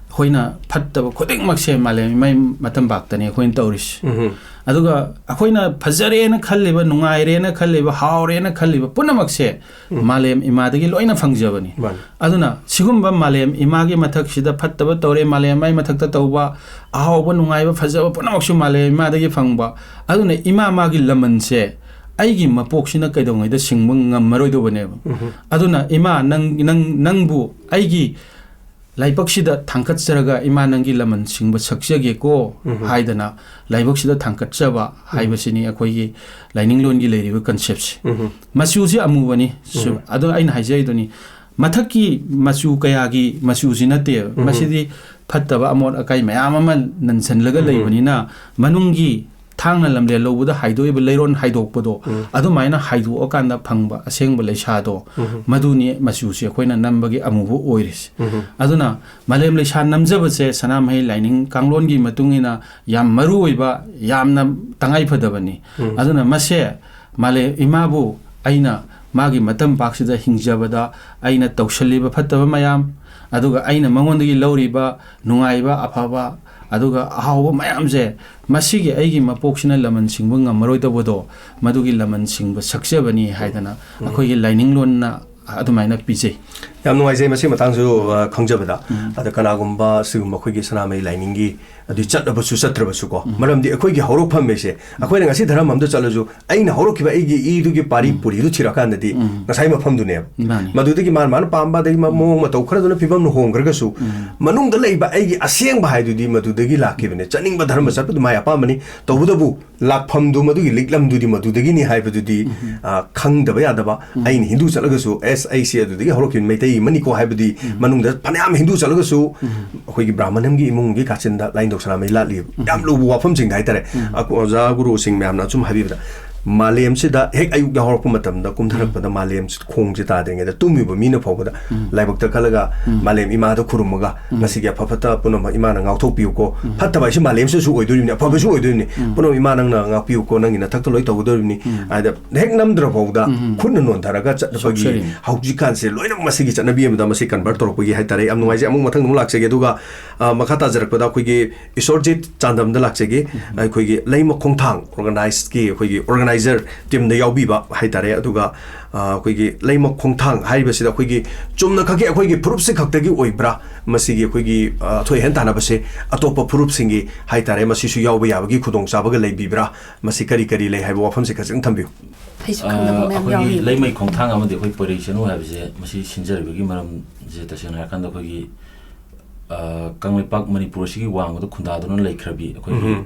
ꯑꯩꯈꯣꯏꯅ ꯐꯠꯇꯕ ꯈꯨꯗꯤꯡꯃꯛꯁꯦ ꯃꯥꯂꯦꯝ ꯏꯃꯥꯒꯤ ꯃꯇꯝꯄꯥꯛꯇꯅꯤ ꯑꯩꯈꯣꯏꯅ ꯇꯧꯔꯤꯁꯤ꯫ ꯎꯝ꯫ ꯑꯗꯨꯒ ꯑꯩꯈꯣꯏꯅ ꯐꯖꯔꯦꯅ ꯈꯜꯂꯤꯕ, ꯅꯨꯡꯉꯥꯏꯔꯦꯅ ꯈꯜꯂꯤꯕ, ꯍꯥꯎꯔꯦꯅ ꯈꯜꯂꯤꯕ ꯄꯨꯝꯅꯃꯛꯁꯦ ꯎꯝ꯫ ꯃꯥꯂꯦꯝ ꯏꯃꯥꯗꯒꯤ ꯂꯣꯏꯅ ꯐꯪꯖꯕꯅꯤ꯫ ꯃꯥꯅꯤ꯫ ꯑꯗꯨꯅ ꯁꯤꯒꯨꯝꯕ ꯃꯥꯂꯦꯝ ꯏꯃꯥꯒꯤ ꯃꯊꯛꯁꯤꯗ ꯐꯠꯇꯕ ꯇꯧꯔꯦ, ꯃꯥꯂꯦꯝ ꯏꯃꯥꯒꯤ ꯃꯊꯛꯇ ꯇꯧꯕ ꯑꯍꯥꯎꯕ, ꯅꯨꯡꯉꯥꯏꯕ, ꯐꯖꯕ ꯄꯨꯝꯅꯃꯛꯁꯨ ꯃꯥꯂꯦꯝ ꯏꯃꯥꯗꯒꯤ ꯐꯪꯕ꯫ ꯑꯗꯨꯅ ꯏꯃꯥ ꯃꯥꯒꯤ ꯂꯃꯟꯁꯦ ꯑꯩꯒꯤ ꯃꯄꯣꯛꯁꯤꯅ ꯀꯩꯗꯧꯉꯩꯗ ꯁꯤꯡꯕ ꯉꯝꯃꯔꯣꯏꯗꯧꯕꯅꯦꯕ꯫ ꯎꯝ꯫ ꯑꯗꯨꯅ ꯏꯃꯥ, ꯅꯪ, ꯅꯪ, ꯅꯪꯕꯨ ꯑꯩꯒꯤ ꯂꯥꯏꯕꯛꯁꯤꯗ ꯊꯥꯡꯒꯠꯆꯔꯒ ꯏꯃꯥ ꯅꯪꯒꯤ ꯂꯃꯟ ꯁꯤꯡꯕ ꯁꯛꯆꯒꯦꯀꯣ ꯎꯝ꯫ ꯍꯥꯏꯗꯅ ꯂꯥꯏꯕꯛꯁꯤꯗ ꯊꯥꯡꯒꯠꯆꯕ ꯍꯥꯏꯕꯁꯤꯅꯤ ꯑꯩꯈꯣꯏꯒꯤ ꯂꯥꯏꯅꯤꯡꯂꯣꯟꯒꯤ ꯂꯩꯔꯤꯕ conceptꯁꯦ꯫ ꯎꯝ꯫ ꯃꯆꯨꯁꯤ ꯑꯃꯨꯕꯅꯤ꯫ ꯁꯨ-, ꯎꯝ꯫ ꯑꯗꯣ ꯑꯩꯅ ꯍꯥꯏꯖꯔꯤꯗꯨꯅꯤ, ꯃꯊꯛꯀꯤ ꯃꯆꯨ ꯀꯌꯥꯒꯤ ꯃꯆꯨꯁꯤ ꯅꯠꯇꯦꯕ꯫ ꯎꯝ꯫ ꯃꯁꯤꯗꯤ ꯐꯠꯇꯕ ꯑꯃꯣꯠ ꯑꯀꯥꯏ ꯃꯌꯥꯝ ꯑꯃ ꯅꯟꯁꯤꯜꯂꯒ ꯎꯝ꯫ ꯂꯩꯕꯅꯤꯅ ꯃꯅꯨꯡꯒꯤ ꯊꯥꯡꯅ ꯂꯝꯖꯦꯜ ꯂꯧꯕꯗ ꯍꯥꯏꯗꯣꯛꯏꯕ ꯂꯩꯔꯣꯟ ꯍꯥꯏꯗꯣꯛꯄꯗꯣ, ꯎꯝ꯫ ꯑꯗꯨꯃꯥꯏꯅ ꯍꯥꯏꯗꯣꯛꯑꯀꯥꯟꯗ ꯐꯪꯕ ꯑꯁꯦꯡꯕ ꯂꯩꯁꯥꯗꯣ, ꯎꯝ꯫ ꯃꯗꯨꯅꯤ ꯃꯆꯨꯁꯦ ꯑꯩꯈꯣꯏꯅ ꯅꯝꯕꯒꯤ ꯑꯃꯨꯕ ꯑꯣꯏꯔꯤꯁꯦ꯫ ꯎꯝ꯫ ꯑꯗꯨꯅ ꯃꯥꯂꯦꯝ ꯂꯩꯁꯥ ꯅꯝꯖꯕꯁꯦ ꯁꯅꯥꯃꯍꯤ ꯂꯥꯏꯅꯤꯡ ꯀꯥꯡꯂꯣꯟꯒꯤ ꯃꯇꯨꯡ ꯏꯟꯅ ꯌꯥꯝ ꯃꯔꯨ ꯑꯣꯏꯕ, ꯌꯥꯝꯅ ꯇꯉꯥꯏ ꯐꯗꯕꯅꯤ꯫ ꯎꯝ꯫ ꯑꯗꯨꯅ ꯃꯁꯦ ꯃꯥꯂꯦꯝ ꯏꯃꯥꯕꯨ ꯑꯩꯅ ꯃꯥꯒꯤ ꯃꯇꯝ ꯄꯥꯛꯁꯤꯗ ꯍꯤꯡꯖꯕꯗ ꯑꯩꯅ ꯇꯧꯁꯜꯂꯤꯕ ꯐꯠꯇꯕ ꯃꯌꯥꯝ, ꯑꯗꯨꯒ ꯑꯩꯅ ꯃꯉꯣꯟꯗꯒꯤ ꯂꯧꯔꯤꯕ ꯅꯨꯡꯉꯥꯏꯕ, ꯑꯐꯕ, ꯑꯗꯨꯒ ꯑꯍꯥꯎꯕ ꯃꯌꯥꯝꯁꯦ, ꯃꯁꯤꯒꯤ ꯑꯩꯒꯤ ꯃꯄꯣꯛꯁꯤꯅ ꯂꯃꯟ ꯁꯤꯡꯕ ꯉꯝꯃꯔꯣꯏꯗꯧꯕꯗꯣ, ꯃꯗꯨꯒꯤ ꯂꯃꯟ ꯁꯤꯡꯕ ꯁꯛꯆꯕꯅꯤ ꯍꯥꯏꯗꯅ ꯎꯝ꯫ ꯑꯩꯈꯣꯏꯒꯤ ꯂꯥꯏꯅꯤꯡꯂꯣꯟꯅ ꯑꯗꯨꯃꯥꯏꯅ ꯄꯤꯖꯩ꯫ ꯌꯥꯝ ꯅꯨꯡꯉꯥꯏꯖꯩ ꯃꯁꯤ ꯃꯇꯥꯡꯁꯨ, ꯑ, ꯈꯪꯖꯕꯗ꯫ ꯎꯝ꯫ ꯑꯗ ꯀꯅꯥꯒꯨꯝꯕ ꯁꯤꯒꯨꯝꯕ ꯑꯩꯈꯣꯏꯒꯤ ꯁꯅꯥꯃꯍꯤ ꯂꯥꯏꯅꯤꯡꯒꯤ ꯑꯗꯨ ꯆꯠꯂꯕꯁꯨ ꯆꯠꯇ꯭ꯔꯕꯁꯨꯀꯣ, ꯎꯝ꯫ ꯃꯔꯝꯗꯤ ꯑꯩꯈꯣꯏꯒꯤ ꯍꯧꯔꯛꯐꯝ ꯍꯥꯏꯁꯦ, ꯑꯩꯈꯣꯏꯅ ꯉꯁꯤ ꯙꯔꯃ ꯑꯝꯗ ꯆꯠꯂꯁꯨ ꯑꯩꯅ ꯍꯧꯔꯛꯈꯤꯕ ꯑꯩꯒꯤ ꯏꯗꯨꯒꯤ ꯄꯥꯔꯤ ꯎꯝ꯫ ꯄꯨꯔꯤꯗꯨ ꯊꯤꯔꯛꯑꯀꯥꯟꯗꯗꯤ ꯎꯝ꯫ ꯉꯁꯥꯏ ꯃꯐꯝꯗꯨꯅꯦꯕ꯫ ꯃꯥꯅꯤ꯫ ꯃꯗꯨꯗꯒꯤ ꯃꯥꯅ ꯃꯥꯅ ꯄꯥꯝꯕ, ꯑꯗꯒꯤ ꯃ-, ꯃꯑꯣꯡ ꯃꯇꯧ ꯈꯔꯗꯨꯅ ꯐꯤꯕꯝꯅ ꯍꯣꯡꯈ꯭ꯔꯒꯁꯨ, ꯎꯝ꯫ ꯃꯅꯨꯡꯗ ꯂꯩꯕ ꯑꯩꯒꯤ ꯑꯁꯦꯡꯕ ꯍꯥꯏꯗꯨꯗꯤ ꯃꯗꯨꯗꯒꯤ ꯂꯥꯛꯈꯤꯕꯅꯦ꯫ ꯆꯠꯅꯤꯡꯕ ꯙꯔꯃ ꯆꯠꯄꯗꯨ ꯃꯥꯏ ꯑꯄꯥꯝꯕꯅꯤ, ꯇꯧꯕꯇꯕꯨ ꯂꯥꯛꯐꯝꯗꯨ, ꯃꯗꯨꯒꯤ ꯂꯤꯛꯂꯝꯗꯨꯗꯤ ꯃꯗꯨꯗꯒꯤꯅꯤ ꯍꯥꯏꯕꯗꯨꯗꯤ, ꯎꯝ꯫ ꯑ, ꯈꯪꯗꯕ ꯌꯥꯗꯕ꯫ ꯎꯝ꯫ ꯑꯩꯅ ꯍꯤꯟꯗꯨ ꯆꯠꯂꯒꯁꯨ, ꯑꯦ, ꯑꯩꯁꯦ ꯑꯗꯨꯗꯒꯤ ꯍꯧꯔꯛꯈꯤꯕ ꯃꯩꯇꯩ ꯑꯃꯅꯤꯀꯣ ꯍꯥꯏꯕꯗꯤ ꯎꯝ꯫ ꯃꯅꯨꯡꯗ ꯐꯅꯌꯥꯝ ꯍꯤꯟꯗꯨ ꯆꯠꯂꯒꯁꯨ ꯎꯝ꯫ ꯑꯩꯈꯣꯏꯒꯤ ꯕ꯭ꯔꯥꯍꯃꯟ ꯑꯃꯒꯤ ꯏꯃꯨꯡꯒꯤ ꯀꯥꯆꯤꯟꯗ ꯂꯥꯏꯅꯤꯡꯊꯧ ꯁꯅꯥꯃꯍꯤ ꯂꯥꯠꯂꯤꯕ ꯎꯝ꯫ ꯌꯥꯝ ꯂꯨꯕ ꯋꯥꯐꯝꯁꯤꯡꯗ ꯍꯥꯏꯇꯥꯔꯦ꯫ ꯎꯝ꯫ ꯑꯀꯣ-, ꯑꯣꯖꯥ ꯒꯨꯔꯨꯁꯤꯡ ꯃꯌꯥꯝꯅ ꯑꯆꯨꯝ ꯍꯥꯏꯕꯤꯕꯗ ꯃꯥꯂꯦꯝꯁꯤꯗ ꯍꯦꯛ ꯑꯌꯨꯛ ꯌꯥꯍꯧꯔꯛꯄ ꯃꯇꯝꯗ ꯀꯨꯝꯊꯔꯛꯄꯗ ꯎꯝ꯫ ꯃꯥꯂꯦꯝ ꯈꯣꯡꯁꯦ ꯇꯥꯗ꯭ꯔꯤꯉꯩꯗ ꯇꯨꯝꯃꯤꯕ ꯃꯤꯅ ꯐꯥꯎꯕꯗ ꯎꯝ꯫ ꯂꯥꯏꯕꯛꯇ ꯈꯜꯂꯒ ꯎꯝ꯫ ꯃꯥꯂꯦꯝ ꯏꯃꯥꯗ ꯈꯨꯔꯨꯝꯃꯒ ꯎꯝ꯫ ꯉꯁꯤꯒꯤ ꯑꯐ ꯐꯠꯇ ꯄꯨꯝꯅꯃꯛ ꯏꯃꯥꯅ ꯉꯥꯛꯊꯣꯛꯄꯤꯌꯨꯀꯣ꯫ ꯎꯝ꯫ ꯐꯠꯇꯕ ꯍꯥꯏꯁꯤ ꯃꯥꯂꯦꯝꯁꯤꯗꯁꯨ ꯑꯣꯏꯗꯣꯔꯤꯕꯅꯤ, ꯑꯐꯕꯁꯨ ꯎꯝ꯫ ꯑꯣꯏꯗꯣꯔꯤꯕꯅꯤ꯫ ꯎꯝ꯫ ꯄꯨꯝꯅꯃꯛ ꯏꯃꯥ ꯅꯪꯅ ꯉꯥꯛꯄꯤꯌꯨꯀꯣ, ꯅꯪꯒꯤ ꯅꯊꯛꯇ ꯂꯣꯏ ꯇꯧꯒꯗꯧꯔꯤꯕꯅꯤ꯫ ꯎꯝ꯫ ꯍꯥꯏꯗ ꯍꯦꯛ ꯅꯝꯗ꯭ꯔ ꯐꯥꯎꯗ ꯎꯝ꯫ ꯈꯨꯠꯅ ꯅꯣꯟꯊꯔꯒ ꯆꯠꯄꯒꯤ ꯁꯣꯛꯆꯔꯤꯅꯤ꯫ ꯍꯧꯖꯤꯛꯀꯥꯟꯁꯦ ꯂꯣꯏꯅꯃꯛ ꯃꯁꯤꯒꯤ ꯆꯠꯅꯕꯤ ꯑꯃꯗ ꯃꯁꯤ convert ꯇꯧꯔꯛꯄꯒꯤ ꯍꯥꯏꯇꯥꯔꯦ꯫ ꯌꯥꯝ ꯅꯨꯡꯉꯥꯏꯖꯩ꯫ ꯑꯃꯨꯛ ꯃꯊꯪꯗ ꯑꯃꯨꯛ ꯂꯥꯛꯆꯒꯦ꯫ ꯑꯗꯨꯒ, ꯑ, ꯃꯈꯥ ꯇꯥꯖꯔꯛꯄꯗ ꯑꯩꯈꯣꯏꯒꯤ ꯏꯁꯣꯔꯖꯤꯠ ꯆꯥꯟꯗꯝꯗ ꯂꯥꯛꯆꯒꯦ꯫ ꯎꯝ꯫ ꯑꯩꯈꯣꯏꯒꯤ ꯂꯩꯃ ꯈꯣꯡꯊꯥꯡ organizeꯀꯤ ꯑꯩꯈꯣꯏꯒꯤ organizer teamꯗ ꯌꯥꯎꯕꯤꯕ ꯍꯥꯏꯇꯥꯔꯦ꯫ ꯑꯗꯨꯒ, ꯑ, ꯑꯩꯈꯣꯏꯒꯤ ꯂꯩꯃ ꯈꯣꯡꯊꯥꯡ ꯍꯥꯏꯔꯤꯕꯁꯤꯗ ꯑꯩꯈꯣꯏꯒꯤ ꯆꯨꯝꯅ ꯈꯛꯀꯤ ꯑꯩꯈꯣꯏꯒꯤ ꯐꯨꯔꯨꯞꯁꯤ ꯈꯛꯇꯒꯤ ꯑꯣꯏꯕ꯭ꯔꯥ? ꯃꯁꯤꯒꯤ ꯑꯩꯈꯣꯏꯒꯤ, ꯑ, ꯑꯊꯣꯏ ꯑꯍꯦꯟ ꯇꯥꯟꯅꯕꯁꯦ ꯑꯇꯣꯞꯄ ꯐꯨꯔꯨꯞꯁꯤꯡꯒꯤ ꯍꯥꯏꯇꯥꯔꯦ, ꯃꯁꯤꯁꯨ ꯌꯥꯎꯕ ꯌꯥꯕꯒꯤ ꯈꯨꯗꯣꯡꯆꯥꯕꯒ ꯂꯩꯕꯤꯕ꯭ꯔꯥ? ꯃꯁꯤ ꯀꯔꯤ ꯀꯔꯤ ꯂꯩ ꯍꯥꯏꯕ ꯋꯥꯐꯝꯁꯦ ꯈꯖꯤꯛꯇꯪ ꯊꯝꯕꯤꯌꯨ꯫ ꯑꯩꯁꯨ ꯈꯪꯗꯕ ꯑ, ꯃꯌꯥꯝ ꯑꯩꯈꯣꯏꯒꯤ ꯌꯥꯎꯔꯤ꯫ ꯂꯩꯃꯩ ꯈꯣꯡꯊꯥꯡ ꯑꯃꯗꯤ ꯑꯩꯈꯣꯏ ꯄꯣꯏꯔꯩ ꯆꯅꯨ ꯍꯥꯏꯕꯁꯦ ꯃꯁꯤ ꯁꯤꯟꯖꯔꯤꯕꯒꯤ ꯃꯔꯝꯁꯦ ꯇꯁꯦꯡꯅ ꯍꯥꯏꯔꯀꯥꯟꯗ ꯑꯩꯈꯣꯏꯒꯤ, ꯑ, ꯀꯪꯂꯩꯄꯥꯛ ꯃꯅꯤꯄꯨꯔ ꯑꯁꯤꯒꯤ ꯋꯥꯡꯃꯗ ꯈꯨꯟꯗꯥꯗꯨꯅ ꯂꯩꯈ꯭ꯔꯕꯤ ꯑꯩꯈꯣꯏꯒꯤ, ꯎꯝ꯫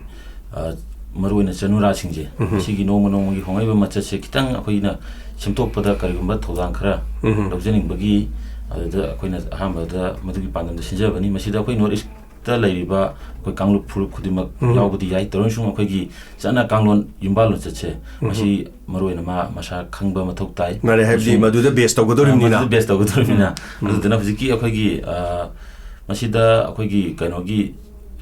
ꯑ, ꯃꯔꯨꯑꯣꯏꯅ ꯆꯅꯨꯔꯥꯁꯤꯡꯁꯦ ꯎꯝ꯫ ꯁꯤꯒꯤ ꯅꯣꯡꯃ ꯅꯣꯡꯃꯒꯤ ꯍꯣꯡꯂꯛꯏꯕ ꯃꯆꯠꯁꯦ ꯈꯤꯇꯪ ꯑꯩꯈꯣꯏꯅ ꯁꯦꯝꯗꯣꯛꯄꯗ ꯀꯔꯤꯒꯨꯝꯕ ꯊꯧꯗꯥꯡ ꯈꯔ ꯎꯝ꯫ ꯂꯧꯖꯅꯤꯡꯕꯒꯤ ꯑꯗꯨꯗ ꯑꯩꯈꯣꯏꯅ ꯑꯍꯥꯟꯕꯗ ꯃꯗꯨꯒꯤ ꯄꯥꯟꯗꯝꯗ ꯁꯤꯟꯖꯕꯅꯤ꯫ ꯃꯁꯤꯗ ꯑꯩꯈꯣꯏ North East ꯇ ꯂꯩꯔꯤꯕ ꯑꯩꯈꯣꯏ ꯀꯥꯡꯂꯨꯞ ꯐꯨꯔꯨꯞ ꯈꯨꯗꯤꯡꯃꯛ ꯎꯝ꯫ ꯌꯥꯎꯕꯗꯤ ꯌꯥꯏ꯫ ꯇꯧꯔꯁꯨ ꯑꯩꯈꯣꯏꯒꯤ ꯆꯠꯅ ꯀꯥꯡꯂꯣꯟ ꯌꯨꯝꯕꯥꯜ ꯂꯣꯟꯆꯠꯁꯦ ꯎꯝ꯫ ꯃꯁꯤ ꯃꯔꯨ ꯑꯣꯏꯅ ꯃꯥ ꯃꯁꯥ ꯈꯪꯕ ꯃꯊꯧ ꯇꯥꯏ꯫ ꯃꯥꯅꯦ, ꯍꯥꯏꯕꯗꯤ ꯑꯃꯁꯨꯡ ꯃꯗꯨꯗ base ꯇꯧꯒꯗꯧꯔꯤꯕꯅꯤꯅ꯫ ꯃꯗꯨꯗ base ꯇꯧꯒꯗꯧꯔꯤꯕꯅꯤꯅ꯫ ꯎꯝ꯫ ꯑꯗꯨꯗꯨꯅ ꯍꯧꯖꯤꯛꯀꯤ ꯑꯩꯈꯣꯏꯒꯤ, ꯑ, ꯃꯁꯤꯗ ꯑꯩꯈꯣꯏꯒꯤ ꯀꯩꯅꯣꯒꯤ,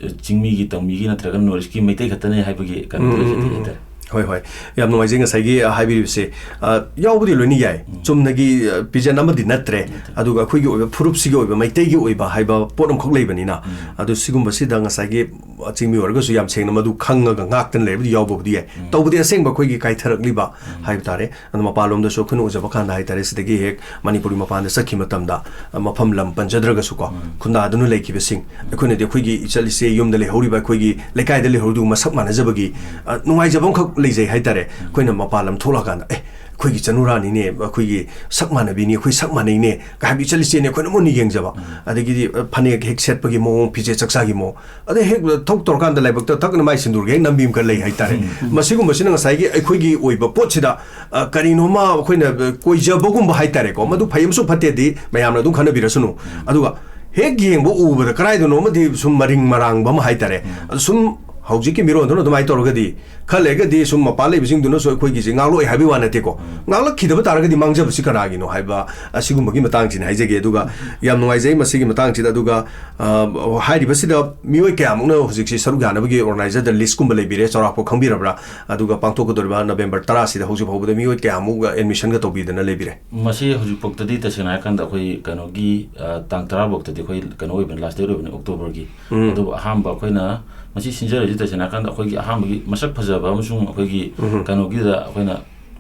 ꯑ, ꯆꯤꯡꯃꯤꯒꯤ, ꯇꯪꯃꯤꯒꯤ ꯅꯠꯇ꯭ꯔꯒ North East ꯀꯤ ꯃꯩꯇꯩ ꯈꯛꯇꯅꯦ ꯍꯥꯏꯕꯒꯤ ꯀꯩꯅꯣ ꯎꯝ, ꯎꯝ, ꯂꯩꯖꯗꯦ ꯎꯝ, ꯎꯝ꯫ ꯍꯥꯏꯇꯥꯔꯦ꯫ ꯍꯣꯏ, ꯍꯣꯏ꯫ ꯌꯥꯝ ꯅꯨꯡꯉꯥꯏꯖꯩ ꯉꯁꯥꯏꯒꯤ, ꯑ, ꯍꯥꯏꯕꯤꯔꯤꯕꯁꯦ꯫ ꯑ, ꯌꯥꯎꯕꯗꯤ ꯂꯣꯏꯅ ꯌꯥꯏ꯫ ꯎꯝ꯫ ꯆꯨꯝꯅꯒꯤ, ꯑ, ꯄꯤꯖꯟ ꯑꯃꯗꯤ ꯅꯠꯇ꯭ꯔꯦ꯫ ꯅꯠꯇ꯭ꯔꯦ꯫ ꯑꯗꯨꯒ ꯑꯩꯈꯣꯏꯒꯤ ꯑꯣꯏꯕ ꯐꯨꯔꯨꯞꯁꯤꯒꯤ ꯑꯣꯏꯕ, ꯃꯩꯇꯩꯒꯤ ꯑꯣꯏꯕ ꯍꯥꯏꯕ ꯄꯣꯠ ꯑꯃꯈꯛ ꯂꯩꯕꯅꯤꯅ꯫ ꯎꯝ꯫ ꯑꯗꯨ ꯁꯤꯒꯨꯝꯕꯁꯤꯗ ꯉꯁꯥꯏꯒꯤ, ꯑ, ꯆꯤꯡꯃꯤ ꯑꯣꯏꯔꯒꯁꯨ ꯌꯥꯝ ꯁꯦꯡꯅ ꯃꯗꯨ ꯈꯪꯉꯒ ꯉꯥꯛꯇꯅ ꯂꯩꯕꯗꯤ ꯌꯥꯎꯕꯕꯨꯗꯤ ꯌꯥꯏ꯫ ꯎꯝ꯫ ꯇꯧꯕꯗꯤ ꯑꯁꯦꯡꯕ ꯑꯩꯈꯣꯏꯒꯤ ꯀꯥꯏꯊꯔꯛꯂꯤꯕ ꯎꯝ꯫ ꯍꯥꯏꯕ ꯇꯥꯔꯦ꯫ ꯑꯗꯣ ꯃꯄꯥꯟꯂꯣꯝꯗꯁꯨ ꯑꯩꯈꯣꯏꯅ ꯎꯖꯕ ꯀꯥꯟꯗ ꯍꯥꯏꯇꯥꯔꯦ, ꯁꯤꯗꯒꯤ ꯍꯦꯛ ꯃꯅꯤꯄꯨꯔꯒꯤ ꯃꯄꯥꯟꯗ ꯆꯠꯈꯤꯕ ꯃꯇꯝꯗ, ꯑ, ꯃꯐꯝ ꯂꯝ ꯄꯟꯖꯗ꯭ꯔꯒꯁꯨꯀꯣ, ꯎꯝ꯫ ꯈꯨꯟꯗꯥꯗꯨꯅ ꯂꯩꯈꯤꯕꯁꯤꯡ, ꯑꯩꯈꯣꯏꯅꯗꯤ ꯑꯩꯈꯣꯏꯒꯤ ꯏꯆꯜ ꯏꯆꯦ ꯌꯨꯝꯗ ꯂꯩꯍꯧꯔꯤꯕ, ꯑꯩꯈꯣꯏꯒꯤ ꯂꯩꯀꯥꯏꯗ ꯂꯩꯍꯧꯔꯤꯗꯨꯒ ꯃꯁꯛ ꯃꯥꯟꯅꯖꯕꯒꯤ, ꯎꯝ꯫ ꯑ, ꯅꯨꯡꯉꯥꯏꯖꯕ ꯑꯃꯈꯛ ꯂꯩꯖꯩ ꯍꯥꯏꯇꯥꯔꯦ꯫ ꯎꯝ꯫ ꯑꯩꯈꯣꯏꯅ ꯃꯄꯥꯟ ꯂꯝ ꯊꯣꯛꯂꯛꯑꯀꯥꯟꯗ, "ꯑꯦ, "ꯑꯩꯈꯣꯏꯒꯤ ꯆꯅꯨꯔꯥꯅꯤꯅꯦ, ꯑꯩꯈꯣꯏꯒꯤ ꯁꯛ ꯃꯥꯟꯅꯕꯤꯅꯤ, ꯑꯩꯈꯣꯏ ꯁꯛ ꯃꯥꯟꯅꯩꯅꯦ" ꯀꯥꯏ ꯍꯥꯏꯕ ꯏꯆꯜ ꯏꯆꯦꯅꯤ ꯑꯩꯈꯣꯏꯅ ꯃꯨꯟꯅ ꯌꯦꯡꯖꯕ꯫ ꯑꯗꯒꯤꯗꯤ, ꯑ, ꯐꯅꯦꯛ ꯍꯦꯛ ꯁꯦꯠꯄꯒꯤ ꯃꯑꯣꯡ, ꯐꯤꯖꯦꯠ ꯆꯛꯆꯥꯒꯤ ꯃꯑꯣꯡ, ꯑꯗꯩ ꯍꯦꯛ ꯊꯣꯛ ꯇꯧꯔꯀꯥꯟꯗ ꯂꯥꯏꯕꯛꯇ ꯊꯛꯅ ꯃꯥꯏ ꯁꯤꯟꯗꯨꯔꯒ ꯍꯦꯛ ꯅꯝꯕꯤ ꯑꯃ ꯈꯔ ꯂꯩ ꯍꯥꯏꯇꯥꯔꯦ꯫ ꯃꯁꯤꯒꯨꯝꯕꯁꯤꯅ ꯉꯁꯥꯏꯒꯤ ꯑꯩꯈꯣꯏꯒꯤ ꯑꯣꯏꯕ ꯄꯣꯠꯁꯤꯗ, ꯑ, ꯀꯔꯤꯅꯣꯃ ꯑꯩꯈꯣꯏꯅ, ꯑ, ꯀꯣꯏꯖꯕꯒꯨꯝꯕ ꯍꯥꯏꯇꯥꯔꯦꯀꯣ, ꯃꯗꯨ ꯐꯩ ꯑꯃꯁꯨ ꯐꯠꯇꯦꯗꯤ ꯃꯌꯥꯝꯅ ꯑꯗꯨꯝ ꯈꯟꯅꯕꯤꯔꯁꯅꯨ꯫ ꯑꯗꯨꯒ ꯍꯦꯛ ꯌꯦꯡꯕ ꯎꯕꯗ ꯀꯗꯥꯏꯗꯅꯣꯃꯗꯤ ꯁꯨꯝ ꯃꯔꯤꯡ ꯃꯔꯥꯡꯕ ꯑꯃ ꯍꯥꯏꯇꯥꯔꯦ꯫ ꯑꯗꯨ ꯁꯨꯝ ꯍꯧꯖꯤꯛꯀꯤ ꯃꯤꯔꯣꯟꯗꯨꯅ ꯑꯗꯨꯃꯥꯏꯅ ꯇꯧꯔꯒꯗꯤ, ꯈꯔ ꯂꯩꯔꯒꯗꯤ ꯁꯨꯝ ꯃꯄꯥꯟ ꯂꯩꯕꯁꯤꯡꯗꯨꯅꯁꯨ ꯑꯩꯈꯣꯏꯒꯤꯁꯦ ꯉꯥꯛꯂꯣꯏ ꯍꯥꯏꯕꯒꯤ ꯋꯥ ꯅꯠꯇꯦꯀꯣ꯫ ꯉꯥꯛꯂꯛꯈꯤꯗꯕ ꯇꯥꯔꯒꯗꯤ ꯃꯥꯡꯖꯕꯁꯤ ꯀꯅꯥꯒꯤꯅꯣ ꯍꯥꯏꯕ ꯑꯁꯤꯒꯨꯝꯕꯒꯤ ꯃꯇꯥꯡꯁꯤꯅꯤ ꯍꯥꯏꯖꯒꯦ꯫ ꯑꯗꯨꯒ ꯌꯥꯝ ꯅꯨꯡꯉꯥꯏꯖꯩ ꯃꯁꯤꯒꯤ ꯃꯇꯥꯡꯁꯤꯗ꯫ ꯑꯗꯨꯒ, ꯑ, ꯍꯥꯏꯔꯤꯕꯁꯤꯗ ꯃꯤꯑꯣꯏ ꯀꯌꯥꯃꯨꯛꯅ ꯍꯧꯖꯤꯛꯁꯤ ꯁꯔꯨꯛ ꯌꯥꯅꯕꯒꯤ ꯑꯣꯔꯒꯅꯥꯏꯖꯔꯗ ꯂꯤꯁꯀꯨꯝꯕ ꯂꯩꯕꯤꯔꯦ, ꯆꯥꯎꯔꯥꯛꯄ ꯈꯪꯕꯤꯔꯕ꯭ꯔꯥ? ꯑꯗꯨꯒ ꯄꯥꯡꯊꯣꯛꯀꯗꯧꯔꯤꯕ ꯅꯕꯦꯝꯕꯔ ꯇꯔꯥꯁꯤꯗ ꯍꯧꯖꯤꯛ ꯐꯥꯎꯕꯗ ꯃꯤꯑꯣꯏ ꯀꯌꯥꯃꯨꯛ ꯑꯦꯗꯃꯤꯁꯟꯒ ꯇꯧꯕꯤꯗꯅ ꯂꯩꯕꯤꯔꯦ? ꯃꯁꯤ ꯍꯧꯖꯤꯛꯐꯥꯎꯗꯗꯤ ꯇꯁꯦꯡꯅ ꯍꯥꯏꯔꯀꯥꯟꯗ ꯑꯩꯈꯣꯏ ꯀꯩꯅꯣꯒꯤ, ꯑ, ꯇꯥꯡ ꯇꯔꯥ ꯐꯥꯎꯗꯗꯤ ꯑꯩꯈꯣꯏ ꯀꯩꯅꯣ ꯑꯣꯏꯕꯅꯤ, ꯂꯥꯁ ꯗꯦꯠ ꯑꯣꯏꯕꯅꯤ, ꯑꯣꯛꯇꯣꯕꯔꯒꯤ꯫ ꯎꯝ꯫ ꯑꯗꯨꯕꯨ ꯑꯍꯥꯟꯕ ꯑꯩꯈꯣꯏꯅ ꯃꯁꯤ ꯁꯤꯟꯖꯔꯤꯁꯤ ꯇꯁꯦꯡꯅ ꯍꯥꯏꯔꯀꯥꯟꯗ ꯑꯩꯈꯣꯏꯒꯤ ꯑꯍꯥꯟꯕꯒꯤ ꯃꯁꯛ ꯐꯖꯕ ꯑꯃꯁꯨꯡ ꯑꯩꯈꯣꯏꯒꯤ ꯎꯝ꯫ ꯀꯩꯅꯣꯒꯤꯗ ꯑꯩꯈꯣꯏꯅ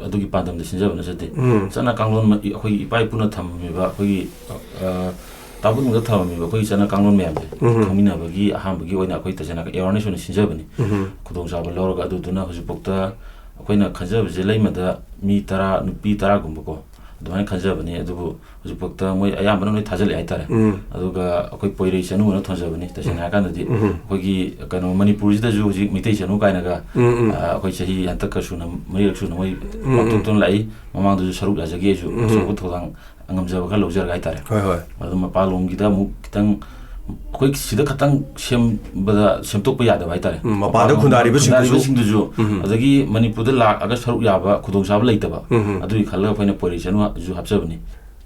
ꯑꯗꯨꯒꯤ ꯄꯥꯟꯗꯝꯗ ꯁꯤꯟꯖꯕ ꯅꯠꯆꯗꯦ꯫ ꯎꯝ꯫ ꯆꯠꯅ ꯀꯥꯡꯂꯣꯟ ꯃ-, ꯑꯩꯈꯣꯏꯒꯤ ꯏꯄꯥ ꯏꯄꯨꯅ ꯊꯝꯃꯝꯃꯤꯕ ꯑꯩꯈꯣꯏꯒꯤ, ꯑ, ꯇꯥꯕꯨ ꯃꯅꯨꯡꯗ ꯊꯝꯃꯝꯃꯤꯕ ꯑꯩꯈꯣꯏꯒꯤ ꯆꯠꯅ ꯀꯥꯡꯂꯣꯟ ꯃꯌꯥꯝꯁꯦ ꯎꯝ꯫ ꯈꯪꯃꯤꯟꯅꯕꯒꯤ ꯑꯍꯥꯟꯕꯒꯤ ꯑꯣꯏꯅ ꯑꯩꯈꯣꯏ ꯇꯁꯦꯡꯅ ꯑꯦꯋꯥꯔꯅꯦꯁ ꯑꯣꯏꯅ ꯁꯤꯟꯖꯕꯅꯤ꯫ ꯎꯝ꯫ ꯈꯨꯗꯣꯡꯆꯥꯕ ꯂꯧꯔꯒ ꯑꯗꯨꯗꯨꯅ ꯍꯧꯖꯤꯛꯐꯥꯎꯗ ꯑꯩꯈꯣꯏꯅ ꯈꯟꯖꯕꯁꯦ ꯂꯩꯃꯗ ꯃꯤ ꯇꯔꯥ, ꯅꯨꯄꯤ ꯇꯔꯥꯒꯨꯝꯕꯀꯣ, ꯑꯗꯨꯃꯥꯏꯅ ꯈꯟꯖꯕꯅꯤ꯫ ꯑꯗꯨꯕꯨ ꯍꯧꯖꯤꯛꯐꯥꯎꯗ ꯃꯣꯏ ꯑꯌꯥꯝꯕꯅ ꯂꯣꯏ ꯊꯥꯖꯤꯜꯂꯛꯑꯦ ꯍꯥꯏꯇꯥꯔꯦ꯫ ꯎꯝ꯫ ꯑꯗꯨꯒ ꯑꯩꯈꯣꯏ ꯄꯣꯏꯔꯩ ꯆꯅꯨ ꯑꯅ ꯊꯣꯟꯖꯕꯅꯤ꯫ ꯇꯁꯦꯡꯅ ꯎꯝ꯫ ꯍꯥꯏꯔꯀꯥꯟꯗꯗꯤ ꯎꯝ꯫ ꯑꯩꯈꯣꯏꯒꯤ ꯀꯩꯅꯣ ꯃꯅꯤꯄꯨꯔꯁꯤꯗꯁꯨ ꯍꯧꯖꯤꯛ ꯃꯩꯇꯩ ꯆꯅꯨ ꯀꯥꯏꯅꯒ, ꯎꯝ, ꯎꯝ꯫ ꯑ, ꯑꯩꯈꯣꯏ ꯆꯍꯤ ꯍꯟꯗꯛꯀ ꯁꯨꯅ ꯃꯔꯤꯔꯛ ꯁꯨꯅ ꯃꯣꯏ ꯎꯝ, ꯎꯝ꯫ ꯄꯥꯡꯊꯣꯛꯇꯨꯅ ꯂꯥꯛꯏ꯫ ꯃꯃꯥꯡꯗꯁꯨ ꯁꯔꯨꯛ ꯌꯥꯖꯈꯤ ꯑꯩꯁꯨ꯫ ꯎꯝ, ꯎꯝ꯫ ꯑꯆꯧꯕ ꯊꯧꯗꯥꯡ ꯉꯝꯖꯕ ꯈꯔ ꯂꯧꯖꯔꯒ ꯍꯥꯏꯇꯥꯔꯦ꯫ ꯍꯣꯏ, ꯍꯣꯏ꯫ ꯑꯗꯨ ꯃꯄꯥꯟꯂꯣꯝꯒꯤꯗ ꯑꯃꯨꯛ ꯈꯤꯇꯪ ꯑꯩꯈꯣꯏ ꯁꯤꯗ ꯈꯛꯇꯪ ꯁꯦꯝꯕꯗ ꯁꯦꯝꯗꯣꯛꯄ ꯌꯥꯗꯕ ꯍꯥꯏꯇꯥꯔꯦ꯫ ꯎꯝ, ꯃꯄꯥꯟꯗ ꯃꯄꯥꯟꯂꯣꯝ ꯈꯨꯟꯗꯥꯔꯤꯕꯁꯤꯡꯗꯨꯁꯨ꯫ ꯈꯨꯟꯗꯥꯔꯤꯕꯁꯤꯡꯗꯨꯁꯨ, ꯎꯝ꯫ ꯑꯗꯒꯤ ꯃꯅꯤꯄꯨꯔꯗ ꯂꯥꯛꯑꯒ ꯁꯔꯨꯛ ꯌꯥꯕ ꯈꯨꯗꯣꯡꯆꯥꯕ ꯂꯩꯇꯕ, ꯎꯝ꯫ ꯑꯗꯨꯒꯤ ꯈꯜꯂꯒ ꯑꯩꯈꯣꯏꯅ ꯄꯣꯏꯔꯩ ꯆꯅꯨꯁꯨ ꯍꯥꯞꯆꯕꯅꯤ꯫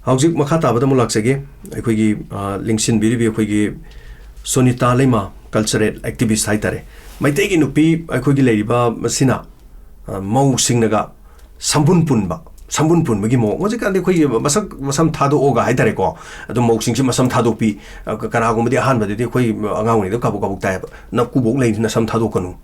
ꯍꯧꯖꯤꯛ ꯃꯈꯥ ꯇꯥꯕꯗ ꯑꯃꯨꯛ ꯂꯥꯛꯆꯒꯦ꯫ ꯑꯩꯈꯣꯏꯒꯤ, ꯑ, ꯂꯤꯡꯁꯤꯟꯕꯤꯔꯤꯕꯤ ꯑꯩꯈꯣꯏꯒꯤ ꯁꯣꯅꯤꯇꯥ ꯂꯩꯃ, ꯀꯜꯆꯔꯦꯜ ꯑꯦꯛꯇꯤꯚꯤꯁ ꯍꯥꯏꯇꯥꯔꯦ꯫ ꯃꯩꯇꯩꯒꯤ ꯅꯨꯄꯤ ꯑꯩꯈꯣꯏꯒꯤ ꯂꯩꯔꯤꯕ ꯑꯁꯤꯅ, ꯑ, ꯃꯧꯁꯤꯡꯅꯒ ꯁꯝꯕꯨꯟ ꯄꯨꯟꯕ, ꯁꯝꯕꯨꯟ ꯄꯨꯟꯕꯒꯤ ꯃꯑꯣꯡ꯫ ꯍꯧꯖꯤꯛꯀꯥꯟꯗꯤ ꯑꯩꯈꯣꯏꯒꯤ ꯃꯁꯛ, ꯃꯁꯝ ꯊꯥꯗꯣꯛꯑꯒ ꯍꯥꯏꯇꯥꯔꯦꯀꯣ, ꯑꯗꯨꯝ ꯃꯧꯁꯤꯡꯁꯤ ꯃꯁꯝ ꯊꯥꯗꯣꯛꯄꯤ꯫ ꯑ, ꯀ-, ꯀꯅꯥꯒꯨꯝꯕꯗꯤ ꯑꯍꯥꯟꯕꯗꯗꯤ ꯑꯩꯈꯣꯏ ꯑꯉꯥꯡ ꯑꯣꯏꯔꯤꯉꯩꯗ ꯀꯥꯕꯣꯛ ꯀꯥꯕꯣꯛ ꯇꯥꯏꯌꯦꯕ, "ꯅꯀꯨꯕꯣꯛ ꯂꯩ, ꯅꯁꯝ ꯊꯥꯗꯣꯛꯀꯅꯨ,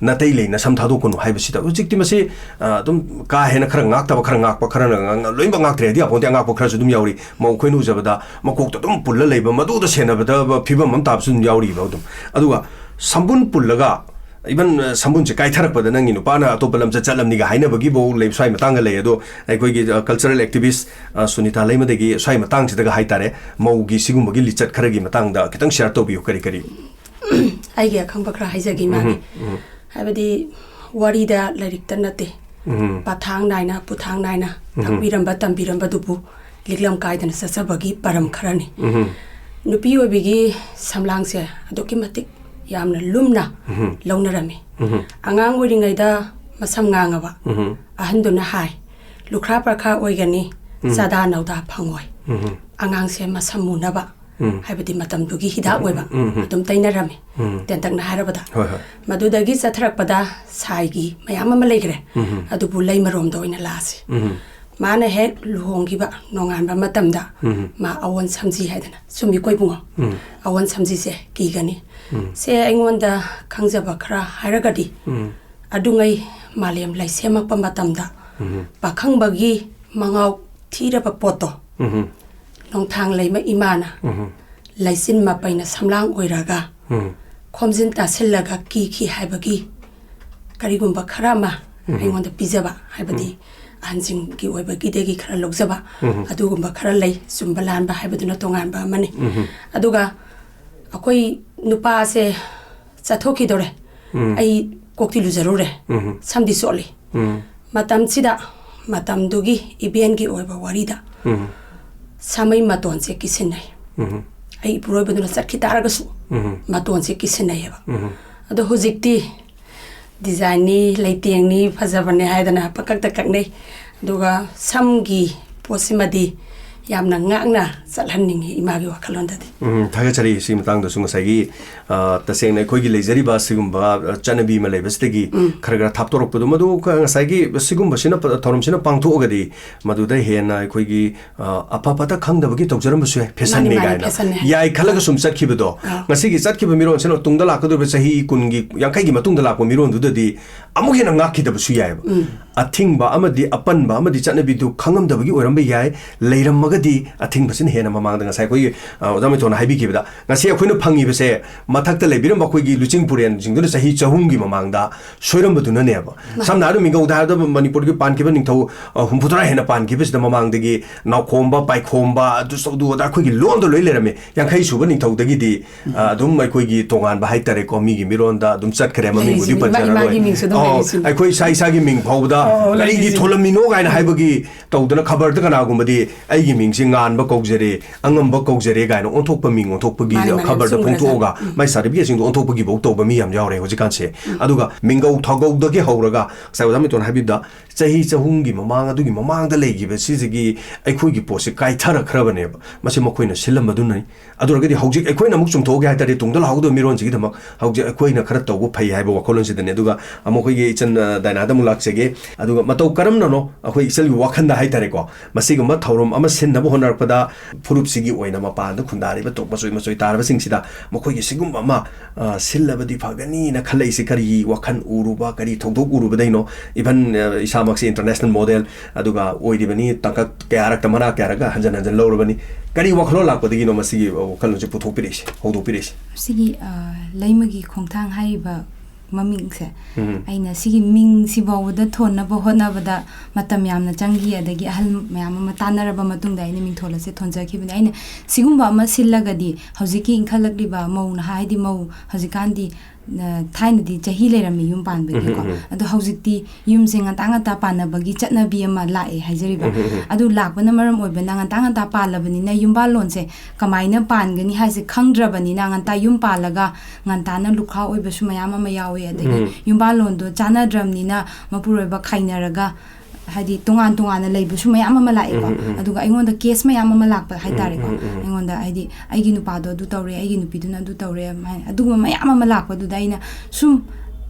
ꯅꯇꯩ ꯂꯩ, ꯅꯁꯝ ꯊꯥꯗꯣꯛꯀꯅꯨ" ꯍꯥꯏꯕꯁꯤꯗ ꯍꯧꯖꯤꯛꯇꯤ ꯃꯁꯤ, ꯑ, ꯑꯗꯨꯝ ꯀꯥ ꯍꯦꯟꯅ ꯈꯔ ꯉꯥꯛꯇꯕ, ꯈꯔ ꯉꯥꯛꯄ, ꯈꯔꯅ ꯉ-, ꯉ-, ꯂꯣꯏꯅꯃꯛ ꯉꯥꯛꯇ꯭ꯔꯦ ꯍꯥꯏꯗꯤ ꯌꯥꯄꯣꯟꯇꯦ, ꯑꯉꯥꯛꯄ ꯈꯔꯁꯨ ꯑꯗꯨꯝ ꯌꯥꯎꯔꯤ꯫ ꯃꯧ ꯑꯩꯈꯣꯏꯅ ꯎꯖꯕꯗ ꯃꯀꯣꯛꯇ ꯑꯗꯨꯝ ꯄꯨꯜꯂ ꯂꯩꯕ, ꯃꯗꯨꯗ ꯁꯦꯟꯅꯕꯗ ꯐꯤꯕꯝ ꯑꯃ ꯇꯥꯕꯁꯨ ꯑꯗꯨꯝ ꯌꯥꯎꯔꯤꯕ ꯑꯗꯨꯝ꯫ ꯑꯗꯨꯒ ꯁꯝꯕꯨꯟ ꯄꯨꯜꯂꯒ ꯏꯚꯟ ꯁꯝꯕꯨꯟꯁꯦ ꯀꯥꯏꯊꯔꯛꯄꯗ ꯅꯪꯒꯤ ꯅꯨꯄꯥꯅ ꯑꯇꯣꯞꯄ ꯂꯝꯆꯠ ꯆꯠꯂꯝꯅꯤꯒ ꯍꯥꯏꯅꯕꯒꯤꯐꯧ ꯂꯩ, ꯁ꯭ꯋꯥꯏ ꯃꯇꯥꯡꯒ ꯂꯩ꯫ ꯑꯗꯣ ꯑꯩꯈꯣꯏꯒꯤ ꯀꯜꯆꯔꯦꯜ ꯑꯦꯛꯇꯤꯚꯤꯁ ꯁꯨꯅꯤꯇꯥ ꯂꯩꯃꯗꯒꯤ ꯁ꯭ꯋꯥꯏ ꯃꯇꯥꯡꯁꯤꯗꯒ ꯍꯥꯏꯇꯥꯔꯦ, ꯃꯧꯒꯤ ꯁꯤꯒꯨꯝꯕꯒꯤ ꯂꯤꯆꯠ ꯈꯔꯒꯤ ꯃꯇꯥꯡꯗ ꯈꯤꯇꯪ ꯁꯤꯌꯥꯔ ꯇꯧꯕꯤꯌꯨ, ꯀꯔꯤ ꯀꯔꯤ? ꯑꯩꯒꯤ ꯑꯈꯪꯕ ꯈꯔ ꯍꯥꯏꯖꯒꯦ, ꯏꯃꯥꯒꯤ꯫ ꯍꯥꯏꯕꯗꯤ, ꯋꯥꯔꯤꯗ ꯂꯥꯏꯔꯤꯛꯇ ꯅꯠꯇꯦ, ꯄꯊꯥꯡ ꯅꯥꯏꯅ ꯄꯨꯊꯥꯡ ꯅꯥꯏꯅ ꯇꯥꯛꯄꯤꯔꯝꯕ ꯇꯝꯕꯤꯔꯝꯕꯗꯨꯕꯨ ꯂꯤꯛꯂꯝ ꯀꯥꯏꯗꯅ ꯆꯠꯆꯕꯒꯤ ꯄꯔꯝ ꯈꯔꯅꯤ꯫ ꯅꯨꯄꯤ ꯑꯣꯏꯕꯤꯒꯤ ꯁꯝꯂꯥꯡꯁꯦ ꯑꯗꯨꯛꯀꯤ ꯃꯇꯤꯛ ꯌꯥꯝꯅ ꯂꯨꯝꯅ ꯂꯧꯅꯔꯝꯃꯤ꯫ ꯑꯉꯥꯡ ꯑꯣꯏꯔꯤꯉꯩꯗ ꯃꯁꯝ ꯉꯥꯡꯉꯕ ꯑꯍꯟꯗꯨꯅ ꯍꯥꯏ, "ꯂꯨꯈ꯭ꯔꯥ ꯄꯔꯈꯥ ꯑꯣꯏꯒꯅꯤ, ꯆꯥꯗꯥ ꯅꯧꯗꯥ ꯐꯪꯉꯣꯏ꯫ ꯑꯉꯥꯡꯁꯦ ꯃꯁꯝ ꯃꯨꯅꯕ", ꯍꯥꯏꯕꯗꯤ ꯃꯇꯝꯗꯨꯒꯤ ꯍꯤꯗꯥꯛ ꯑꯣꯏꯕ, ꯑꯗꯨꯝ ꯇꯩꯅꯔꯝꯃꯤ꯫ ꯇꯦꯟꯇꯛꯅ ꯍꯥꯏꯔꯕꯗ, ꯍꯣꯏ, ꯍꯣꯏ꯫ ꯃꯗꯨꯗꯒꯤ ꯆꯠꯊꯔꯛꯄꯗ ꯁꯥꯏꯒꯤ ꯃꯌꯥꯝ ꯑꯃ ꯂꯩꯈ꯭ꯔꯦ꯫ ꯑꯗꯨꯕꯨ ꯂꯩꯃꯔꯣꯝꯗ ꯑꯣꯏꯅ ꯂꯥꯛꯑꯁꯤ꯫ ꯃꯥꯅ ꯍꯦꯛ ꯂꯨꯍꯣꯡꯈꯤꯕ ꯅꯣꯡꯉꯥꯟꯕ ꯃꯇꯝꯗ ꯃꯥ ꯑꯋꯣꯟ ꯁꯝꯖꯤ ꯍꯥꯏꯗꯅ, ꯆꯨꯝꯃꯤꯀꯣ ꯏꯕꯨꯡꯉꯣ? ꯑꯋꯣꯟ ꯁꯝꯖꯤꯁꯦ ꯀꯤꯒꯅꯤ꯫ ꯁꯦ ꯑꯩꯉꯣꯟꯗ ꯈꯪꯖꯕ ꯈꯔ ꯍꯥꯏꯔꯒꯗꯤ, ꯑꯗꯨꯉꯩ ꯃꯥꯂꯦꯝ ꯂꯩꯁꯦꯝꯃꯛꯄ ꯃꯇꯝꯗ ꯄꯥꯈꯪꯕꯒꯤ ꯃꯉꯥꯎ ꯊꯤꯔꯕ ꯄꯣꯠꯇꯣ ꯅꯣꯡꯊꯥꯡ ꯂꯩꯃ ꯏꯃꯥꯅ ꯂꯩꯆꯤꯟ ꯃꯄꯩꯅ ꯁꯝꯂꯥꯡ ꯑꯣꯏꯔꯒ ꯈꯣꯝꯖꯤꯟ ꯇꯥꯁꯤꯜꯂꯒ ꯀꯤꯈꯤ ꯍꯥꯏꯕꯒꯤ ꯀꯔꯤꯒꯨꯝꯕ ꯈꯔ ꯑꯃ ꯑꯩꯉꯣꯟꯗ ꯄꯤꯖꯕ, ꯍꯥꯏꯕꯗꯤ ꯑꯍꯟꯁꯤꯡꯒꯤ ꯑꯣꯏꯕꯒꯤꯗꯒꯤ ꯈꯔ ꯂꯧꯖꯕ, ꯑꯗꯨꯒꯨꯝꯕ ꯈꯔ ꯂꯩ꯫ ꯆꯨꯝꯕ ꯂꯥꯟꯕ ꯍꯥꯏꯕꯗꯨꯅ ꯇꯣꯉꯥꯟꯕ ꯑꯃꯅꯤ꯫ ꯑꯗꯨꯒ ꯑꯩꯈꯣꯏ ꯅꯨꯄꯥꯁꯦ ꯆꯠꯊꯣꯛꯈꯤꯗꯧꯔꯦ, ꯑꯩ ꯀꯣꯛꯇꯤ ꯂꯨꯖꯔꯨꯔꯦ, ꯁꯝꯗꯤ ꯆꯣꯠꯂꯤ꯫ ꯃꯇꯝꯁꯤꯗ, ꯃꯇꯝꯗꯨꯒꯤ ꯏꯕꯦꯟꯒꯤ ꯑꯣꯏꯕ ꯋꯥꯔꯤꯗ, ꯁꯥꯃꯩ ꯃꯇꯣꯟꯁꯦ ꯀꯤꯁꯤꯟꯅꯩ꯫ ꯑꯩ ꯏꯄꯨꯔꯣꯏꯕꯗꯨꯅ ꯆꯠꯈꯤ ꯇꯥꯔꯒꯁꯨ ꯃꯇꯣꯟꯁꯦ ꯀꯤꯁꯤꯟꯅꯩꯌꯦꯕ꯫ ꯑꯗꯣ ꯍꯧꯖꯤꯛꯇꯤ ꯗꯤꯖꯥꯏꯟꯅꯤ, ꯂꯩꯇꯦꯡꯅꯤ, ꯐꯖꯕꯅꯦ ꯍꯥꯏꯗꯅ ꯄꯪꯀꯛꯇ ꯀꯛꯅꯩ꯫ ꯑꯗꯨꯒ ꯁꯝꯒꯤ ꯄꯣꯠꯁꯤꯃꯗꯤ ꯌꯥꯝꯅ ꯉꯥꯛꯅ ꯆꯠꯍꯟꯅꯤꯡꯉꯤ ꯏꯃꯥꯒꯤ ꯋꯥꯈꯜꯂꯣꯟꯗꯗꯤ꯫ ꯎꯝ, ꯊꯥꯒꯠꯆꯔꯤ꯫ ꯁꯤ ꯃꯇꯥꯡꯗꯁꯨ ꯉꯁꯥꯏꯒꯤ, ꯑ, ꯇꯁꯦꯡꯅ ꯑꯩꯈꯣꯏꯒꯤ ꯂꯩꯖꯔꯤꯕ ꯁꯤꯒꯨꯝꯕ, ꯑ, ꯆꯠꯅꯕꯤ ꯑꯃ ꯂꯩꯕꯁꯤꯗꯒꯤ ꯈꯔ ꯈꯔ ꯊꯥꯞꯇꯣꯔꯛꯄꯗꯣ, ꯃꯗꯨ ꯈ-, ꯉꯁꯥꯏꯒꯤ ꯁꯤꯒꯨꯝꯕꯁꯤꯅ ꯄ-, ꯊꯧꯔꯝꯁꯤꯅ ꯄꯥꯡꯊꯣꯛꯑꯒꯗꯤ ꯃꯗꯨꯗ ꯍꯦꯟꯅ ꯑꯩꯈꯣꯏꯒꯤ, ꯑ, ꯑꯐ ꯐꯠꯇ ꯈꯪꯗꯕꯒꯤ ꯇꯧꯖꯔꯝꯕꯁꯨ ꯌꯥꯏ, ꯐꯦꯁꯟꯅꯤ ꯃꯥꯅꯤ, ꯃꯥꯅꯤ, ꯀꯥꯏꯅ꯫ ꯐꯦꯁꯟꯅꯤ ꯍꯥꯏ꯫ ꯌꯥꯏ ꯈꯜꯂꯒ ꯁꯨꯝ ꯆꯠꯈꯤꯕꯗꯣ, ꯑꯥ꯫ ꯉꯁꯤꯒꯤ ꯆꯠꯈꯤꯕ ꯃꯤꯔꯣꯟꯁꯤꯅ ꯇꯨꯡꯗ ꯂꯥꯛꯀꯗꯧꯔꯤꯕ ꯆꯍꯤ ꯀꯨꯟꯒꯤ, ꯌꯥꯡꯈꯩꯒꯤ ꯃꯇꯨꯡꯗ ꯂꯥꯛꯄ ꯃꯤꯔꯣꯟꯗꯨꯗꯗꯤ ꯑꯃꯨꯛ ꯍꯦꯟꯅ ꯉꯥꯛꯈꯤꯗꯕꯁꯨ ꯌꯥꯏꯑꯕ꯫ ꯑꯊꯤꯡꯕ ꯑꯃꯗꯤ ꯑꯄꯟꯕ ꯑꯃꯗꯤ ꯆꯠꯅꯕꯤꯗꯨ ꯈꯪꯉꯝꯗꯕꯒꯤ ꯑꯣꯏꯔꯝꯕ ꯌꯥꯏ, ꯂꯩꯔꯝꯃꯒꯗꯤ ꯗꯤ ꯑꯊꯤꯡꯕꯁꯤꯅ ꯍꯦꯟꯅ ꯃꯃꯥꯡꯗ ꯉꯁꯥꯏ ꯑꯩꯈꯣꯏꯒꯤ, ꯑ, ꯑꯣꯖꯥ ꯃꯩꯊꯣꯟꯅ ꯍꯥꯏꯕꯤꯈꯤꯕꯗ, ꯉꯁꯤ ꯑꯩꯈꯣꯏꯅ ꯐꯪꯉꯤꯕꯁꯦ ꯃꯊꯛꯇ ꯂꯩꯕꯤꯔꯝꯕ ꯑꯩꯈꯣꯏꯒꯤ ꯂꯨꯆꯤꯡ ꯄꯨꯔꯦꯟꯁꯤꯡꯗꯨꯅ ꯆꯍꯤ ꯆꯍꯨꯝꯒꯤ ꯃꯃꯥꯡꯗ ꯁꯣꯏꯔꯝꯕꯗꯨꯅꯅꯦꯕ꯫ ꯁꯝꯅ ꯍꯥꯏꯔꯕꯗ, ꯃꯤꯡꯒꯧꯗ ꯍꯥꯏꯔꯕꯗ, ꯃꯅꯤꯄꯨꯔꯒꯤ ꯄꯥꯟꯈꯤꯕ ꯅꯤꯡꯊꯧ, ꯑ, ꯍꯨꯝꯐꯨꯇꯔꯥ ꯍꯦꯟꯅ ꯄꯥꯟꯈꯤꯕꯁꯤꯗ, ꯃꯃꯥꯡꯗꯒꯤ ꯅꯥꯎꯈꯣꯝꯕ, ꯄꯥꯏꯈꯣꯝꯕ, ꯑꯗꯨ ꯇꯧꯗꯨ ꯑꯗꯥ ꯑꯩꯈꯣꯏꯒꯤ ꯂꯣꯟꯗ ꯂꯣꯏ ꯂꯩꯔꯝꯃꯤ꯫ ꯌꯥꯡꯈꯩ ꯁꯨꯕ ꯅꯤꯡꯊꯧꯗꯒꯤꯗꯤ, ꯑ, ꯑꯗꯨꯝ ꯑꯩꯈꯣꯏꯒꯤ ꯇꯣꯉꯥꯟꯕ ꯍꯥꯏꯇꯥꯔꯦꯀꯣ, ꯃꯤꯒꯤ ꯃꯤꯔꯣꯟꯗ ꯑꯗꯨꯝ ꯆꯠꯈ꯭ꯔꯦ, ꯃꯃꯤꯡꯕꯨꯗꯤ ꯂꯩꯔꯤꯁꯤꯅꯤ, ꯏꯃꯥ, ꯄꯟꯖꯔꯔꯣꯏ꯫ ꯏꯃꯥꯒꯤ ꯃꯤꯡꯁꯨ ꯑꯗꯨꯝ ꯑꯣ, ꯂꯩꯔꯤꯁꯤꯅꯤ꯫ ꯑꯩꯈꯣꯏ ꯏꯁꯥ ꯏꯁꯥꯒꯤ ꯃꯤꯡ ꯐꯥꯎꯕꯗ ꯑꯣ, ꯀꯔꯤꯒꯤ ꯂꯩꯔꯤꯁꯤꯅꯤ꯫ ꯊꯣꯜꯂꯝꯃꯤꯅꯣ ꯀꯥꯏꯅ ꯍꯥꯏꯕꯒꯤ ꯇꯧꯗꯅ ꯈꯕꯔꯗ ꯀꯅꯥꯒꯨꯝꯕꯗꯤ ꯑꯩꯒꯤ ꯃꯤꯡꯁꯦ ꯉꯥꯟꯕ ꯀꯧꯖꯔꯦ, ꯑꯉꯝꯕ ꯀꯧꯖꯔꯦ ꯀꯥꯏꯅ ꯑꯣꯟꯊꯣꯛꯄ ꯃꯤꯡ ꯑꯣꯟꯊꯣꯛꯄꯒꯤ ꯃꯥꯅꯤ, ꯃꯥꯅꯤ, ꯈꯕꯔꯗ ꯆꯨꯝꯈ꯭ꯔꯖꯥꯠꯅꯤ꯫ ꯐꯣꯡꯗꯣꯛꯑꯒ ꯎꯝ꯫ ꯃꯥꯏ ꯁꯥꯔꯇꯤꯐꯤꯀꯦꯠꯁꯤꯡꯗꯣ ꯑꯣꯟꯊꯣꯛꯄꯒꯤꯐꯧ ꯇꯧꯕ ꯃꯤ ꯌꯥꯝ ꯌꯥꯎꯔꯦ ꯍꯧꯖꯤꯛꯀꯥꯟꯁꯦ꯫ ꯎꯝ꯫ ꯑꯗꯨꯒ ꯃꯤꯡꯒꯧ ꯊꯥꯒꯧꯗꯒꯤ ꯍꯧꯔꯒ ꯉꯁꯥꯏ ꯑꯣꯖꯥ ꯃꯤꯇꯣꯟ ꯍꯥꯏꯕꯤꯕꯗ ꯆꯍꯤ ꯆꯍꯨꯝꯒꯤ ꯃꯃꯥꯡ, ꯑꯗꯨꯒꯤ ꯃꯃꯥꯡꯗ ꯂꯩꯈꯤꯕ ꯁꯤꯁꯤꯒꯤ ꯑꯩꯈꯣꯏꯒꯤ ꯄꯣꯠꯁꯦ ꯀꯥꯏꯊꯔꯛꯈ꯭ꯔꯕꯅꯦꯕ꯫ ꯃꯁꯤ ꯃꯈꯣꯏꯅ ꯁꯤꯜꯂꯝꯕꯗꯨꯅꯅꯤ꯫ ꯑꯗꯨ ꯑꯣꯏꯔꯒꯗꯤ ꯍꯧꯖꯤꯛ ꯑꯩꯈꯣꯏꯅ ꯑꯃꯨꯛ ꯆꯨꯝꯊꯣꯛꯑꯒꯦ ꯍꯥꯏ ꯇꯥꯔꯗꯤ, ꯇꯨꯡꯗ ꯂꯥꯛꯍꯧꯗꯕ ꯃꯤꯔꯣꯟꯁꯤꯒꯤꯗꯃꯛ ꯍꯧꯖꯤꯛ ꯑꯩꯈꯣꯏꯅ ꯈꯔ ꯇꯧꯕ ꯐꯩ ꯍꯥꯏꯕ ꯋꯥꯈꯜꯂꯣꯟꯁꯤꯗꯅꯦ꯫ ꯑꯗꯨꯒ ꯑꯃꯨꯛ ꯑꯩꯈꯣꯏꯒꯤ ꯏꯆꯟ, ꯑ, ꯗꯥꯏꯅꯥꯗ ꯑꯃꯨꯛ ꯂꯥꯛꯆꯒꯦ꯫ ꯑꯗꯨꯒ ꯃꯇꯧ ꯀꯔꯝꯅꯅꯣ ꯑꯩꯈꯣꯏ ꯏꯆꯜꯒꯤ ꯋꯥꯈꯜꯗ ꯍꯥꯏ ꯇꯥꯔꯦꯀꯣ, ꯃꯁꯤꯒꯨꯝꯕ ꯊꯧꯔꯝ ꯑꯃ ꯁꯤꯟꯅꯕ ꯍꯣꯠꯅꯔꯛꯄꯗ ꯐꯨꯔꯨꯞꯁꯤꯒꯤ ꯑꯣꯏꯅ ꯃꯄꯥꯟꯗ ꯈꯨꯟꯗꯥꯔꯤꯕ ꯇꯣꯞ ꯃꯆꯣꯏ ꯃꯆꯣꯏ ꯇꯥꯔꯕꯁꯤꯡꯁꯤꯗ ꯃꯈꯣꯏꯒꯤ ꯁꯤꯒꯨꯝꯕ ꯑꯃ, ꯑ, ꯁꯤꯜꯂꯕꯗꯤ ꯐꯒꯅꯤꯅ ꯈꯜꯂꯛꯏꯁꯤ ꯀꯔꯤ ꯋꯥꯈꯜ ꯎꯔꯨꯕ, ꯀꯔꯤ ꯊꯧꯗꯣꯛ ꯎꯔꯨꯕꯗꯩꯅꯣ? Even, ꯑ, ꯏꯁꯥꯃꯛꯁꯤ international model ꯑꯗꯨꯒ ꯑꯣꯏꯔꯤꯕꯅꯤ, ꯇꯥꯡꯀꯛ ꯀꯌꯥꯔꯛꯇ, ꯃꯅꯥ ꯀꯌꯥꯔꯛꯀ ꯍꯟꯖꯟ ꯍꯟꯖꯟ ꯂꯧꯔꯕꯅꯤ꯫ ꯀꯔꯤ ꯋꯥꯈꯜꯂꯣꯟ ꯂꯥꯛꯄꯗꯒꯤꯅꯣ ꯃꯁꯤꯒꯤ ꯋꯥꯈꯜꯂꯣꯟꯁꯦ ꯄꯨꯊꯣꯛꯄꯤꯔꯛꯏꯁꯦ, ꯍꯧꯗꯣꯛꯄꯤꯔꯛꯏꯁꯦ? ꯁꯤꯒꯤ, ꯑ, ꯂꯩꯃꯒꯤ ꯈꯣꯡꯊꯥꯡ ꯍꯥꯏꯔꯤꯕ ꯃꯃꯤꯡꯁꯦ, ꯎꯝ꯫ ꯑꯩꯅ ꯁꯤꯒꯤ ꯃꯤꯡꯁꯤ ꯐꯥꯎꯕꯗ ꯊꯣꯟꯅꯕ ꯍꯣꯠꯅꯕꯗ ꯃꯇꯝ ꯌꯥꯝꯅ ꯆꯪꯈꯤ, ꯑꯗꯒꯤ ꯑꯍꯜ ꯃꯌꯥꯝ ꯑꯃ ꯇꯥꯟꯅꯔꯕ ꯃꯇꯨꯡꯗ ꯑꯩꯅ ꯃꯤꯡꯊꯣꯜ ꯑꯁꯦ ꯊꯣꯟꯖꯈꯤꯕꯅꯦ꯫ ꯑꯩꯅ ꯁꯤꯒꯨꯝꯕ ꯑꯃ ꯁꯤꯜꯂꯒꯗꯤ ꯍꯧꯖꯤꯛꯀꯤ ꯏꯟꯈꯠꯂꯛꯂꯤꯕ ꯃꯧ ꯅꯍꯥ, ꯍꯥꯏꯗꯤ ꯃꯧ ꯍꯧꯖꯤꯛꯀꯥꯟꯗꯤ, ꯑ, ꯊꯥꯏꯅꯗꯤ ꯆꯍꯤ ꯂꯩꯔꯝꯃꯤ ꯌꯨꯝ ꯄꯥꯟꯕꯒꯤꯀꯣ, ꯎꯝ, ꯎꯝ, ꯎꯝ꯫ ꯑꯗꯣ ꯍꯧꯖꯤꯛꯇꯤ ꯌꯨꯝꯁꯦ ꯉꯟꯇꯥ ꯉꯟꯇꯥ ꯄꯥꯟꯅꯕꯒꯤ ꯆꯠꯅꯕꯤ ꯑꯃ ꯂꯥꯛꯑꯦ ꯍꯥꯏꯖꯔꯤꯕ꯫ ꯎꯝ, ꯎꯝ, ꯎꯝ꯫ ꯑꯗꯨ ꯂꯥꯛꯄꯅ ꯃꯔꯝ ꯑꯣꯏꯕꯅ ꯉꯟꯇꯥ ꯉꯟꯇꯥ ꯄꯥꯜꯂꯕꯅꯤꯅ ꯌꯨꯝꯕꯥꯜꯂꯣꯟꯁꯦ ꯀꯃꯥꯏꯅ ꯄꯥꯟꯒꯅꯤ ꯍꯥꯏꯁꯦ ꯈꯪꯗ꯭ꯔꯕꯅꯤꯅ, ꯉꯟꯇꯥ ꯌꯨꯝ ꯄꯥꯜꯂꯒ ꯉꯟꯇꯥꯅ ꯂꯨꯈꯥ ꯑꯣꯏꯕꯁꯨ ꯃꯌꯥꯝ ꯑꯃ ꯌꯥꯎꯋꯦ꯫ ꯑꯗꯒꯤ ꯎꯝ꯫ ꯌꯨꯝꯕꯥꯜꯂꯣꯟꯗꯣ ꯆꯥꯟꯅꯗ꯭ꯔꯕꯅꯤꯅ ꯃꯄꯨꯔꯣꯏꯕ ꯈꯥꯏꯅꯔꯒ, ꯍꯥꯏꯗꯤ, ꯇꯣꯉꯥꯟ ꯇꯣꯉꯥꯟꯅ ꯂꯩꯕꯁꯨ ꯃꯌꯥꯝ ꯑꯃ ꯂꯥꯛꯑꯦꯀꯣ꯫ ꯎꯝ, ꯎꯝ, ꯎꯝ꯫ ꯑꯗꯨꯒ ꯑꯩꯉꯣꯟꯗ ꯀꯦꯁ ꯃꯌꯥꯝ ꯑꯃ ꯂꯥꯛꯄ ꯍꯥꯏꯇꯥꯔꯦꯀꯣ꯫ ꯎꯝ, ꯎꯝ, ꯎꯝ꯫ ꯑꯩꯉꯣꯟꯗ, ꯍꯥꯏꯗꯤ, ꯑꯩꯒꯤ ꯅꯨꯄꯥꯗꯣ ꯑꯗꯨ ꯇꯧꯔꯦ, ꯑꯩꯒꯤ ꯅꯨꯄꯤꯗꯨꯅ ꯑꯗꯨ ꯇꯧꯔꯦ, ꯑꯗꯨꯃꯥꯏꯅ, ꯑꯗꯨꯒꯨꯝꯕ ꯃꯌꯥꯝ ꯑꯃ ꯂꯥꯛꯄꯗꯨꯗ ꯑꯩꯅ ꯁꯨꯝ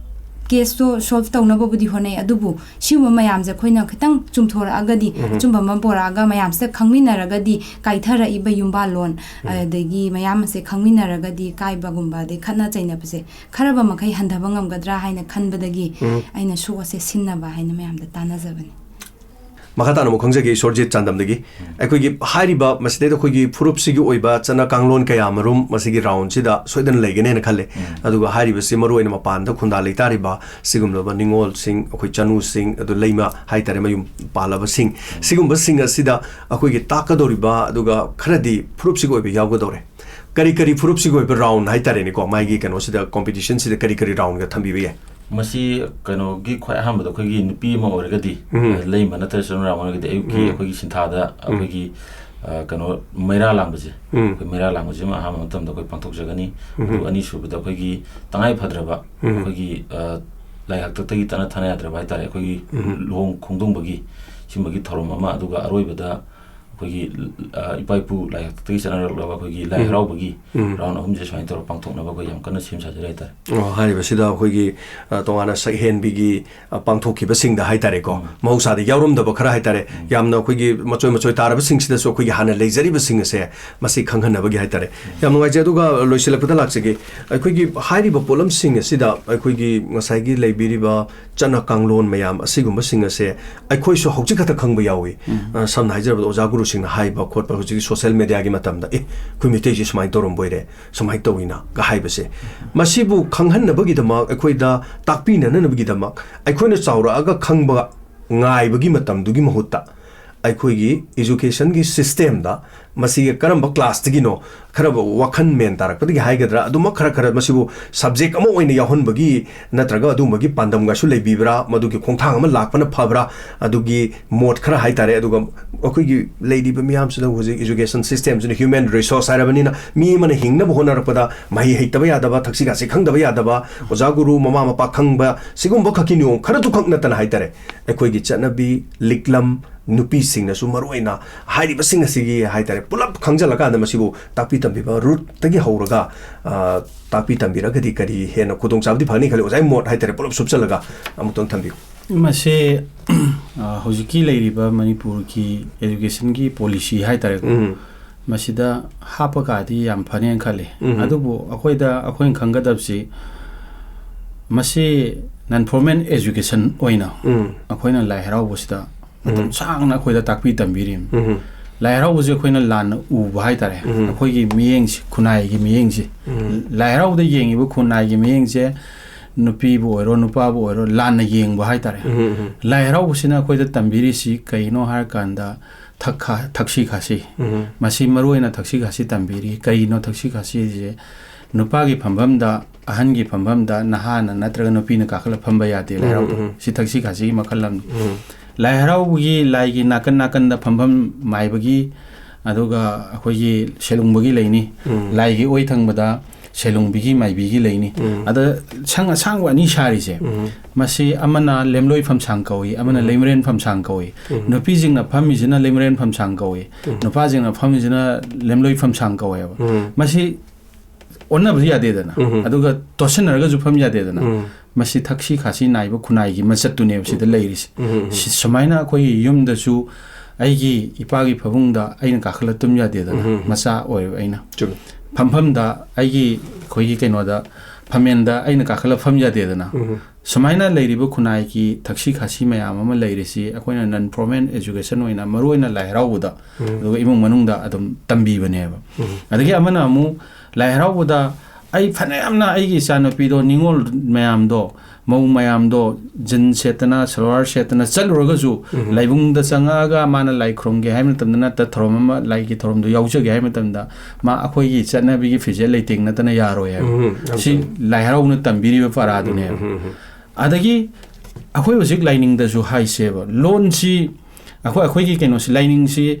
ꯀꯦꯁꯇꯣ ꯁꯣꯜꯕ ꯇꯧꯅꯕꯕꯨꯗꯤ ꯍꯣꯠꯅꯩ, ꯑꯗꯨꯕꯨ ꯁꯤꯒꯨꯝꯕ ꯃꯌꯥꯝꯁꯦ ꯑꯩꯈꯣꯏꯅ ꯈꯤꯇꯪ ꯆꯨꯝꯊꯣꯔꯛꯑꯒꯗꯤ, ꯎꯝ꯫ ꯑꯆꯨꯝꯕ ꯑꯃ ꯄꯣꯔꯛꯑꯒ ꯃꯌꯥꯝꯁꯤꯗ ꯈꯪꯃꯤꯟꯅꯔꯒꯗꯤ, ꯀꯥꯏꯊꯔꯛꯏꯕ ꯌꯨꯝꯕꯥꯜꯂꯣꯟ, ꯎꯝ꯫ ꯑꯗꯒꯤ ꯃꯌꯥꯝ ꯑꯁꯦ ꯈꯪꯃꯤꯟꯅꯔꯒꯗꯤ ꯀꯥꯏꯕꯒꯨꯝꯕ, ꯑꯗꯩ ꯈꯠꯅ ꯆꯩꯅꯕꯁꯦ ꯈꯔꯕ ꯃꯈꯩ ꯍꯟꯊꯕ ꯉꯝꯒꯗ꯭ꯔꯥ ꯍꯥꯏꯅ ꯈꯟꯕꯗꯒꯤ ꯎꯝ꯫ ꯑꯩꯅ ꯁꯣ ꯑꯁꯦ ꯁꯤꯟꯅꯕ ꯍꯥꯏꯅ ꯃꯌꯥꯝꯗ ꯇꯥꯟꯅꯖꯕꯅꯤ꯫ ꯃꯈꯥ ꯇꯥꯅ ꯑꯃꯨꯛ ꯈꯪꯖꯒꯦ, ꯏꯁꯣꯔꯖꯤꯠ ꯆꯥꯟꯗꯝꯗꯒꯤ꯫ ꯑꯩꯈꯣꯏꯒꯤ ꯍꯥꯏꯔꯤꯕ, ꯃꯁꯤꯗꯩꯗ ꯑꯩꯈꯣꯏꯒꯤ ꯐꯨꯔꯨꯞꯁꯤꯒꯤ ꯑꯣꯏꯕ ꯆꯠꯅ ꯀꯥꯡꯂꯣꯟ ꯀꯌꯥ ꯃꯔꯨꯝ ꯃꯁꯤꯒꯤ ꯔꯥꯎꯟꯁꯤꯗ ꯁꯣꯏꯗꯅ ꯂꯩꯒꯅꯦꯅ ꯈꯜꯂꯦ꯫ ꯑꯗꯨꯒ ꯍꯥꯏꯔꯤꯕꯁꯤ ꯃꯔꯨ ꯑꯣꯏꯅ ꯃꯄꯥꯟꯗ ꯈꯨꯟꯗꯥ ꯂꯩꯇꯥꯔꯤꯕ ꯁꯤꯒꯨꯝꯂꯕ ꯅꯤꯉꯣꯜꯁꯤꯡ, ꯑꯩꯈꯣꯏ ꯆꯅꯨꯁꯤꯡ, ꯑꯗꯨ ꯂꯩꯃ ꯍꯥꯏꯇꯥꯔꯦ, ꯃꯌꯨꯝ ꯄꯥꯜꯂꯕꯁꯤꯡ, ꯁꯤꯒꯨꯝꯕꯁꯤꯡ ꯑꯁꯤꯗ ꯑꯩꯈꯣꯏꯒꯤ ꯇꯥꯛꯀꯗꯧꯔꯤꯕ, ꯑꯗꯨꯒ ꯈꯔꯗꯤ ꯐꯨꯔꯨꯞꯁꯤꯒꯤ ꯑꯣꯏꯕ ꯌꯥꯎꯒꯗꯧꯔꯦ꯫ ꯀꯔꯤ ꯀꯔꯤ ꯐꯨꯔꯨꯞꯁꯤꯒꯤ ꯑꯣꯏꯕ ꯔꯥꯎꯟ ꯍꯥꯏꯇꯥꯔꯦꯅꯦꯀꯣ, ꯃꯥꯒꯤ ꯀꯩꯅꯣꯁꯤꯗ, ꯀꯣꯝꯄꯤꯇꯤꯁꯟꯁꯤꯗ ꯀꯔꯤ ꯀꯔꯤ ꯔꯥꯎꯟꯒ ꯊꯝꯕꯤꯕ ꯌꯥꯏ? ꯃꯁꯤ ꯀꯩꯅꯣꯒꯤ ꯈ꯭ꯋꯥꯏ ꯑꯍꯥꯟꯕꯗ ꯑꯩꯈꯣꯏꯒꯤ ꯅꯨꯄꯤ ꯑꯃ ꯑꯣꯏꯔꯒꯗꯤ, ꯎꯝ꯫ ꯂꯩꯃ ꯅꯠꯇ꯭ꯔꯒ ꯆꯅꯨꯔꯥꯝ ꯑꯣꯏꯔꯒꯗꯤ ꯑꯌꯨꯛꯀꯤ ꯎꯝ꯫ ꯑꯩꯈꯣꯏꯒꯤ ꯁꯤꯟꯊꯥꯗ ꯎꯝ꯫ ꯑꯩꯈꯣꯏꯒꯤ, ꯑ, ꯀꯩꯅꯣ, ꯃꯩꯔꯥ ꯂꯥꯡꯕꯁꯦ, ꯎꯝ꯫ ꯑꯩꯈꯣꯏ ꯃꯩꯔꯥ ꯂꯥꯡꯕꯁꯤꯃ ꯑꯍꯥꯟꯕ ꯃꯇꯝꯗ ꯑꯩꯈꯣꯏ ꯄꯥꯡꯊꯣꯛꯆꯒꯅꯤ꯫ ꯎꯝ꯫ ꯑꯗꯨꯒ ꯑꯅꯤꯁꯨꯕꯗ ꯑꯩꯈꯣꯏꯒꯤ ꯇꯉꯥꯏ ꯐꯗ꯭ꯔꯕ ꯎꯝ꯫ ꯑꯩꯈꯣꯏꯒꯤ, ꯑ, ꯂꯥꯏ ꯍꯥꯛꯇꯛꯇꯒꯤ ꯇꯠꯅ ꯊꯥꯅ ꯌꯥꯗ꯭ꯔꯕ ꯍꯥꯏꯇꯥꯔꯦ, ꯑꯩꯈꯣꯏꯒꯤ ꯎꯝ꯫ ꯂꯨꯍꯣꯡ ꯈꯣꯡꯗꯣꯡꯕꯒꯤ ꯁꯤꯒꯨꯝꯕꯒꯤ ꯊꯧꯔꯝ ꯑꯃ, ꯑꯗꯨꯒ ꯑꯔꯣꯏꯕꯗ ꯑꯩꯈꯣꯏꯒꯤ, ꯑ, ꯏꯄꯥ ꯏꯄꯨ ꯂꯥꯏ ꯍꯥꯛꯇꯛꯇꯒꯤ ꯆꯠꯅꯔꯛꯂꯕ ꯑꯩꯈꯣꯏꯒꯤ ꯂꯥꯏ ꯎꯝ꯫ ꯍꯔꯥꯎꯕꯒꯤ ꯎꯝ꯫ ꯔꯥꯎꯟ ꯑꯍꯨꯝꯁꯦ ꯁꯨꯃꯥꯏꯅ ꯇꯧꯔꯒ ꯄꯥꯡꯊꯣꯛꯅꯕ ꯑꯩꯈꯣꯏ ꯌꯥꯝ ꯀꯟꯅ ꯁꯦꯝ ꯁꯥꯖꯔꯤ ꯍꯥꯏꯇꯥꯔꯦ꯫ ꯑꯣ, ꯍꯥꯏꯔꯤꯕꯁꯤꯗ ꯑꯩꯈꯣꯏꯒꯤ, ꯑ, ꯇꯣꯉꯥꯟꯅ ꯁꯛꯍꯦꯟꯕꯤꯒꯤ, ꯑ, ꯄꯥꯡꯊꯣꯛꯈꯤꯕꯁꯤꯡꯗ ꯍꯥꯏꯇꯥꯔꯦꯀꯣ, ꯎꯝ꯫ ꯃꯍꯧꯁꯥꯗ ꯌꯥꯎꯔꯝꯗꯕ ꯈꯔ ꯍꯥꯏꯇꯥꯔꯦ, ꯎꯝ꯫ ꯌꯥꯝꯅ ꯑꯩꯈꯣꯏꯒꯤ ꯃꯆꯣꯏ ꯃꯆꯣꯏ ꯇꯥꯔꯕꯁꯤꯡꯁꯤꯗꯁꯨ ꯑꯩꯈꯣꯏꯒꯤ ꯍꯥꯟꯅ ꯂꯩꯖꯔꯤꯕꯁꯤꯡ ꯑꯁꯦ ꯃꯁꯤ ꯈꯪꯍꯟꯅꯕꯒꯤ ꯍꯥꯏꯇꯥꯔꯦ꯫ ꯎꯝ꯫ ꯌꯥꯝ ꯅꯨꯡꯉꯥꯏꯖꯩ꯫ ꯑꯗꯨꯒ ꯂꯣꯏꯁꯤꯜꯂꯛꯄꯗ ꯂꯥꯛꯆꯒꯦ, ꯑꯩꯈꯣꯏꯒꯤ ꯍꯥꯏꯔꯤꯕ ꯄꯣꯠꯂꯝꯁꯤꯡ ꯑꯁꯤꯗ ꯑꯩꯈꯣꯏꯒꯤ ꯉꯁꯥꯏꯒꯤ ꯂꯩꯕꯤꯔꯤꯕ ꯆꯠꯅ ꯀꯥꯡꯂꯣꯟ ꯃꯌꯥꯝ ꯑꯁꯤꯒꯨꯝꯕꯁꯤꯡ ꯑꯁꯦ ꯑꯩꯈꯣꯏꯁꯨ ꯍꯧꯖꯤꯛ ꯈꯛꯇ ꯈꯪꯕ ꯌꯥꯎꯏ꯫ ꯎꯝ꯫ ꯑ, ꯁꯝꯅ ꯍꯥꯏꯖꯔꯕꯗ, ꯑꯣꯖꯥ ꯒꯨꯔꯨꯁꯤꯡꯅ ꯍꯥꯏꯕ ꯈꯣꯠꯄ, ꯍꯧꯖꯤꯛꯀꯤ ꯁꯣꯁꯦꯜ ꯃꯦꯗꯤꯌꯥꯒꯤ ꯃꯇꯝꯗ, "ꯑꯦ, ꯑꯩꯈꯣꯏ ꯃꯤꯇꯩꯁꯦ ꯁꯨꯃꯥꯏꯅ ꯇꯧꯔꯝꯕꯣꯏꯔꯦ, ꯁꯨꯃꯥꯏꯅ ꯇꯧꯏꯅ"ꯒ ꯍꯥꯏꯕꯁꯦ, ꯃꯁꯤꯕꯨ ꯈꯪꯍꯟꯅꯕꯒꯤꯗꯃꯛ, ꯑꯩꯈꯣꯏꯗ ꯇꯥꯛꯄꯤꯅꯅꯕꯒꯤꯗꯃꯛ, ꯑꯩꯈꯣꯏꯅ ꯆꯥꯎꯔꯛꯑꯒ ꯈꯪꯕ ꯉꯥꯏꯕꯒꯤ ꯃꯇꯝꯗꯨꯒꯤ ꯃꯍꯨꯠꯇ, ꯑꯩꯈꯣꯏꯒꯤ ꯏꯖꯨꯀꯦꯁꯟꯒꯤ ꯁꯤꯁꯇꯦꯝꯗ ꯃꯁꯤꯒꯤ ꯀꯔꯝꯕ ꯀ꯭ꯂꯥꯁꯇꯒꯤꯅꯣ, ꯈꯔ ꯋꯥꯈꯜ ꯃꯦꯟ ꯇꯥꯔꯛꯄꯗꯒꯤ ꯍꯥꯏꯒꯗ꯭ꯔꯥ, ꯑꯗꯨꯃꯛ ꯈꯔ ꯈꯔ ꯃꯁꯤꯕꯨ ꯁꯕꯖꯦꯛ ꯑꯃ ꯑꯣꯏꯅ ꯌꯥꯎꯍꯟꯕꯒꯤ ꯅꯠꯇ꯭ꯔꯒ ꯑꯗꯨꯒꯨꯝꯕꯒꯤ ꯄꯥꯟꯗꯝꯒꯁꯨ ꯂꯩꯕꯤꯕ꯭ꯔꯥ, ꯃꯗꯨꯒꯤ ꯈꯣꯡꯊꯥꯡ ꯑꯃ ꯂꯥꯛꯄꯅ ꯐꯕ꯭ꯔꯥ, ꯑꯗꯨꯒꯤ ꯃꯣꯠ ꯈꯔ ꯍꯥꯏꯇꯥꯔꯦ꯫ ꯑꯗꯨꯒ ꯑꯩꯈꯣꯏꯒꯤ ꯂꯩꯔꯤꯕ ꯃꯤꯌꯥꯝꯁꯤꯗ ꯍꯧꯖꯤꯛ ꯏꯖꯨꯀꯦꯁꯟ ꯁꯤꯁꯇꯦꯝꯁꯤꯅ ꯍ꯭ꯌꯨꯃꯦꯟ ꯔꯤꯁꯣꯔꯁ ꯍꯥꯏꯔꯕꯅꯤꯅ, ꯃꯤ ꯑꯃꯅ ꯍꯤꯡꯅꯕ ꯍꯣꯠꯅꯔꯛꯄꯗ ꯃꯍꯩ ꯍꯩꯇꯕ ꯌꯥꯗꯕ, ꯊꯛꯁꯤ ꯈꯥꯁꯤ ꯈꯪꯗꯕ ꯌꯥꯗꯕ, ꯑꯣꯖꯥ ꯒꯨꯔꯨ ꯃꯃꯥ ꯃꯄꯥ ꯈꯪꯕ, ꯁꯤꯒꯨꯝꯕ ꯈꯛꯀꯤ ꯅꯤꯌꯣꯝ ꯈꯔꯗꯨ ꯈꯛ ꯅꯠꯇꯅ ꯍꯥꯏꯇꯥꯔꯦ, ꯑꯩꯈꯣꯏꯒꯤ ꯆꯠꯅꯕꯤ, ꯂꯤꯛꯂꯝ, ꯅꯨꯄꯤꯁꯤꯡꯅꯁꯨ ꯃꯔꯨꯑꯣꯏꯅ ꯍꯥꯏꯔꯤꯕꯁꯤꯡ ꯑꯁꯤꯒꯤ ꯍꯥꯏꯇꯥꯔꯦ, ꯄꯨꯂꯞ ꯈꯪꯖꯤꯜꯂꯀꯥꯟꯗ ꯃꯁꯤꯕꯨ ꯇꯥꯛꯄꯤ ꯇꯝꯕꯤꯕ ꯔꯨꯠꯇꯒꯤ ꯍꯧꯔꯒ, ꯑ, ꯇꯥꯛꯄꯤ ꯇꯝꯕꯤꯔꯒꯗꯤ ꯀꯔꯤ ꯍꯦꯟꯅ ꯈꯨꯗꯣꯡꯆꯥꯕꯗꯤ ꯐꯪꯅꯤ ꯈꯜꯂꯤ? ꯑꯣꯖꯥꯒꯤ ꯃꯣꯠ ꯍꯥꯏꯇꯥꯔꯦ, ꯄꯨꯂꯞ ꯁꯨꯞꯆꯜꯂꯒ ꯑꯃꯨꯛꯇꯪ ꯊꯝꯕꯤꯌꯨ꯫ ꯃꯁꯦ, ꯑ, ꯍꯧꯖꯤꯛꯀꯤ ꯂꯩꯔꯤꯕ ꯃꯅꯤꯄꯨꯔꯒꯤ ꯏꯖꯨꯀꯦꯁꯟꯒꯤ ꯄꯣꯂꯤꯁꯤ ꯍꯥꯏꯇꯥꯔꯦꯀꯣ, ꯎꯝ꯫ ꯃꯁꯤꯗ ꯍꯥꯞꯄꯒꯗꯤ ꯌꯥꯝ ꯐꯅꯦꯅ ꯈꯜꯂꯤ꯫ ꯎꯝ꯫ ꯑꯗꯨꯕꯨ ꯑꯩꯈꯣꯏꯗ, ꯑꯩꯈꯣꯏꯅ ꯈꯪꯒꯗꯕꯁꯤ, ꯃꯁꯤ ꯅꯟ ꯐꯣꯔꯃꯦꯜ ꯏꯖꯨꯀꯦꯁꯟ ꯑꯣꯏꯅ ꯎꯝ꯫ ꯑꯩꯈꯣꯏꯅ ꯂꯥꯏ ꯍꯔꯥꯎꯕꯁꯤꯗ ꯃꯇꯝ ꯎꯝ꯫ ꯁꯥꯡꯅ ꯑꯩꯈꯣꯏꯗ ꯇꯥꯛꯄꯤ ꯇꯝꯕꯤꯔꯤꯕꯅꯤ꯫ ꯎꯝ꯫ ꯂꯥꯏ ꯍꯔꯥꯎꯕꯁꯦ ꯑꯩꯈꯣꯏꯅ ꯂꯥꯟꯅ ꯎꯕ ꯍꯥꯏꯇꯥꯔꯦ꯫ ꯎꯝ꯫ ꯑꯩꯈꯣꯏꯒꯤ ꯃꯤꯠꯌꯦꯡꯁꯦ, ꯈꯨꯟꯅꯥꯏꯒꯤ ꯃꯤꯠꯌꯦꯡꯁꯦ, ꯎꯝ꯫ ꯂꯥꯏ ꯍꯔꯥꯎꯕꯗ ꯌꯦꯡꯉꯤꯕ ꯈꯨꯟꯅꯥꯏꯒꯤ ꯃꯤꯠꯌꯦꯡꯁꯦ ꯅꯨꯄꯤꯕꯨ ꯑꯣꯏꯔꯣ, ꯅꯨꯄꯥꯕꯨ ꯑꯣꯏꯔꯣ, ꯂꯥꯟꯅ ꯌꯦꯡꯕ ꯍꯥꯏꯇꯥꯔꯦ꯫ ꯎꯝ, ꯎꯝ꯫ ꯂꯥꯏ ꯍꯔꯥꯎꯕꯁꯤꯅ ꯑꯩꯈꯣꯏꯗ ꯇꯝꯕꯤꯔꯤꯁꯤ ꯀꯩꯅꯣ ꯍꯥꯏꯔꯀꯥꯟꯗ, ꯊꯛ-, ꯊꯛꯁꯤ ꯈꯥꯁꯤ꯫ ꯎꯝ꯫ ꯃꯁꯤ ꯃꯔꯨ ꯑꯣꯏꯅ ꯊꯛꯁꯤ ꯈꯥꯁꯤ ꯇꯝꯕꯤꯔꯤ꯫ ꯀꯔꯤꯅꯣ ꯊꯛꯁꯤ ꯈꯥꯁꯤꯁꯦ? ꯅꯨꯄꯥꯒꯤ ꯐꯝꯐꯝꯗ, ꯑꯍꯟꯒꯤ ꯐꯝꯐꯝꯗ ꯅꯍꯥꯅ ꯅꯠꯇ꯭ꯔꯒ ꯅꯨꯄꯤꯅ ꯀꯥꯈꯠꯂ ꯐꯝꯕ ꯌꯥꯗꯦ ꯂꯥꯏ ꯎꯝ, ꯍꯔꯥꯎꯕꯗ꯫ ꯎꯝ꯫ ꯁꯤ ꯊꯛꯁꯤ ꯈꯥꯁꯤꯒꯤ ꯃꯈꯜ ꯑꯃꯅꯤ꯫ ꯎꯝ꯫ ꯂꯥꯏ ꯍꯔꯥꯎꯕꯒꯤ, ꯂꯥꯏꯒꯤ ꯅꯥꯀꯟ ꯅꯥꯀꯟꯗ ꯐꯝꯐꯝ ꯃꯥꯏꯕꯒꯤ, ꯑꯗꯨꯒ ꯑꯩꯈꯣꯏꯒꯤ ꯁꯦꯂꯨꯡꯕꯒꯤ ꯂꯩꯅꯤ꯫ ꯎꯝ꯫ ꯂꯥꯏꯒꯤ ꯑꯣꯏ ꯊꯪꯕꯗ ꯁꯦꯂꯨꯡꯕꯤꯒꯤ, ꯃꯥꯏꯕꯤꯒꯤ ꯂꯩꯅꯤ꯫ ꯎꯝ꯫ ꯑꯗ ꯁꯪ ꯑꯁꯥꯡꯕ ꯑꯅꯤ ꯁꯥꯔꯤꯁꯦ, ꯎꯝ꯫ ꯃꯁꯤ ꯑꯃꯅ ꯂꯦꯝꯂꯣꯏ ꯐꯝꯁꯥꯡ ꯀꯧꯏ, ꯑꯃꯅ ꯎꯝ꯫ ꯂꯩꯃꯔꯦꯟ ꯐꯝꯁꯥꯡ ꯀꯧꯏ꯫ ꯎꯝ꯫ ꯅꯨꯄꯤꯁꯤꯡꯅ ꯐꯝꯃꯤꯁꯤꯅ ꯂꯩꯃꯔꯦꯟ ꯐꯝꯁꯥꯡ ꯀꯧꯏ꯫ ꯎꯝ꯫ ꯅꯨꯄꯥꯁꯤꯡꯅ ꯐꯝꯃꯤꯁꯤꯅ ꯂꯦꯝꯂꯣꯏ ꯐꯝꯁꯥꯡ ꯀꯧꯋꯦꯕ꯫ ꯎꯝ꯫ ꯃꯁꯤ ꯑꯣꯟꯅꯕꯁꯨ ꯌꯥꯗꯦꯗꯅ, ꯎꯝ꯫ ꯑꯗꯨꯒ ꯇꯣꯠꯁꯤꯟꯅꯔꯒꯁꯨ ꯐꯝ ꯌꯥꯗꯦꯗꯅ꯫ ꯎꯝ꯫ ꯃꯁꯤ ꯊꯛꯁꯤ ꯈꯥꯁꯤ ꯅꯥꯏꯕ ꯈꯨꯟꯅꯥꯏꯒꯤ ꯃꯆꯠꯇꯨꯅꯦꯕ ꯁꯤꯗ ꯂꯩꯔꯤꯁꯦ꯫ ꯎꯝ, ꯎꯝ, ꯎꯝ꯫ ꯁꯤ-, ꯁꯨꯃꯥꯏꯅ ꯑꯩꯈꯣꯏꯒꯤ ꯌꯨꯝꯗꯁꯨ ꯑꯩꯒꯤ ꯏꯄꯥꯒꯤ ꯐꯃꯨꯡꯗ ꯑꯩꯅ ꯀꯥꯈꯠꯂ ꯇꯨꯝ ꯌꯥꯗꯦꯗꯅ, ꯎꯝ, ꯎꯝ, ꯎꯝ꯫ ꯃꯆꯥ ꯑꯣꯏꯕ ꯑꯩꯅ꯫ ꯆꯨꯝꯃꯤ꯫ ꯐꯝꯐꯝꯗ ꯑꯩꯒꯤ, ꯑꯩꯈꯣꯏꯒꯤ ꯀꯩꯅꯣꯗ, ꯐꯝꯃꯦꯟꯗ ꯑꯩꯅ ꯀꯥꯈꯠꯂ ꯐꯝ ꯌꯥꯗꯦꯗꯅ꯫ ꯎꯝ, ꯎꯝ꯫ ꯁꯨꯃꯥꯏꯅ ꯂꯩꯔꯤꯕ ꯈꯨꯟꯅꯥꯏꯒꯤ ꯊꯛꯁꯤ ꯈꯥꯁꯤ ꯃꯌꯥꯝ ꯑꯃ ꯂꯩꯔꯤꯁꯤ ꯑꯩꯈꯣꯏꯅ non formal education ꯑꯣꯏꯅ, ꯃꯔꯨꯑꯣꯏꯅ ꯂꯥꯏ ꯍꯔꯥꯎꯕꯗ, ꯎꯝ꯫ ꯑꯗꯨꯒ ꯏꯃꯨꯡ ꯃꯅꯨꯡꯗ ꯑꯗꯨꯝ ꯇꯝꯕꯤꯕꯅꯦꯕ꯫ ꯎꯝ꯫ ꯑꯗꯒꯤ ꯑꯃꯅ ꯑꯃꯨꯛ ꯂꯥꯏ ꯍꯔꯥꯎꯕꯗ ꯑꯩ ꯐꯅꯌꯥꯝꯅ ꯑꯩꯒꯤ ꯏꯆꯥꯅꯨꯄꯤꯗꯣ, ꯅꯤꯉꯣꯜ ꯃꯌꯥꯝꯗꯣ, ꯃꯧ ꯃꯌꯥꯝꯗꯣ, ꯖꯤꯟ ꯁꯦꯠꯇꯅ, ꯁꯜꯋꯥꯔ ꯁꯦꯠꯇꯅ ꯆꯠꯂꯨꯔꯒꯁꯨ, ꯎꯝ꯫ ꯂꯥꯏꯕꯨꯡꯗ ꯆꯪꯉꯛꯑꯒ ꯃꯥꯅ ꯂꯥꯏ ꯈꯨꯔꯨꯝꯒꯦ ꯍꯥꯏꯕ ꯃꯇꯝꯗ, ꯅꯠꯇ ꯊꯧꯔꯝ ꯑꯃ, ꯂꯥꯏꯒꯤ ꯊꯧꯔꯝꯗꯣ ꯌꯥꯎꯖꯒꯦ ꯍꯥꯏꯕ ꯃꯇꯝꯗ, ꯃꯥ ꯑꯩꯈꯣꯏꯒꯤ ꯆꯠꯅꯕꯤꯒꯤ ꯐꯤꯖꯦꯠ ꯂꯩꯇꯦꯡ ꯅꯠꯇꯅ ꯌꯥꯔꯣꯏ ꯍꯥꯏꯕ꯫ ꯎꯝ, ꯌꯥꯝ ꯁꯤ ꯆꯨꯝꯃꯤ꯫ ꯂꯥꯏ ꯍꯔꯥꯎꯅ ꯇꯝꯕꯤꯔꯤꯕ ꯄꯔꯥꯗꯨꯅꯦꯕ꯫ ꯎꯝ, ꯎꯝ, ꯎꯝ, ꯎꯝ꯫ ꯑꯗꯒꯤ ꯑꯩꯈꯣꯏ ꯍꯧꯖꯤꯛ ꯂꯥꯏꯅꯤꯡꯗꯁꯨ ꯍꯥꯏꯁꯦꯕ, ꯂꯣꯟꯁꯤ, ꯑꯩꯈꯣꯏ, ꯑꯩꯈꯣꯏꯒꯤ ꯀꯩꯅꯣꯁꯤ, ꯂꯥꯏꯅꯤꯡꯁꯤ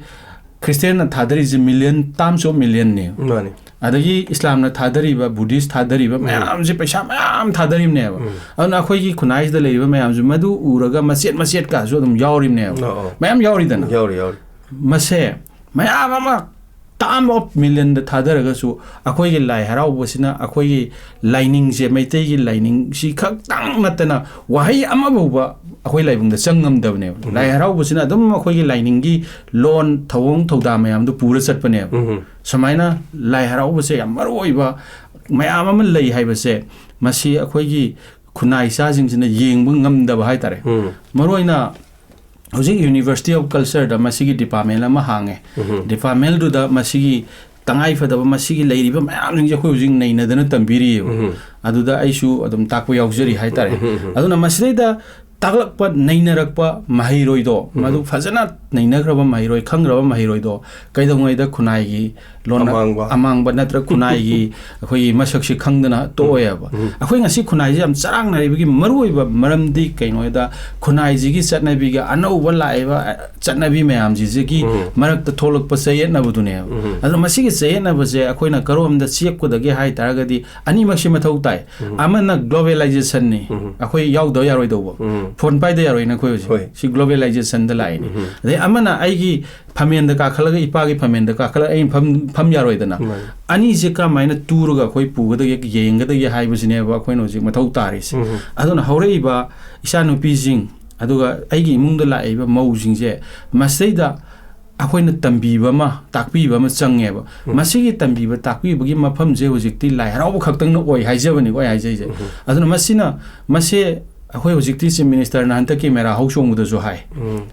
ꯈ꯭ꯔꯤꯁꯇꯤꯌꯥꯟꯅ ꯊꯥꯗꯔꯤꯁꯦ million, terms of millionꯅꯦ꯫ ꯃꯥꯅꯤ꯫ ꯑꯗꯒꯤ ꯏꯁꯂꯥꯝꯅ ꯊꯥꯗꯔꯤꯕ, ꯕꯨꯙꯤꯁ ꯊꯥꯗꯔꯤꯕ ꯎꯝ꯫ ꯃꯌꯥꯝꯁꯦ ꯄꯩꯁꯥ ꯃꯌꯥꯝ ꯊꯥꯗꯔꯤꯕꯅꯦꯕ꯫ ꯎꯝ꯫ ꯑꯗꯨꯅ ꯑꯩꯈꯣꯏꯒꯤ ꯈꯨꯟꯅꯥꯏꯁꯤꯗ ꯂꯩꯔꯤꯕ ꯃꯌꯥꯝꯁꯦ ꯃꯗꯨ ꯎꯔꯒ ꯃꯆꯦꯠ ꯃꯆꯦꯠꯀꯥꯁꯨ ꯑꯗꯨꯝ ꯌꯥꯎꯔꯤꯕꯅꯦꯕ꯫ ꯑꯣ, ꯑꯣ꯫ ꯃꯌꯥꯝ ꯌꯥꯎꯔꯤꯗꯅ꯫ ꯌꯥꯎꯔꯤ, ꯌꯥꯎꯔꯤ꯫ ꯃꯁꯦ ꯃꯌꯥꯝ ꯑꯃ term of millionꯗ ꯊꯥꯗꯔꯒꯁꯨ ꯑꯩꯈꯣꯏꯒꯤ ꯂꯥꯏ ꯍꯔꯥꯎꯕꯁꯤꯅ ꯑꯩꯈꯣꯏꯒꯤ ꯂꯥꯏꯅꯤꯡꯁꯦ, ꯃꯩꯇꯩꯒꯤ ꯂꯥꯏꯅꯤꯡꯁꯤ ꯈꯛꯇꯪ ꯅꯠꯇꯅ ꯋꯥꯍꯩ ꯑꯃꯐꯥꯎꯕ ꯑꯩꯈꯣꯏ ꯂꯥꯏꯕꯨꯡꯗ ꯆꯪ ꯉꯝꯗꯕꯅꯦꯕ꯫ ꯎꯝ꯫ ꯂꯥꯏ ꯍꯔꯥꯎꯕꯁꯤꯅ ꯑꯗꯨꯝ ꯑꯩꯈꯣꯏꯒꯤ ꯂꯥꯏꯅꯤꯡꯒꯤ ꯂꯣꯟ, ꯊꯧꯑꯣꯡ ꯊꯧꯗꯥ ꯃꯌꯥꯝꯗꯨ ꯄꯨꯔ ꯆꯠꯄꯅꯦꯕ꯫ ꯎꯝ꯫ ꯁꯨꯃꯥꯏꯅ ꯂꯥꯏ ꯍꯔꯥꯎꯕꯁꯦ ꯌꯥꯝ ꯃꯔꯨ ꯑꯣꯏꯕ ꯃꯌꯥꯝ ꯑꯃ ꯂꯩ ꯍꯥꯏꯕꯁꯦ, ꯃꯁꯤ ꯑꯩꯈꯣꯏꯒꯤ ꯈꯨꯟꯅꯥꯏ ꯏꯆꯥꯁꯤꯡꯁꯤꯅ ꯌꯦꯡꯕ ꯉꯝꯗꯕ ꯍꯥꯏꯇꯥꯔꯦ꯫ ꯎꯝ꯫ ꯃꯔꯨꯑꯣꯏꯅ ꯍꯧꯖꯤꯛ University of Cultureꯗ ꯃꯁꯤꯒꯤ department ꯑꯃ ꯍꯥꯡꯉꯦ꯫ Departmentꯗꯨꯗ ꯃꯁꯤꯒꯤ ꯇꯉꯥꯏ ꯐꯗꯕ ꯃꯁꯤꯒꯤ ꯂꯩꯔꯤꯕ ꯃꯌꯥꯝꯁꯤꯡꯁꯦ ꯑꯩꯈꯣꯏ ꯍꯧꯖꯤꯛ ꯅꯩꯅꯗꯅ ꯇꯝꯕꯤꯔꯤꯑꯕ꯫ ꯑꯗꯨꯗ ꯑꯩꯁꯨ ꯑꯗꯨꯝ ꯇꯥꯛꯄ ꯌꯥꯎꯖꯔꯤ ꯍꯥꯏꯇꯥꯔꯦ꯫ ꯑꯗꯨꯅ ꯃꯁꯤꯗꯩꯗ ꯇꯥꯛꯂꯛꯄ, ꯅꯩꯅꯔꯛꯄ ꯃꯍꯩꯔꯣꯏꯗꯣ, ꯃꯗꯨ ꯐꯖꯅ ꯅꯩꯅꯈ꯭ꯔꯕ ꯃꯍꯩꯔꯣꯏ, ꯈꯪꯈ꯭ꯔꯕ ꯃꯍꯩꯔꯣꯏꯗꯣ ꯀꯩꯗꯧꯉꯩꯗ ꯈꯨꯟꯅꯥꯏꯒꯤ ꯂꯣꯟ ꯑꯃꯥꯡꯕ꯫ ꯑꯃꯥꯡꯕ ꯅꯠꯇ꯭ꯔꯒ ꯈꯨꯟꯅꯥꯏꯒꯤ ꯑꯩꯈꯣꯏꯒꯤ ꯃꯁꯛꯁꯤ ꯈꯪꯗꯅ ꯇꯣꯛꯑꯣꯏꯕ꯫ ꯑꯩꯈꯣꯏ ꯉꯁꯤ ꯈꯨꯟꯅꯥꯏꯁꯤ ꯌꯥꯝ ꯆꯔꯥꯡꯅꯔꯤꯕꯒꯤ ꯃꯔꯨꯑꯣꯏꯕ ꯃꯔꯝꯗꯤ ꯀꯩꯅꯣ ꯍꯥꯏꯗ, ꯈꯨꯟꯅꯥꯏꯁꯤꯒꯤ ꯆꯠꯅꯕꯤꯒꯤ ꯑꯅꯧꯕ ꯂꯥꯛꯏꯕ, ꯑ, ꯆꯠꯅꯕꯤ ꯃꯌꯥꯝꯁꯤꯗꯒꯤ ꯃꯔꯛꯇ ꯊꯣꯛꯂꯛꯄ ꯆꯌꯦꯠꯅꯕꯗꯨꯅꯦꯕ꯫ ꯑꯗꯣ ꯃꯁꯤꯒꯤ ꯆꯌꯦꯠꯅꯕꯁꯦ ꯑꯩꯈꯣꯏꯅ ꯀꯔꯣꯝꯗ ꯆꯦꯞꯀꯗꯒꯦ ꯍꯥꯏ ꯇꯥꯔꯒꯗꯤ ꯑꯅꯤꯃꯛꯁꯤ ꯃꯊꯧ ꯇꯥꯏ꯫ ꯑꯃꯅ globalizationꯅꯤ, ꯑꯩꯈꯣꯏ ꯌꯥꯎꯗꯕ ꯌꯥꯔꯣꯏꯗꯧꯕ꯫ ꯐꯣꯟ ꯄꯥꯏꯗ ꯌꯥꯔꯣꯏꯅ ꯑꯩꯈꯣꯏ ꯍꯧꯖꯤꯛ꯫ ꯍꯣꯏ꯫ ꯁꯤ globalizationꯗ ꯂꯥꯛꯏꯅꯤ꯫ ꯑꯗꯩ ꯑꯃꯅ ꯑꯩꯒꯤ ꯐꯝꯃꯦꯟꯗ ꯀꯥꯈꯠꯂꯒ, ꯏꯄꯥꯒꯤ ꯐꯝꯃꯦꯟꯗ ꯀꯥꯈꯠꯂꯒ ꯑꯩꯅ ꯐꯝ, ꯐꯝ ꯌꯥꯔꯣꯏꯗꯅ꯫ ꯃꯥꯅꯤ꯫ ꯑꯅꯤꯁꯦ ꯀꯔꯝꯍꯥꯏꯅ ꯇꯨꯔꯒ ꯑꯩꯈꯣꯏ ꯄꯨꯒꯗꯒꯦ, ꯌꯦꯡꯒꯗꯒꯦ ꯍꯥꯏꯕꯁꯤꯅꯦꯕ ꯑꯩꯈꯣꯏꯅ ꯍꯧꯖꯤꯛ ꯃꯊꯧ ꯇꯥꯔꯤꯁꯦ꯫ ꯑꯗꯨꯅ ꯍꯧꯔꯛꯏꯕ ꯏꯆꯥꯅꯨꯄꯤꯁꯤꯡ, ꯑꯗꯨꯒ ꯑꯩꯒꯤ ꯏꯃꯨꯡꯗ ꯂꯥꯛꯏꯕ ꯃꯧꯁꯤꯡꯁꯦ, ꯃꯁꯤꯗꯩꯗ ꯑꯩꯈꯣꯏꯅ ꯇꯝꯕꯤꯕ ꯑꯃ, ꯇꯥꯛꯄꯤꯕ ꯑꯃ ꯆꯪꯉꯦꯕ꯫ ꯃꯁꯤꯒꯤ ꯇꯝꯕꯤꯕ ꯇꯥꯛꯄꯤꯕꯒꯤ ꯃꯐꯝꯁꯦ ꯍꯧꯖꯤꯛꯇꯤ ꯂꯥꯏ ꯍꯔꯥꯎꯕ ꯈꯛꯇꯪꯅ ꯑꯣꯏ ꯍꯥꯏꯖꯕꯅꯤꯀꯣ ꯑꯩ ꯍꯥꯏꯖꯩꯁꯦ꯫ ꯑꯗꯨꯅ ꯃꯁꯤꯅ, ꯃꯁꯦ ꯑꯩꯈꯣꯏ ꯍꯧꯖꯤꯛꯇꯤ Chief Ministerꯅ ꯍꯟꯗꯛꯀꯤ ꯃꯦꯔꯥ ꯍꯧ ꯆꯣꯡꯕꯗꯁꯨ ꯍꯥꯏ꯫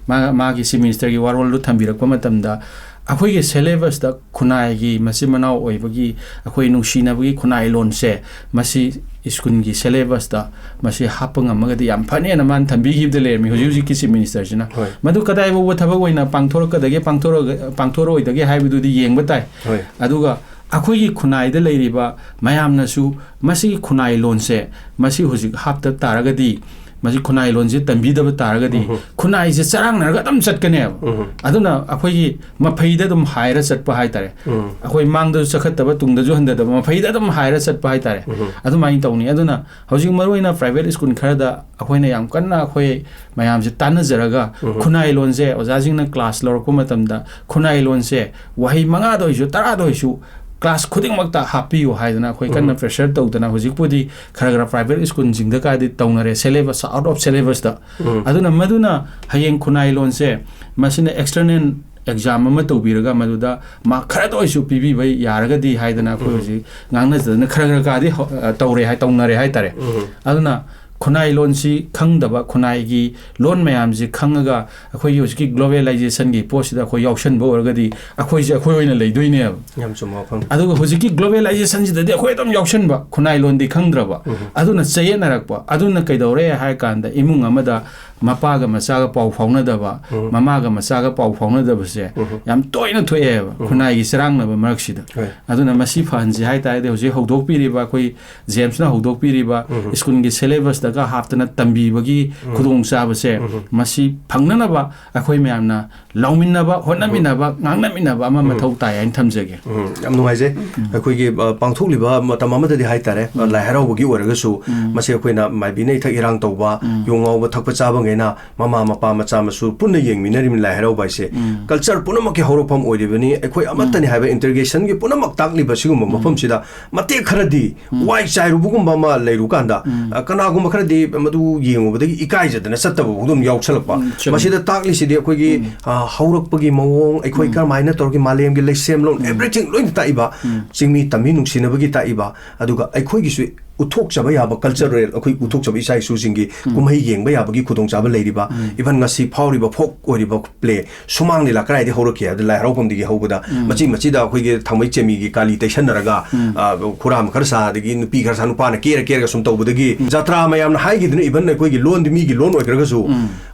ꯃꯥ, ꯃꯥꯒꯤ Chief Ministerꯒꯤ ꯋꯥꯔꯣꯜꯗꯨ ꯊꯝꯕꯤꯔꯛꯄ ꯃꯇꯝꯗ ꯑꯩꯈꯣꯏꯒꯤ syllabusꯇ ꯈꯨꯟꯅꯥꯏꯒꯤ ꯃꯆꯤꯟ ꯃꯅꯥꯎ ꯑꯣꯏꯕꯒꯤ ꯑꯩꯈꯣꯏ ꯅꯨꯡꯁꯤꯅꯕꯒꯤ ꯈꯨꯟꯅꯥꯏ ꯂꯣꯟꯁꯦ ꯃꯁꯤ ꯁ꯭ꯀꯨꯜꯒꯤ syllabusꯇ ꯃꯁꯤ ꯍꯥꯞꯄ ꯉꯝꯃꯒꯗꯤ ꯌꯥꯝ ꯐꯅꯦꯅ ꯃꯥꯅ ꯊꯝꯕꯤꯈꯤꯕꯗ ꯂꯩꯔꯝꯃꯤ ꯍꯧꯖꯤꯛ ꯍꯧꯖꯤꯛꯀꯤ Chief Ministerꯁꯤꯅ꯫ ꯍꯣꯏ꯫ ꯃꯗꯨ ꯀꯗꯥꯏ ꯐꯥꯎꯕ ꯊꯕꯛ ꯑꯣꯏꯅ ꯄꯥꯡꯊꯣꯔꯛꯀꯗꯒꯦ, ꯄꯥꯡꯊꯣꯔꯛꯑꯒ-, ꯄꯥꯡꯊꯣꯔꯛꯑꯣꯏꯗꯒꯦ ꯍꯥꯏꯕꯗꯨꯗꯤ ꯌꯦꯡꯕ ꯇꯥꯏ꯫ ꯍꯣꯏ꯫ ꯑꯗꯨꯒ ꯑꯩꯈꯣꯏꯒꯤ ꯈꯨꯟꯅꯥꯏꯗ ꯂꯩꯔꯤꯕ ꯃꯌꯥꯝꯅꯁꯨ ꯃꯁꯤꯒꯤ ꯈꯨꯟꯅꯥꯏ ꯂꯣꯟꯁꯦ ꯃꯁꯤ ꯍꯧꯖꯤꯛ ꯍꯥꯞꯇ ꯇꯥꯔꯒꯗꯤ, ꯃꯁꯤ ꯈꯨꯟꯅꯥꯏ ꯂꯣꯟꯁꯦ ꯇꯝꯕꯤꯗꯕ ꯇꯥꯔꯒꯗꯤ, ꯎꯝꯍꯨꯝ꯫ ꯈꯨꯟꯅꯥꯏꯁꯦ ꯆꯔꯥꯡꯅꯔꯒ ꯑꯗꯨꯝ ꯆꯠꯀꯅꯦꯕ꯫ ꯎꯝꯍꯨꯝ꯫ ꯑꯗꯨꯅ ꯑꯩꯈꯣꯏꯒꯤ ꯃꯐꯩꯗ ꯑꯗꯨꯝ ꯍꯥꯏꯔ ꯆꯠꯄ ꯍꯥꯏꯇꯥꯔꯦ꯫ ꯎꯝ꯫ ꯑꯩꯈꯣꯏ ꯃꯥꯡꯗꯁꯨ ꯆꯈꯠꯇꯕ, ꯇꯨꯡꯗꯁꯨ ꯍꯟꯊꯗꯕ, ꯃꯐꯩꯗ ꯑꯗꯨꯝ ꯍꯥꯏꯔ ꯆꯠꯄ ꯍꯥꯏꯇꯥꯔꯦ꯫ ꯎꯝꯍꯨꯝ꯫ ꯑꯗꯨꯃꯥꯏꯅ ꯇꯧꯅꯤ꯫ ꯑꯗꯨꯅ ꯍꯧꯖꯤꯛ ꯃꯔꯨꯑꯣꯏꯅ private school ꯈꯔꯗ ꯑꯩꯈꯣꯏꯅ ꯌꯥꯝ ꯀꯟꯅ ꯑꯩꯈꯣꯏ ꯃꯌꯥꯝꯁꯦ ꯇꯥꯟꯅꯖꯔꯒ ꯎꯝꯍꯨꯝ꯫ ꯈꯨꯟꯅꯥꯏ ꯂꯣꯟꯁꯦ ꯑꯣꯖꯥꯁꯤꯡꯅ class ꯂꯧꯔꯛꯄ ꯃꯇꯝꯗ ꯈꯨꯟꯅꯥꯏ ꯂꯣꯟꯁꯦ ꯋꯥꯍꯩ ꯃꯉꯥꯗ ꯑꯣꯏꯁꯨ, ꯇꯔꯥꯗ ꯑꯣꯏꯁꯨ class ꯈꯨꯗꯤꯡꯃꯛꯇ ꯍꯥꯞꯄꯤꯌꯨ ꯍꯥꯏꯗꯅ ꯑꯩꯈꯣꯏ ꯀꯟꯅ ꯎꯝ꯫ Pressure ꯇꯧꯗꯅ ꯍꯧꯖꯤꯛꯄꯨꯗꯤ ꯈꯔ ꯈꯔ private schoolꯁꯤꯡꯗ ꯀꯥꯏꯗꯤ ꯇꯧꯅꯔꯦ, syllabus, out of syllabusꯇ꯫ ꯎꯝ꯫ ꯑꯗꯨꯅ ꯃꯗꯨꯅ ꯍꯌꯦꯡ ꯈꯨꯟꯅꯥꯏ ꯂꯣꯟꯁꯦ ꯃꯁꯤꯅ external exam ꯑꯃ ꯇꯧꯕꯤꯔꯒ ꯃꯗꯨꯗ mark ꯈꯔꯗ ꯑꯣꯏꯁꯨ ꯄꯤꯕꯤꯕ ꯌꯥꯔꯒꯗꯤ ꯍꯥꯏꯗꯅ ꯑꯩꯈꯣꯏ ꯎꯝ꯫ ꯍꯧꯖꯤꯛ ꯉꯥꯡꯅꯖꯗꯅ ꯈꯔ ꯈꯔ ꯀꯥꯗꯤ ꯍꯧ-, ꯑ, ꯇꯧꯔꯦ ꯍꯥꯏ, ꯇꯧꯅꯔꯦ ꯍꯥꯏꯇꯥꯔꯦ꯫ ꯎꯝ꯫ ꯑꯗꯨꯅ ꯈꯨꯟꯅꯥꯏ ꯂꯣꯟꯁꯤ ꯈꯪꯗꯕ, ꯈꯨꯟꯅꯥꯏꯒꯤ ꯂꯣꯟ ꯃꯌꯥꯝꯁꯤ ꯈꯪꯉꯒ ꯑꯩꯈꯣꯏꯒꯤ ꯍꯧꯖꯤꯛꯀꯤ globalizationꯒꯤ ꯄꯣꯠꯁꯤꯗ ꯑꯩꯈꯣꯏ ꯌꯥꯎꯁꯟꯕ ꯑꯣꯏꯔꯒꯗꯤ ꯑꯩꯈꯣꯏꯁꯦ ꯑꯩꯈꯣꯏ ꯑꯣꯏꯅ ꯂꯩꯗꯣꯏꯅꯦꯕ꯫ ꯌꯥꯝ ꯆꯨꯝꯕ ꯋꯥꯐꯝ꯫ ꯑꯗꯨꯒ ꯍꯧꯖꯤꯛꯀꯤ globalizationꯁꯤꯗꯗꯤ ꯑꯩꯈꯣꯏ ꯑꯗꯨꯝ ꯌꯥꯎꯁꯟꯕ, ꯈꯨꯟꯅꯥꯏ ꯂꯣꯟꯗꯤ ꯈꯪꯗ꯭ꯔꯕ꯫ ꯑꯗꯨꯅ ꯆꯌꯦꯠꯅꯔꯛꯄ꯫ ꯑꯗꯨꯅ ꯀꯩꯗꯧꯔꯦ ꯍꯥꯏ ꯀꯥꯟꯗ ꯏꯃꯨꯡ ꯑꯃꯗ ꯃꯄꯥꯒ ꯃꯆꯥꯒ ꯄꯥꯎ ꯐꯥꯎꯅꯗꯕ, ꯃꯃꯥꯒ ꯃꯆꯥꯒ ꯄꯥꯎ ꯐꯥꯎꯅꯗꯕꯁꯦ ꯌꯥꯝ ꯇꯣꯏꯅ ꯊꯣꯛꯑꯦꯕ ꯈꯨꯟꯅꯥꯏꯒꯤ ꯆꯔꯥꯡꯅꯕ ꯃꯔꯛꯁꯤꯗ꯫ ꯍꯣꯏ꯫ ꯑꯗꯨꯅ ꯃꯁꯤ ꯐꯍꯟꯁꯤ ꯍꯥꯏ ꯇꯥꯔꯒꯗꯤ ꯍꯧꯖꯤꯛ ꯍꯧꯗꯣꯛꯄꯤꯔꯤꯕ ꯑꯩꯈꯣꯏ ꯖꯦꯝꯁꯅ ꯍꯧꯗꯣꯛꯄꯤꯔꯤꯕ ꯁ꯭ꯀꯨꯜꯒꯤ syllabusꯇꯒ ꯍꯥꯞꯇꯅ ꯇꯝꯕꯤꯕꯒꯤ ꯈꯨꯗꯣꯡꯆꯥꯕꯁꯦ ꯃꯁꯤ ꯐꯪꯅꯅꯕ ꯑꯩꯈꯣꯏ ꯃꯌꯥꯝꯅ ꯂꯧꯃꯤꯟꯅꯕ, ꯍꯣꯠꯅꯃꯤꯟꯅꯕ, ꯉꯥꯡꯅꯃꯤꯟꯅꯕ ꯑꯃ ꯃꯊꯧ ꯇꯥꯏ ꯍꯥꯏꯅ ꯊꯝꯖꯒꯦ꯫ ꯎꯝ, ꯌꯥꯝ ꯅꯨꯡꯉꯥꯏꯖꯩ꯫ ꯑꯩꯈꯣꯏꯒꯤ ꯑ, ꯄꯥꯡꯊꯣꯛꯂꯤꯕ ꯃꯇꯝ ꯑꯃꯗꯗꯤ ꯍꯥꯏꯇꯥꯔꯦ, ꯑ, ꯂꯥꯏ ꯍꯔꯥꯎꯕꯒꯤ ꯑꯣꯏꯔꯒꯁꯨ ꯃꯁꯤ ꯑꯩꯈꯣꯏꯅ ꯃꯥꯏꯕꯤꯅ ꯏꯊꯛ ꯏꯔꯥꯡ ꯇꯧꯕ, ꯌꯨ ꯉꯥꯎꯕ ꯊꯛꯄ ꯆꯥꯕꯉꯩꯅ ꯃꯃꯥ ꯃꯄꯥ ꯃꯆꯥ ꯃꯁꯨ ꯄꯨꯟꯅ ꯌꯦꯡꯃꯤꯟꯅꯔꯤꯕ ꯂꯥꯏ ꯍꯔꯥꯎꯕ ꯍꯥꯏꯁꯦ culture ꯄꯨꯝꯅꯃꯛꯀꯤ ꯍꯧꯔꯛꯐꯝ ꯑꯣꯏꯔꯤꯕꯅꯤ꯫ ꯑꯩꯈꯣꯏ ꯑꯃꯠꯇꯅꯤ ꯍꯥꯏꯕ integrationꯒꯤ ꯄꯨꯝꯅꯃꯛ ꯇꯥꯛꯂꯤꯕ ꯁꯤꯒꯨꯝꯕ ꯃꯐꯝꯁꯤꯗ ꯃꯇꯦꯛ ꯈꯔꯗꯤ ꯋꯥꯏ ꯆꯥꯏꯔꯨꯕꯒꯨꯝꯕ ꯑꯃ ꯂꯩꯔꯨꯀꯥꯟꯗ, ꯑ, ꯀꯅꯥꯒꯨꯝꯕ ꯈꯔꯗꯤ ꯃꯗꯨ ꯌꯦꯡꯉꯨꯕꯗꯒꯤ ꯏꯀꯥꯏꯖꯗꯅ ꯆꯠꯇꯕ ꯑꯗꯨꯝ ꯌꯥꯎꯁꯜꯂꯛꯄ꯫ ꯎꯝ, ꯆꯨꯝꯃꯤ꯫ ꯃꯁꯤꯗ ꯇꯥꯛꯂꯤꯁꯤꯗꯤ ꯑꯩꯈꯣꯏꯒꯤ, ꯑ, ꯍꯧꯔꯛꯄꯒꯤ ꯃꯑꯣꯡ, ꯑꯩꯈꯣꯏ ꯀꯔꯝꯍꯥꯏꯅ ꯇꯧꯔꯒ ꯃꯥꯂꯦꯝꯒꯤ ꯂꯩꯁꯦꯝꯂꯣꯟ, everything ꯂꯣꯏꯅ ꯇꯥꯛꯏꯕ ꯆꯤꯡꯃꯤ ꯇꯝꯃꯤ ꯅꯨꯡꯁꯤꯅꯕꯒꯤ ꯇꯥꯛꯏꯕ, ꯑꯗꯨꯒ ꯑꯩꯈꯣꯏꯒꯤꯁꯨ ꯎꯠꯊꯣꯛꯆꯕ ꯌꯥꯕ cultural, ꯑꯩꯈꯣꯏ ꯎꯠꯊꯣꯛꯆꯕ ꯏꯆꯥ ꯏꯁꯨꯁꯤꯡꯒꯤ ꯀꯨꯝꯍꯩ ꯌꯦꯡꯕ ꯌꯥꯕꯒꯤ ꯈꯨꯗꯣꯡꯆꯥꯕ ꯂꯩꯔꯤꯕ, even ꯉꯁꯤ ꯐꯥꯎꯔꯤꯕ folk ꯑꯣꯏꯔꯤꯕ play ꯁꯨꯃꯥꯡ ꯂꯤꯂꯥ ꯀꯗꯥꯏꯗꯒꯤ ꯍꯧꯔꯛꯈꯤ ꯍꯥꯏꯕꯗ ꯂꯥꯏ ꯍꯔꯥꯎꯐꯝꯗꯒꯤ ꯍꯧꯕꯗ ꯃꯆꯤ ꯃꯆꯤꯗ ꯑꯩꯈꯣꯏꯒꯤ ꯊꯥꯡꯃꯩ ꯆꯦꯃꯤꯒꯤ ꯀꯥꯂꯤ ꯇꯩꯁꯟꯅꯔꯒ, ꯑ, ꯈꯨꯔꯥꯝ ꯈꯔ ꯁꯥ, ꯑꯗꯒꯤ ꯅꯨꯄꯤ ꯈꯔ ꯁꯥ, ꯅꯨꯄꯥꯅ ꯀꯦꯔ ꯀꯦꯔꯒ ꯁꯨꯝ ꯇꯧꯕꯗꯒꯤ ꯖꯇ꯭ꯔꯥ ꯃꯌꯥꯝꯅ ꯍꯥꯏꯈꯤꯗꯅ even ꯑꯩꯈꯣꯏꯒꯤ ꯂꯣꯟꯗꯤ ꯃꯤꯒꯤ ꯂꯣꯟ ꯑꯣꯏꯈ꯭ꯔꯒꯁꯨ,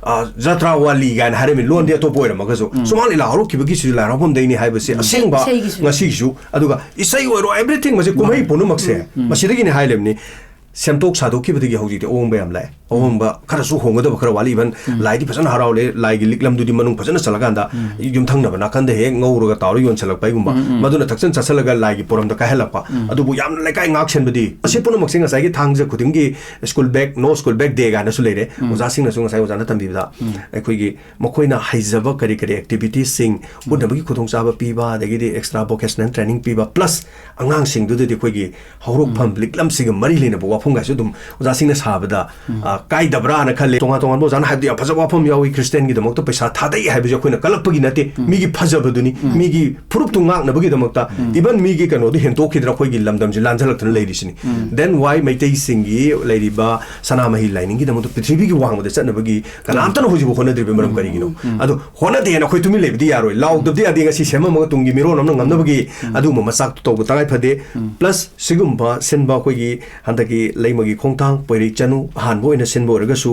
ꯑ, ꯖꯇ꯭ꯔꯥ ꯋꯥꯂꯤ ꯀꯥꯏꯅ ꯍꯥꯏꯔꯝꯃꯤ, ꯂꯣꯟꯗꯤ ꯑꯇꯣꯞꯄ ꯑꯣꯏꯔꯝꯃꯒꯁꯨ ꯁꯨꯃꯥꯡ ꯂꯤꯂꯥ ꯍꯧꯔꯛꯈꯤꯕꯒꯤꯁꯨ ꯂꯥꯏ ꯍꯔꯥꯎꯐꯝꯗꯩꯅꯤ ꯍꯥꯏꯕꯁꯦ ꯑꯁꯦꯡꯕ ꯏꯁꯩꯒꯤꯁꯨ꯫ ꯉꯁꯤꯒꯤꯁꯨ꯫ ꯑꯗꯨꯒ ꯏꯁꯩ ꯑꯣꯏꯔꯣ, everything ꯃꯁꯤ ꯀꯨꯝꯍꯩ ꯄꯨꯝꯅꯃꯛꯁꯦ ꯃꯁꯤꯗꯒꯤꯅꯤ ꯍꯥꯏ ꯂꯩꯕꯅꯤ꯫ ꯁꯦꯝꯗꯣꯛ ꯁꯥꯗꯣꯛꯈꯤꯕꯗꯒꯤ ꯍꯧꯖꯤꯛꯇꯤ ꯑꯍꯣꯡꯕ ꯌꯥꯝ ꯂꯥꯛꯑꯦ꯫ ꯑꯍꯣꯡꯕ ꯈꯔꯁꯨ ꯍꯣꯡꯒꯗꯕ ꯈꯔ ꯋꯥꯠꯂꯤ꯫ Even ꯂꯥꯏꯗꯤ ꯐꯖꯅ ꯍꯔꯥꯎꯂꯦ, ꯂꯥꯏꯒꯤ ꯂꯤꯛꯂꯝꯗꯨꯗꯤ ꯃꯅꯨꯡ ꯐꯖꯅ ꯆꯠꯂꯀꯥꯟꯗ ꯌꯨꯝꯊꯪꯅꯕ ꯅꯥꯀꯟꯗ ꯍꯦꯛ ꯉꯧꯔꯒ ꯇꯥꯎꯔ ꯌꯣꯟꯁꯤꯜꯂꯛꯄ ꯍꯥꯏꯒꯨꯝꯕ, ꯃꯗꯨꯅ ꯊꯛꯆꯟ ꯆꯥꯁꯤꯜꯂꯒ ꯂꯥꯏꯒꯤ ꯄꯣꯔꯝꯗ ꯀꯥꯏꯍꯜꯂꯛꯄ꯫ ꯑꯗꯨꯕꯨ ꯌꯥꯝꯅ ꯂꯩꯀꯥꯏ ꯉꯥꯛ ꯁꯦꯟꯕꯗꯤ, ꯑꯁꯤ ꯄꯨꯝꯅꯃꯛꯁꯦ ꯉꯁꯥꯏꯒꯤ ꯊꯥꯡꯖ ꯈꯨꯗꯤꯡꯒꯤ school bag, no school bag day ꯀꯥꯏꯅꯁꯨ ꯂꯩꯔꯦ꯫ ꯑꯣꯖꯥꯁꯤꯡꯅꯁꯨ ꯉꯁꯥꯏ ꯑꯣꯖꯥꯅ ꯇꯝꯕꯤꯕꯗ ꯑꯩꯈꯣꯏꯒꯤ ꯃꯈꯣꯏꯅ ꯍꯩꯖꯕ ꯀꯔꯤ ꯀꯔꯤ activitiesꯁꯤꯡ ꯎꯠꯅꯕꯒꯤ ꯈꯨꯗꯣꯡꯆꯥꯕ ꯄꯤꯕ, ꯑꯗꯒꯤꯗꯤ extra vocational training ꯄꯤꯕ, plus ꯑꯉꯥꯡꯁꯤꯡꯗꯨꯗꯗꯤ ꯑꯩꯈꯣꯏꯒꯤ ꯍꯧꯔꯛꯐꯝ ꯂꯤꯛꯂꯝꯁꯤꯒ ꯃꯔꯤ ꯂꯩꯅꯕ ꯋꯥꯐꯝ ꯋꯥꯐꯝꯒꯥꯏꯁꯨ ꯑꯗꯨꯝ ꯑꯣꯖꯥꯁꯤꯡꯅ ꯁꯥꯕꯗ, ꯎꯝ꯫ ꯑ, ꯀꯥꯏꯗꯕ꯭ꯔꯥꯅ ꯈꯜꯂꯦ꯫ ꯇꯣꯉꯥꯟ ꯇꯣꯉꯥꯟꯕ ꯑꯣꯖꯥꯅ ꯍꯥꯏꯕꯗꯤ ꯌꯥꯝ ꯐꯖꯕ ꯋꯥꯐꯝ ꯌꯥꯎꯏ, ꯈ꯭ꯔꯤꯁꯇꯤꯌꯥꯟꯒꯤꯗꯃꯛꯇ ꯄꯩꯁꯥ ꯊꯥꯗꯩ ꯍꯥꯏꯕꯁꯦ ꯑꯩꯈꯣꯏꯅ ꯀꯜꯂꯛꯄꯒꯤ ꯅꯠꯇꯦ, ꯎꯝ꯫ ꯃꯤꯒꯤ ꯐꯖꯕꯗꯨꯅꯤ, ꯎꯝ꯫ ꯃꯤꯒꯤ ꯐꯨꯔꯨꯞꯇꯨ ꯉꯥꯛꯅꯕꯒꯤꯗꯃꯛꯇ, ꯎꯝ꯫ Even ꯃꯤꯒꯤ ꯀꯩꯅꯣꯗꯨ ꯍꯦꯟꯇꯣꯛꯈꯤꯗ꯭ꯔꯥ ꯑꯩꯈꯣꯏꯒꯤ ꯂꯝꯗꯝꯁꯦ ꯂꯥꯟꯖꯜꯂꯛꯇꯨꯅ ꯂꯩꯔꯤꯁꯤꯅꯤ꯫ ꯎꯝ꯫ Then why ꯃꯩꯇꯩꯁꯤꯡꯒꯤ ꯂꯩꯔꯤꯕ ꯁꯅꯥꯃꯍꯤ ꯂꯥꯏꯅꯤꯡꯒꯤꯗꯃꯛꯇ ꯄ꯭ꯔꯤꯊꯤꯕꯤꯒꯤ ꯋꯥꯡꯃꯗ ꯆꯠꯅꯕꯒꯤ ꯀꯅꯥꯝꯇꯅ ꯍꯧꯖꯤꯛꯐꯥꯎ ꯍꯣꯠꯅꯗ꯭ꯔꯤꯕ ꯃꯔꯝ ꯎꯝ꯫ ꯀꯔꯤꯒꯤꯅꯣ? ꯎꯝ꯫ ꯑꯗꯣ ꯍꯣꯠꯅꯗꯦꯅ ꯑꯩꯈꯣꯏ ꯇꯨꯃꯤꯟ ꯂꯩꯕꯗꯤ ꯌꯥꯔꯣꯏ, ꯂꯥꯎꯗꯕꯗꯤ ꯌꯥꯗꯦ꯫ ꯉꯁꯤ ꯁꯦꯝꯃꯝꯃꯒ ꯇꯨꯡꯒꯤ ꯃꯤꯔꯣꯟ ꯑꯃꯅ ꯉꯝꯅꯕꯒꯤ ꯎꯝ꯫ ꯑꯗꯨꯒꯨꯝꯕ ꯃꯆꯥꯛꯇꯨ ꯇꯧꯕ ꯇꯉꯥꯏ ꯐꯗꯦ꯫ ꯎꯝ꯫ Plus ꯁꯤꯒꯨꯝꯕ ꯁꯤꯟꯕ ꯑꯩꯈꯣꯏꯒꯤ ꯍꯟꯗꯛꯀꯤ ꯂꯩꯃꯒꯤ ꯈꯣꯡꯊꯥꯡ ꯄꯣꯏꯔꯩ ꯆꯅꯨ ꯑꯍꯥꯟꯕ ꯑꯣꯏꯅ ꯁꯤꯟꯕ ꯑꯣꯏꯔꯒꯁꯨ,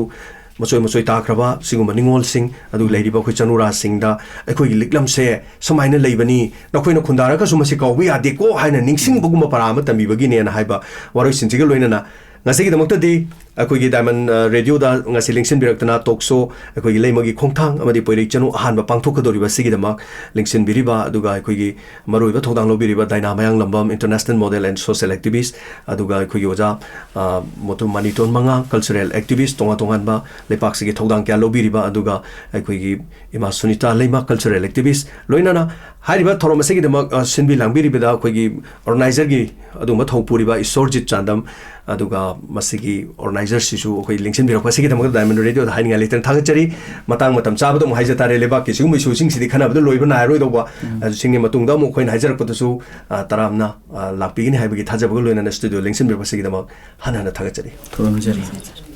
ꯃꯆꯣꯏ ꯃꯆꯣꯏ ꯇꯥꯈ꯭ꯔꯕ ꯁꯤꯒꯨꯝꯕ ꯅꯤꯉꯣꯜꯁꯤꯡ, ꯑꯗꯨꯒ ꯂꯩꯔꯤꯕ ꯑꯩꯈꯣꯏ ꯆꯅꯨꯔꯥꯁꯤꯡꯗ ꯑꯩꯈꯣꯏꯒꯤ ꯂꯤꯛꯂꯝꯁꯦ ꯁꯨꯃꯥꯏꯅ ꯂꯩꯕꯅꯤ, ꯅꯈꯣꯏꯅ ꯈꯨꯟꯗꯥꯔꯒꯁꯨ ꯃꯁꯤ ꯀꯥꯎꯕ ꯌꯥꯗꯦꯀꯣ ꯍꯥꯏꯅ ꯅꯤꯡꯁꯤꯡꯕꯒꯨꯝꯕ ꯄꯔꯥ ꯑꯃ ꯇꯝꯕꯤꯕꯒꯤꯅꯦꯅ ꯍꯥꯏꯕ ꯋꯥꯔꯣꯏꯁꯤꯟꯁꯤꯒ ꯂꯣꯏꯅꯅ ꯉꯁꯤꯒꯤꯗꯃꯛꯇꯗꯤ ꯑꯩꯈꯣꯏꯒꯤ Diamond, ꯑ, Radio ꯗ ꯉꯁꯤ ꯂꯦꯡꯁꯤꯟꯕꯤꯔꯛꯇꯅ talk show ꯑꯩꯈꯣꯏꯒꯤ ꯂꯩꯃꯒꯤ ꯈꯣꯡꯊꯥꯡ ꯑꯃꯗꯤ ꯄꯣꯏꯔꯩ ꯆꯅꯨ ꯑꯍꯥꯟꯕ ꯄꯥꯡꯊꯣꯛꯀꯗꯧꯔꯤꯕ ꯑꯁꯤꯒꯤꯗꯃꯛ ꯂꯦꯡꯁꯤꯟꯕꯤꯔꯤꯕ, ꯑꯗꯨꯒ ꯑꯩꯈꯣꯏꯒꯤ ꯃꯔꯨꯑꯣꯏꯕ ꯊꯧꯗꯥꯡ ꯂꯧꯕꯤꯔꯤꯕ ꯗꯥꯏꯅꯥ ꯃꯌꯥꯡꯂꯝꯕꯝ, international model and social activist, ꯑꯗꯨꯒ ꯑꯩꯈꯣꯏꯒꯤ ꯑꯣꯖꯥ, ꯑ, ꯃꯣꯇꯨ ꯃꯅꯤꯇꯣꯟ ꯃꯉꯥ, cultural activist, ꯇꯣꯉꯥꯟ ꯇꯣꯉꯥꯟꯕ ꯂꯩꯄꯥꯛꯁꯤꯒꯤ ꯊꯧꯗꯥꯡ ꯀꯌꯥ ꯂꯧꯕꯤꯔꯤꯕ, ꯑꯗꯨꯒ ꯑꯩꯈꯣꯏꯒꯤ ꯏꯃꯥ ꯁꯨꯅꯤꯇꯥ ꯂꯩꯃ, cultural activist, ꯂꯣꯏꯅꯅ ꯍꯥꯏꯔꯤꯕ ꯊꯧꯔꯝ ꯑꯁꯤꯒꯤꯗꯃꯛ, ꯑ, ꯁꯤꯟꯕꯤ ꯂꯥꯡꯕꯤꯔꯤꯕꯗ ꯑꯩꯈꯣꯏꯒꯤ organizer ꯒꯤ ꯑꯗꯨꯒꯨꯝꯕ ꯊꯧ ꯄꯨꯔꯤꯕ ꯏꯁꯣꯔꯖꯤꯠ ꯆꯥꯟꯗꯝ, ꯑꯗꯨꯒ ꯃꯁꯤꯒꯤ organizer ꯁꯤꯁꯨ ꯑꯩꯈꯣꯏ ꯂꯦꯡꯁꯤꯟꯕꯤꯔꯛꯄ ꯑꯁꯤꯒꯤꯗꯃꯛꯇ Diamond Radio ꯗ ꯍꯥꯏꯅꯤꯡꯉꯥꯏ ꯂꯩꯇꯅ ꯊꯥꯒꯠꯆꯔꯤ꯫ ꯃꯇꯥꯡ ꯃꯇꯝ ꯆꯥꯕꯗ ꯑꯃꯨꯛ ꯍꯥꯏꯖ ꯇꯥꯔꯦ, ꯂꯩꯕꯥꯛꯀꯤ ꯁꯤꯒꯨꯝꯕ ꯏꯁꯨꯁꯤꯡꯁꯤꯗꯤ ꯈꯟꯅꯕꯗ ꯂꯣꯏꯕ ꯅꯥꯏꯔꯣꯏꯗꯧꯕ꯫ ꯎꯝ꯫ ꯑꯗꯨꯁꯤꯡꯒꯤ ꯃꯇꯨꯡꯗ ꯑꯃꯨꯛ ꯑꯩꯈꯣꯏꯅ ꯍꯥꯏꯖꯔꯛꯄꯗꯁꯨ, ꯑ, ꯇꯔꯥꯝꯅ, ꯑ, ꯂꯥꯛꯄꯤꯒꯅꯤ ꯍꯥꯏꯕꯒꯤ ꯊꯥꯖꯕꯒ ꯂꯣꯏꯅꯅ studio ꯂꯦꯡꯁꯤꯟꯕꯤꯔꯛꯄ ꯑꯁꯤꯒꯤꯗꯃꯛ ꯍꯟꯅ ꯍꯟꯅ ꯊꯥꯒꯠꯆꯔꯤ꯫ ꯊꯧꯔꯝꯖꯔꯤ꯫